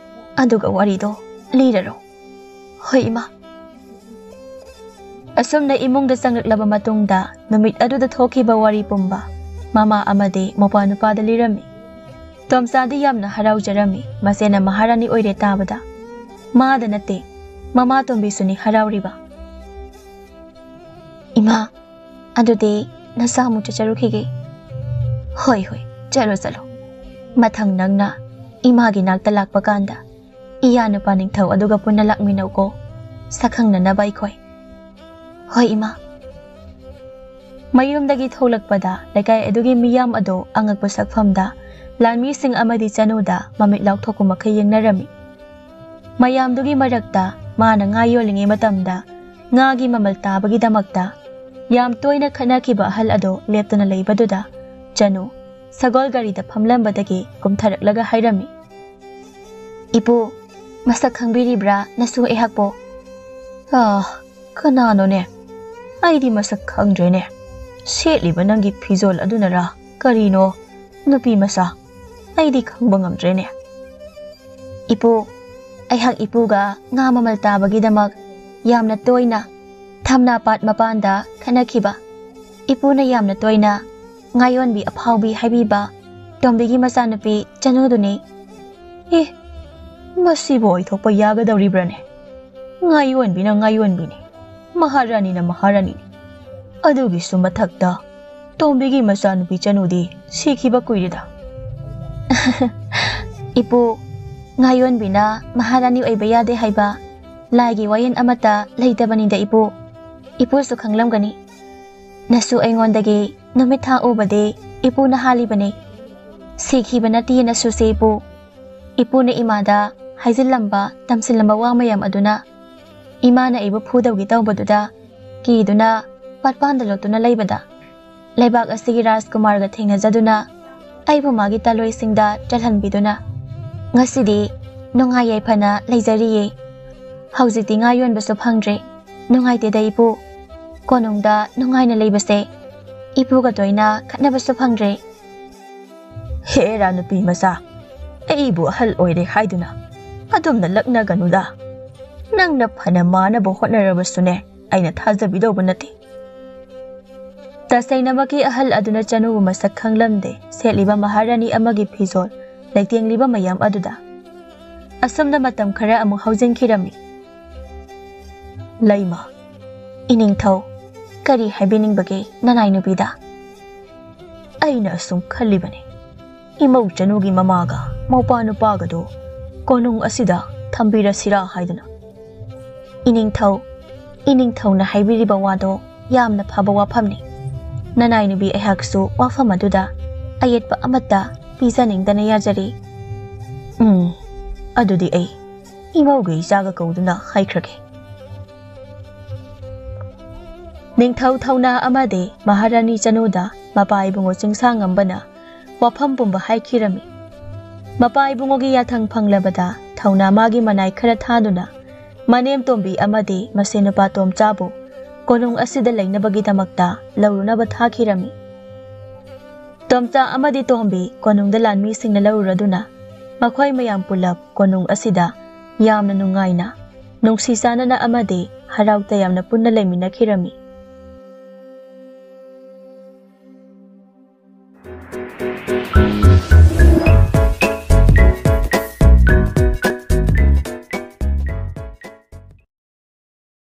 ꯑꯗꯨꯒ ꯋꯥꯔꯤꯗꯣ ꯂꯤꯔꯔꯣ꯫" "ꯍꯣꯏ ꯏꯃꯥ꯫" ꯑꯁꯨꯝꯅ ꯏꯃꯨꯡꯗ ꯆꯪꯂꯛꯂꯕ ꯃꯇꯨꯡꯗ, ꯅꯨꯃꯤꯠ ꯑꯗꯨꯗ ꯊꯣꯛꯈꯤꯕ ꯋꯥꯔꯤ ꯄꯨꯝꯕ ꯃꯃꯥ ꯑꯃꯗꯤ ꯃꯧꯄ꯭ꯋꯥ ꯅꯨꯄꯥꯗ ꯂꯤꯔꯝꯃꯤ꯫ ꯇꯣꯝꯆꯥꯗꯤ ꯌꯥꯝꯅ ꯍꯔꯥꯎꯖꯔꯝꯃꯤ, ꯃꯆꯦꯅ ꯃꯍꯥꯔꯥꯅꯤ ꯑꯣꯏꯔꯦ ꯇꯥꯕꯗ꯫ ꯃꯥꯗ ꯅꯠꯇꯦ, ꯃꯃꯥ ꯇꯣꯝꯕꯤꯁꯨꯅꯤ ꯍꯔꯥꯎꯔꯤꯕ꯫ "ꯏꯃꯥ, ꯑꯗꯨꯗꯤ ꯅꯆꯥ ꯑꯃꯨꯛ ꯆꯠꯆꯔꯨꯈꯤꯒꯦ꯫" "ꯍꯣꯏ, ꯍꯣꯏ, ꯆꯠꯂꯣ, ꯆꯠꯂꯣ꯫ ꯃꯊꯪ ꯅꯪꯅ ꯏꯃꯥꯒꯤ ꯅꯥꯛꯇ ꯂꯥꯛꯄ ꯀꯥꯟꯗ, ꯏꯌꯥ ꯅꯨꯄꯥ ꯅꯤꯡꯊꯧ ꯑꯗꯨꯒ ꯄꯨꯟꯅ ꯂꯥꯛꯃꯤꯟꯅꯧꯀꯣ, ꯁꯛꯈꯪꯅꯅꯕ ꯑꯩꯈꯣꯏ꯫" "ꯍꯣꯏ ꯏꯃꯥ꯫" ꯃꯌꯨꯝꯗꯒꯤ ꯊꯣꯛꯂꯛꯄꯗ, ꯂꯩꯀꯥꯏ ꯑꯗꯨꯒꯤ ꯃꯤꯌꯥꯝ ꯑꯗꯨ ꯑꯉꯛꯄ ꯁꯛꯐꯝꯗ, ꯂꯥꯟꯃꯤꯁꯤꯡ ꯑꯃꯗꯤ ꯆꯅꯨꯗ ꯃꯃꯤꯠ ꯂꯥꯎꯊꯣꯛꯄ ꯃꯈꯩ ꯌꯦꯡꯅꯔꯝꯃꯤ꯫ ꯃꯌꯥꯝꯗꯨꯒꯤ ꯃꯔꯛꯇ ꯃꯥꯅ ꯉꯥ ꯌꯣꯜꯂꯤꯉꯩ ꯃꯇꯝꯗ ꯉꯥꯒꯤ ꯃꯃꯜ ꯇꯥꯕꯒꯤꯗꯃꯛꯇ ꯌꯥꯝ ꯇꯣꯏꯅ ꯈꯠꯅꯈꯤꯕ ꯑꯍꯜ ꯑꯗꯨ ꯂꯦꯞꯇꯅ ꯂꯩꯕꯗꯨꯗ, ꯆꯅꯨ ꯁꯒꯣꯜ ꯒꯥꯔꯤꯗ ꯐꯝꯂꯝꯕꯗꯒꯤ ꯀꯨꯝꯊꯔꯛꯂꯒ ꯍꯥꯏꯔꯝꯃꯤ, "ꯏꯄꯨ, ꯃꯁꯛ ꯈꯪꯕꯤꯔꯤꯕ꯭ꯔꯥ ꯅꯁꯨ ꯑꯩꯍꯥꯛꯄꯨ?" "ꯑꯥ, ꯀꯅꯥꯅꯣꯅꯦ? ꯑꯩꯗꯤ ꯃꯁꯛ ꯈꯪꯗ꯭ꯔꯦꯅꯦ꯫ ꯁꯦꯠꯂꯤꯕ ꯅꯪꯒꯤ ꯐꯤꯖꯣꯜ ꯑꯗꯨꯅꯔꯥ ꯀꯔꯤꯅꯣ, ꯅꯨꯄꯤ ꯃꯆꯥ? ꯑꯩꯗꯤ ꯈꯪꯕ ꯉꯝꯗ꯭ꯔꯦꯅꯦ꯫" "ꯏꯄꯨ, ꯑꯩꯍꯥꯛ ꯏꯄꯨꯒ ꯉꯥ ꯃꯃꯜ ꯇꯥꯕꯒꯤꯗꯃꯛ ꯌꯥꯝꯅ ꯇꯣꯏꯅ ꯊꯝꯅꯥ ꯄꯥꯠ ꯃꯄꯥꯟꯗ ꯈꯠꯅꯈꯤꯕ, ꯏꯄꯨꯅ ꯌꯥꯝꯅ ꯇꯣꯏꯅ ꯉꯥꯌꯣꯟꯕꯤ ꯑꯐꯥꯎꯕꯤ ꯍꯥꯏꯕꯤꯕ ꯇꯣꯝꯕꯤꯒꯤ ꯃꯆꯥꯅꯨꯄꯤ ꯆꯅꯨꯗꯨꯅꯤ꯫" "ꯑꯦ, ꯃꯁꯤꯕꯨ ꯑꯣꯏꯊꯣꯛꯄ ꯌꯥꯒꯗꯧꯔꯤꯕ꯭ꯔꯅꯦ? ꯉꯥꯌꯣꯟꯕꯤꯅ ꯉꯥꯌꯣꯟꯕꯤꯅꯤ, ꯃꯍꯥꯔꯥꯅꯤꯅ ꯃꯍꯥꯔꯥꯅꯤꯅꯤ꯫ ꯑꯗꯨꯒꯤꯁꯨ ꯃꯊꯛꯇ ꯇꯣꯝꯕꯤꯒꯤ ꯃꯆꯥꯅꯨꯄꯤ ꯆꯅꯨꯗꯤ ꯁꯤꯈꯤꯕ ꯀꯨꯏꯔꯦꯗ꯫" "ꯏꯄꯨ, ꯉꯥꯌꯣꯟꯕꯤꯅ ꯃꯍꯥꯔꯥꯅꯤ ꯑꯣꯏꯕ ꯌꯥꯗꯦ ꯍꯥꯏꯕ ꯂꯥꯏꯒꯤ ꯋꯥꯌꯦꯜ ꯑꯃꯠꯇ ꯂꯩꯇꯕꯅꯤꯗ ꯏꯄꯨ꯫ ꯏꯄꯨꯁꯨ ꯈꯪꯂꯝꯒꯅꯤ꯫ ꯅꯁꯨ ꯑꯩꯉꯣꯟꯗꯒꯤ ꯅꯨꯃꯤꯠ ꯊꯥ ꯎꯕꯗꯤ ꯏꯄꯨꯅ ꯍꯥꯜꯂꯤꯕꯅꯤ꯫ ꯁꯤꯈꯤꯕ ꯅꯠꯇꯦ ꯅꯁꯨꯁꯦ ꯏꯄꯨ꯫ ꯏꯄꯨꯅ ꯏꯃꯥꯗ ꯍꯥꯏꯖꯤꯜꯂꯝꯕ, ꯇꯝꯁꯤꯜꯂꯝꯕ ꯋꯥ ꯃꯌꯥꯝ ꯑꯗꯨꯅ ꯏꯃꯥꯅ ꯑꯩꯕꯨ ꯐꯨꯗꯧꯒꯤ ꯇꯧꯕꯗꯨꯗ ꯀꯤꯗꯨꯅ ꯄꯥꯠꯄꯥꯟꯗ ꯂꯣꯠꯇꯨꯅ ꯂꯩꯕꯗ, ꯂꯩꯕꯥꯛ ꯑꯁꯤꯒꯤ ꯔꯥꯖꯀꯨꯃꯥꯔꯒ ꯊꯦꯡꯅꯖꯗꯨꯅ ꯑꯩꯕꯨ ꯃꯥꯒꯤ ꯇꯥꯂꯣꯏꯁꯤꯡꯗ ꯆꯜꯍꯟꯕꯤꯗꯨꯅ ꯉꯁꯤꯗꯤ ꯅꯨꯡꯉꯥꯏ ꯌꯥꯏꯐꯅ ꯂꯩꯖꯔꯤꯌꯦ꯫ ꯍꯧꯖꯤꯛꯇꯤ ꯉꯥ ꯌꯣꯟꯕꯁꯨ ꯐꯪꯗ꯭ꯔꯦ꯫ ꯅꯨꯡꯉꯥꯏꯇꯦꯗ ꯏꯄꯨ꯫ ꯀꯣꯅꯨꯡꯗ ꯅꯨꯡꯉꯥꯏꯅ ꯂꯩꯕꯁꯦ ꯏꯄꯨꯒ ꯇꯣꯏꯅ ꯈꯠꯅꯕꯁꯨ ꯐꯪꯗ꯭ꯔꯦ꯫" ꯍꯦꯔꯥ ꯅꯨꯄꯤ ꯃꯆꯥ, ꯑꯩꯕꯨ ꯑꯍꯜ ꯑꯣꯏꯔꯦ ꯍꯥꯏꯗꯨꯅ ꯑꯗꯨꯝꯅ ꯂꯛꯅꯒꯅꯨꯗ꯫ ꯅꯪꯅ ꯐꯅ ꯃꯥꯅꯕ ꯍꯣꯠꯅꯔꯕꯁꯨꯅꯦ, ꯑꯩꯅ ꯊꯥꯖꯕꯤꯗꯧꯕ ꯅꯠꯇꯦ꯫ ꯇꯁꯦꯡꯅꯃꯛꯀꯤ ꯑꯍꯜ ꯑꯗꯨꯅ ꯆꯅꯨꯕꯨ ꯃꯁꯛ ꯈꯪꯂꯝꯗꯦ꯫ ꯁꯦꯠꯂꯤꯕ ꯃꯍꯥꯔꯥꯅꯤ ꯑꯃꯒꯤ ꯐꯤꯖꯣꯜ, ꯂꯩꯇꯦꯡꯂꯤꯕ ꯃꯌꯥꯝ ꯑꯗꯨꯗ꯫ ꯑꯁꯨꯝꯅ ꯃꯇꯝ ꯈꯔ ꯑꯃꯨꯛ ꯍꯧꯖꯤꯟꯈꯤꯔꯝꯃꯤ꯫ ꯂꯩꯃ, ꯏꯅꯤꯡꯊꯧ, ꯀꯔꯤ ꯍꯥꯏꯕꯤꯅꯤꯡꯕꯒꯦ ꯅꯅꯥꯏ ꯅꯨꯄꯤꯗ? ꯑꯩꯅ ꯑꯁꯨꯝ ꯈꯜꯂꯤꯕꯅꯤ, ꯏꯃꯧ ꯆꯅꯨꯒꯤ ꯃꯃꯥꯒ ꯃꯧꯄꯥ ꯅꯨꯄꯥꯒꯗꯣ ꯀꯣꯅꯨꯡ ꯑꯁꯤꯗ ꯊꯝꯕꯤꯔꯁꯤꯔꯥ ꯍꯥꯏꯗꯨꯅ꯫ ꯏꯅꯤꯡꯊꯧ, ꯏꯅꯤꯡꯊꯧꯅ ꯍꯥꯏꯕꯤꯔꯤꯕ ꯋꯥꯗꯣ ꯌꯥꯝꯅ ꯐꯕ ꯋꯥꯐꯝꯅꯤ꯫ ꯅꯅꯥꯏ ꯅꯨꯄꯤ ꯑꯩꯍꯥꯛꯁꯨ ꯋꯥꯐꯝ ꯑꯗꯨꯗ ꯑꯌꯦꯠꯄ ꯑꯃꯠꯇ ꯄꯤꯖꯅꯤꯡꯗꯅ ꯌꯥꯖꯔꯤ꯫ ꯎꯝ, ꯑꯗꯨꯗꯤ ꯑꯩ ꯏꯃꯧꯒ ꯏꯆꯥꯒ ꯀꯧꯗꯨꯅ ꯍꯥꯏꯈ꯭ꯔꯒꯦ꯫ ꯅꯤꯡꯊꯧ ꯊꯧꯅꯥ ꯑꯃꯗꯤ ꯃꯍꯥꯔꯥꯅꯤ ꯆꯅꯨꯗ ꯃꯄꯥ ꯏꯕꯨꯡꯉꯣ ꯆꯤꯡꯁꯥꯡꯉꯝꯕꯅ ꯋꯥꯐꯝ ꯄꯨꯝꯕ ꯍꯥꯏꯈꯤꯔꯝꯃꯤ꯫ ꯃꯄꯥ ꯏꯕꯨꯡꯉꯣꯒꯤ ꯌꯥꯊꯪ ꯐꯪꯂꯕꯗ ꯊꯧꯅꯥ ꯃꯥꯒꯤ ꯃꯅꯥꯏ ꯈꯔ ꯊꯥꯗꯨꯅ ꯃꯅꯦꯝ ꯇꯣꯝꯕꯤ ꯑꯃꯗꯤ ꯃꯁꯦꯟ ꯅꯨꯄꯥ ꯇꯣꯝꯆꯥꯕꯨ ꯀꯣꯅꯨꯡ ꯑꯁꯤꯗ ꯂꯩꯅꯕꯒꯤꯗꯃꯛꯇ ꯂꯧꯔꯨꯅꯕ ꯊꯥꯈꯤꯔꯝꯃꯤ꯫ ꯇꯣꯝꯆꯥ ꯑꯃꯗꯤ ꯇꯣꯝꯕꯤ ꯀꯣꯅꯨꯡꯗ ꯂꯥꯟꯃꯤꯁꯤꯡꯅ ꯂꯧꯔꯨꯔꯗꯨꯅ ꯃꯈꯣꯏ ꯃꯌꯥꯝ ꯄꯨꯂꯞ ꯀꯣꯅꯨꯡ ꯑꯁꯤꯗ ꯌꯥꯝꯅ ꯅꯨꯡꯉꯥꯏꯅ, ꯅꯨꯡꯁꯤ ꯆꯥꯟꯅꯅ ꯑꯃꯗꯤ ꯍꯔꯥꯎ ꯇꯌꯥꯝꯅ ꯄꯨꯟꯅ ꯂꯩꯃꯤꯟꯅꯈꯤꯔꯝꯃꯤ꯫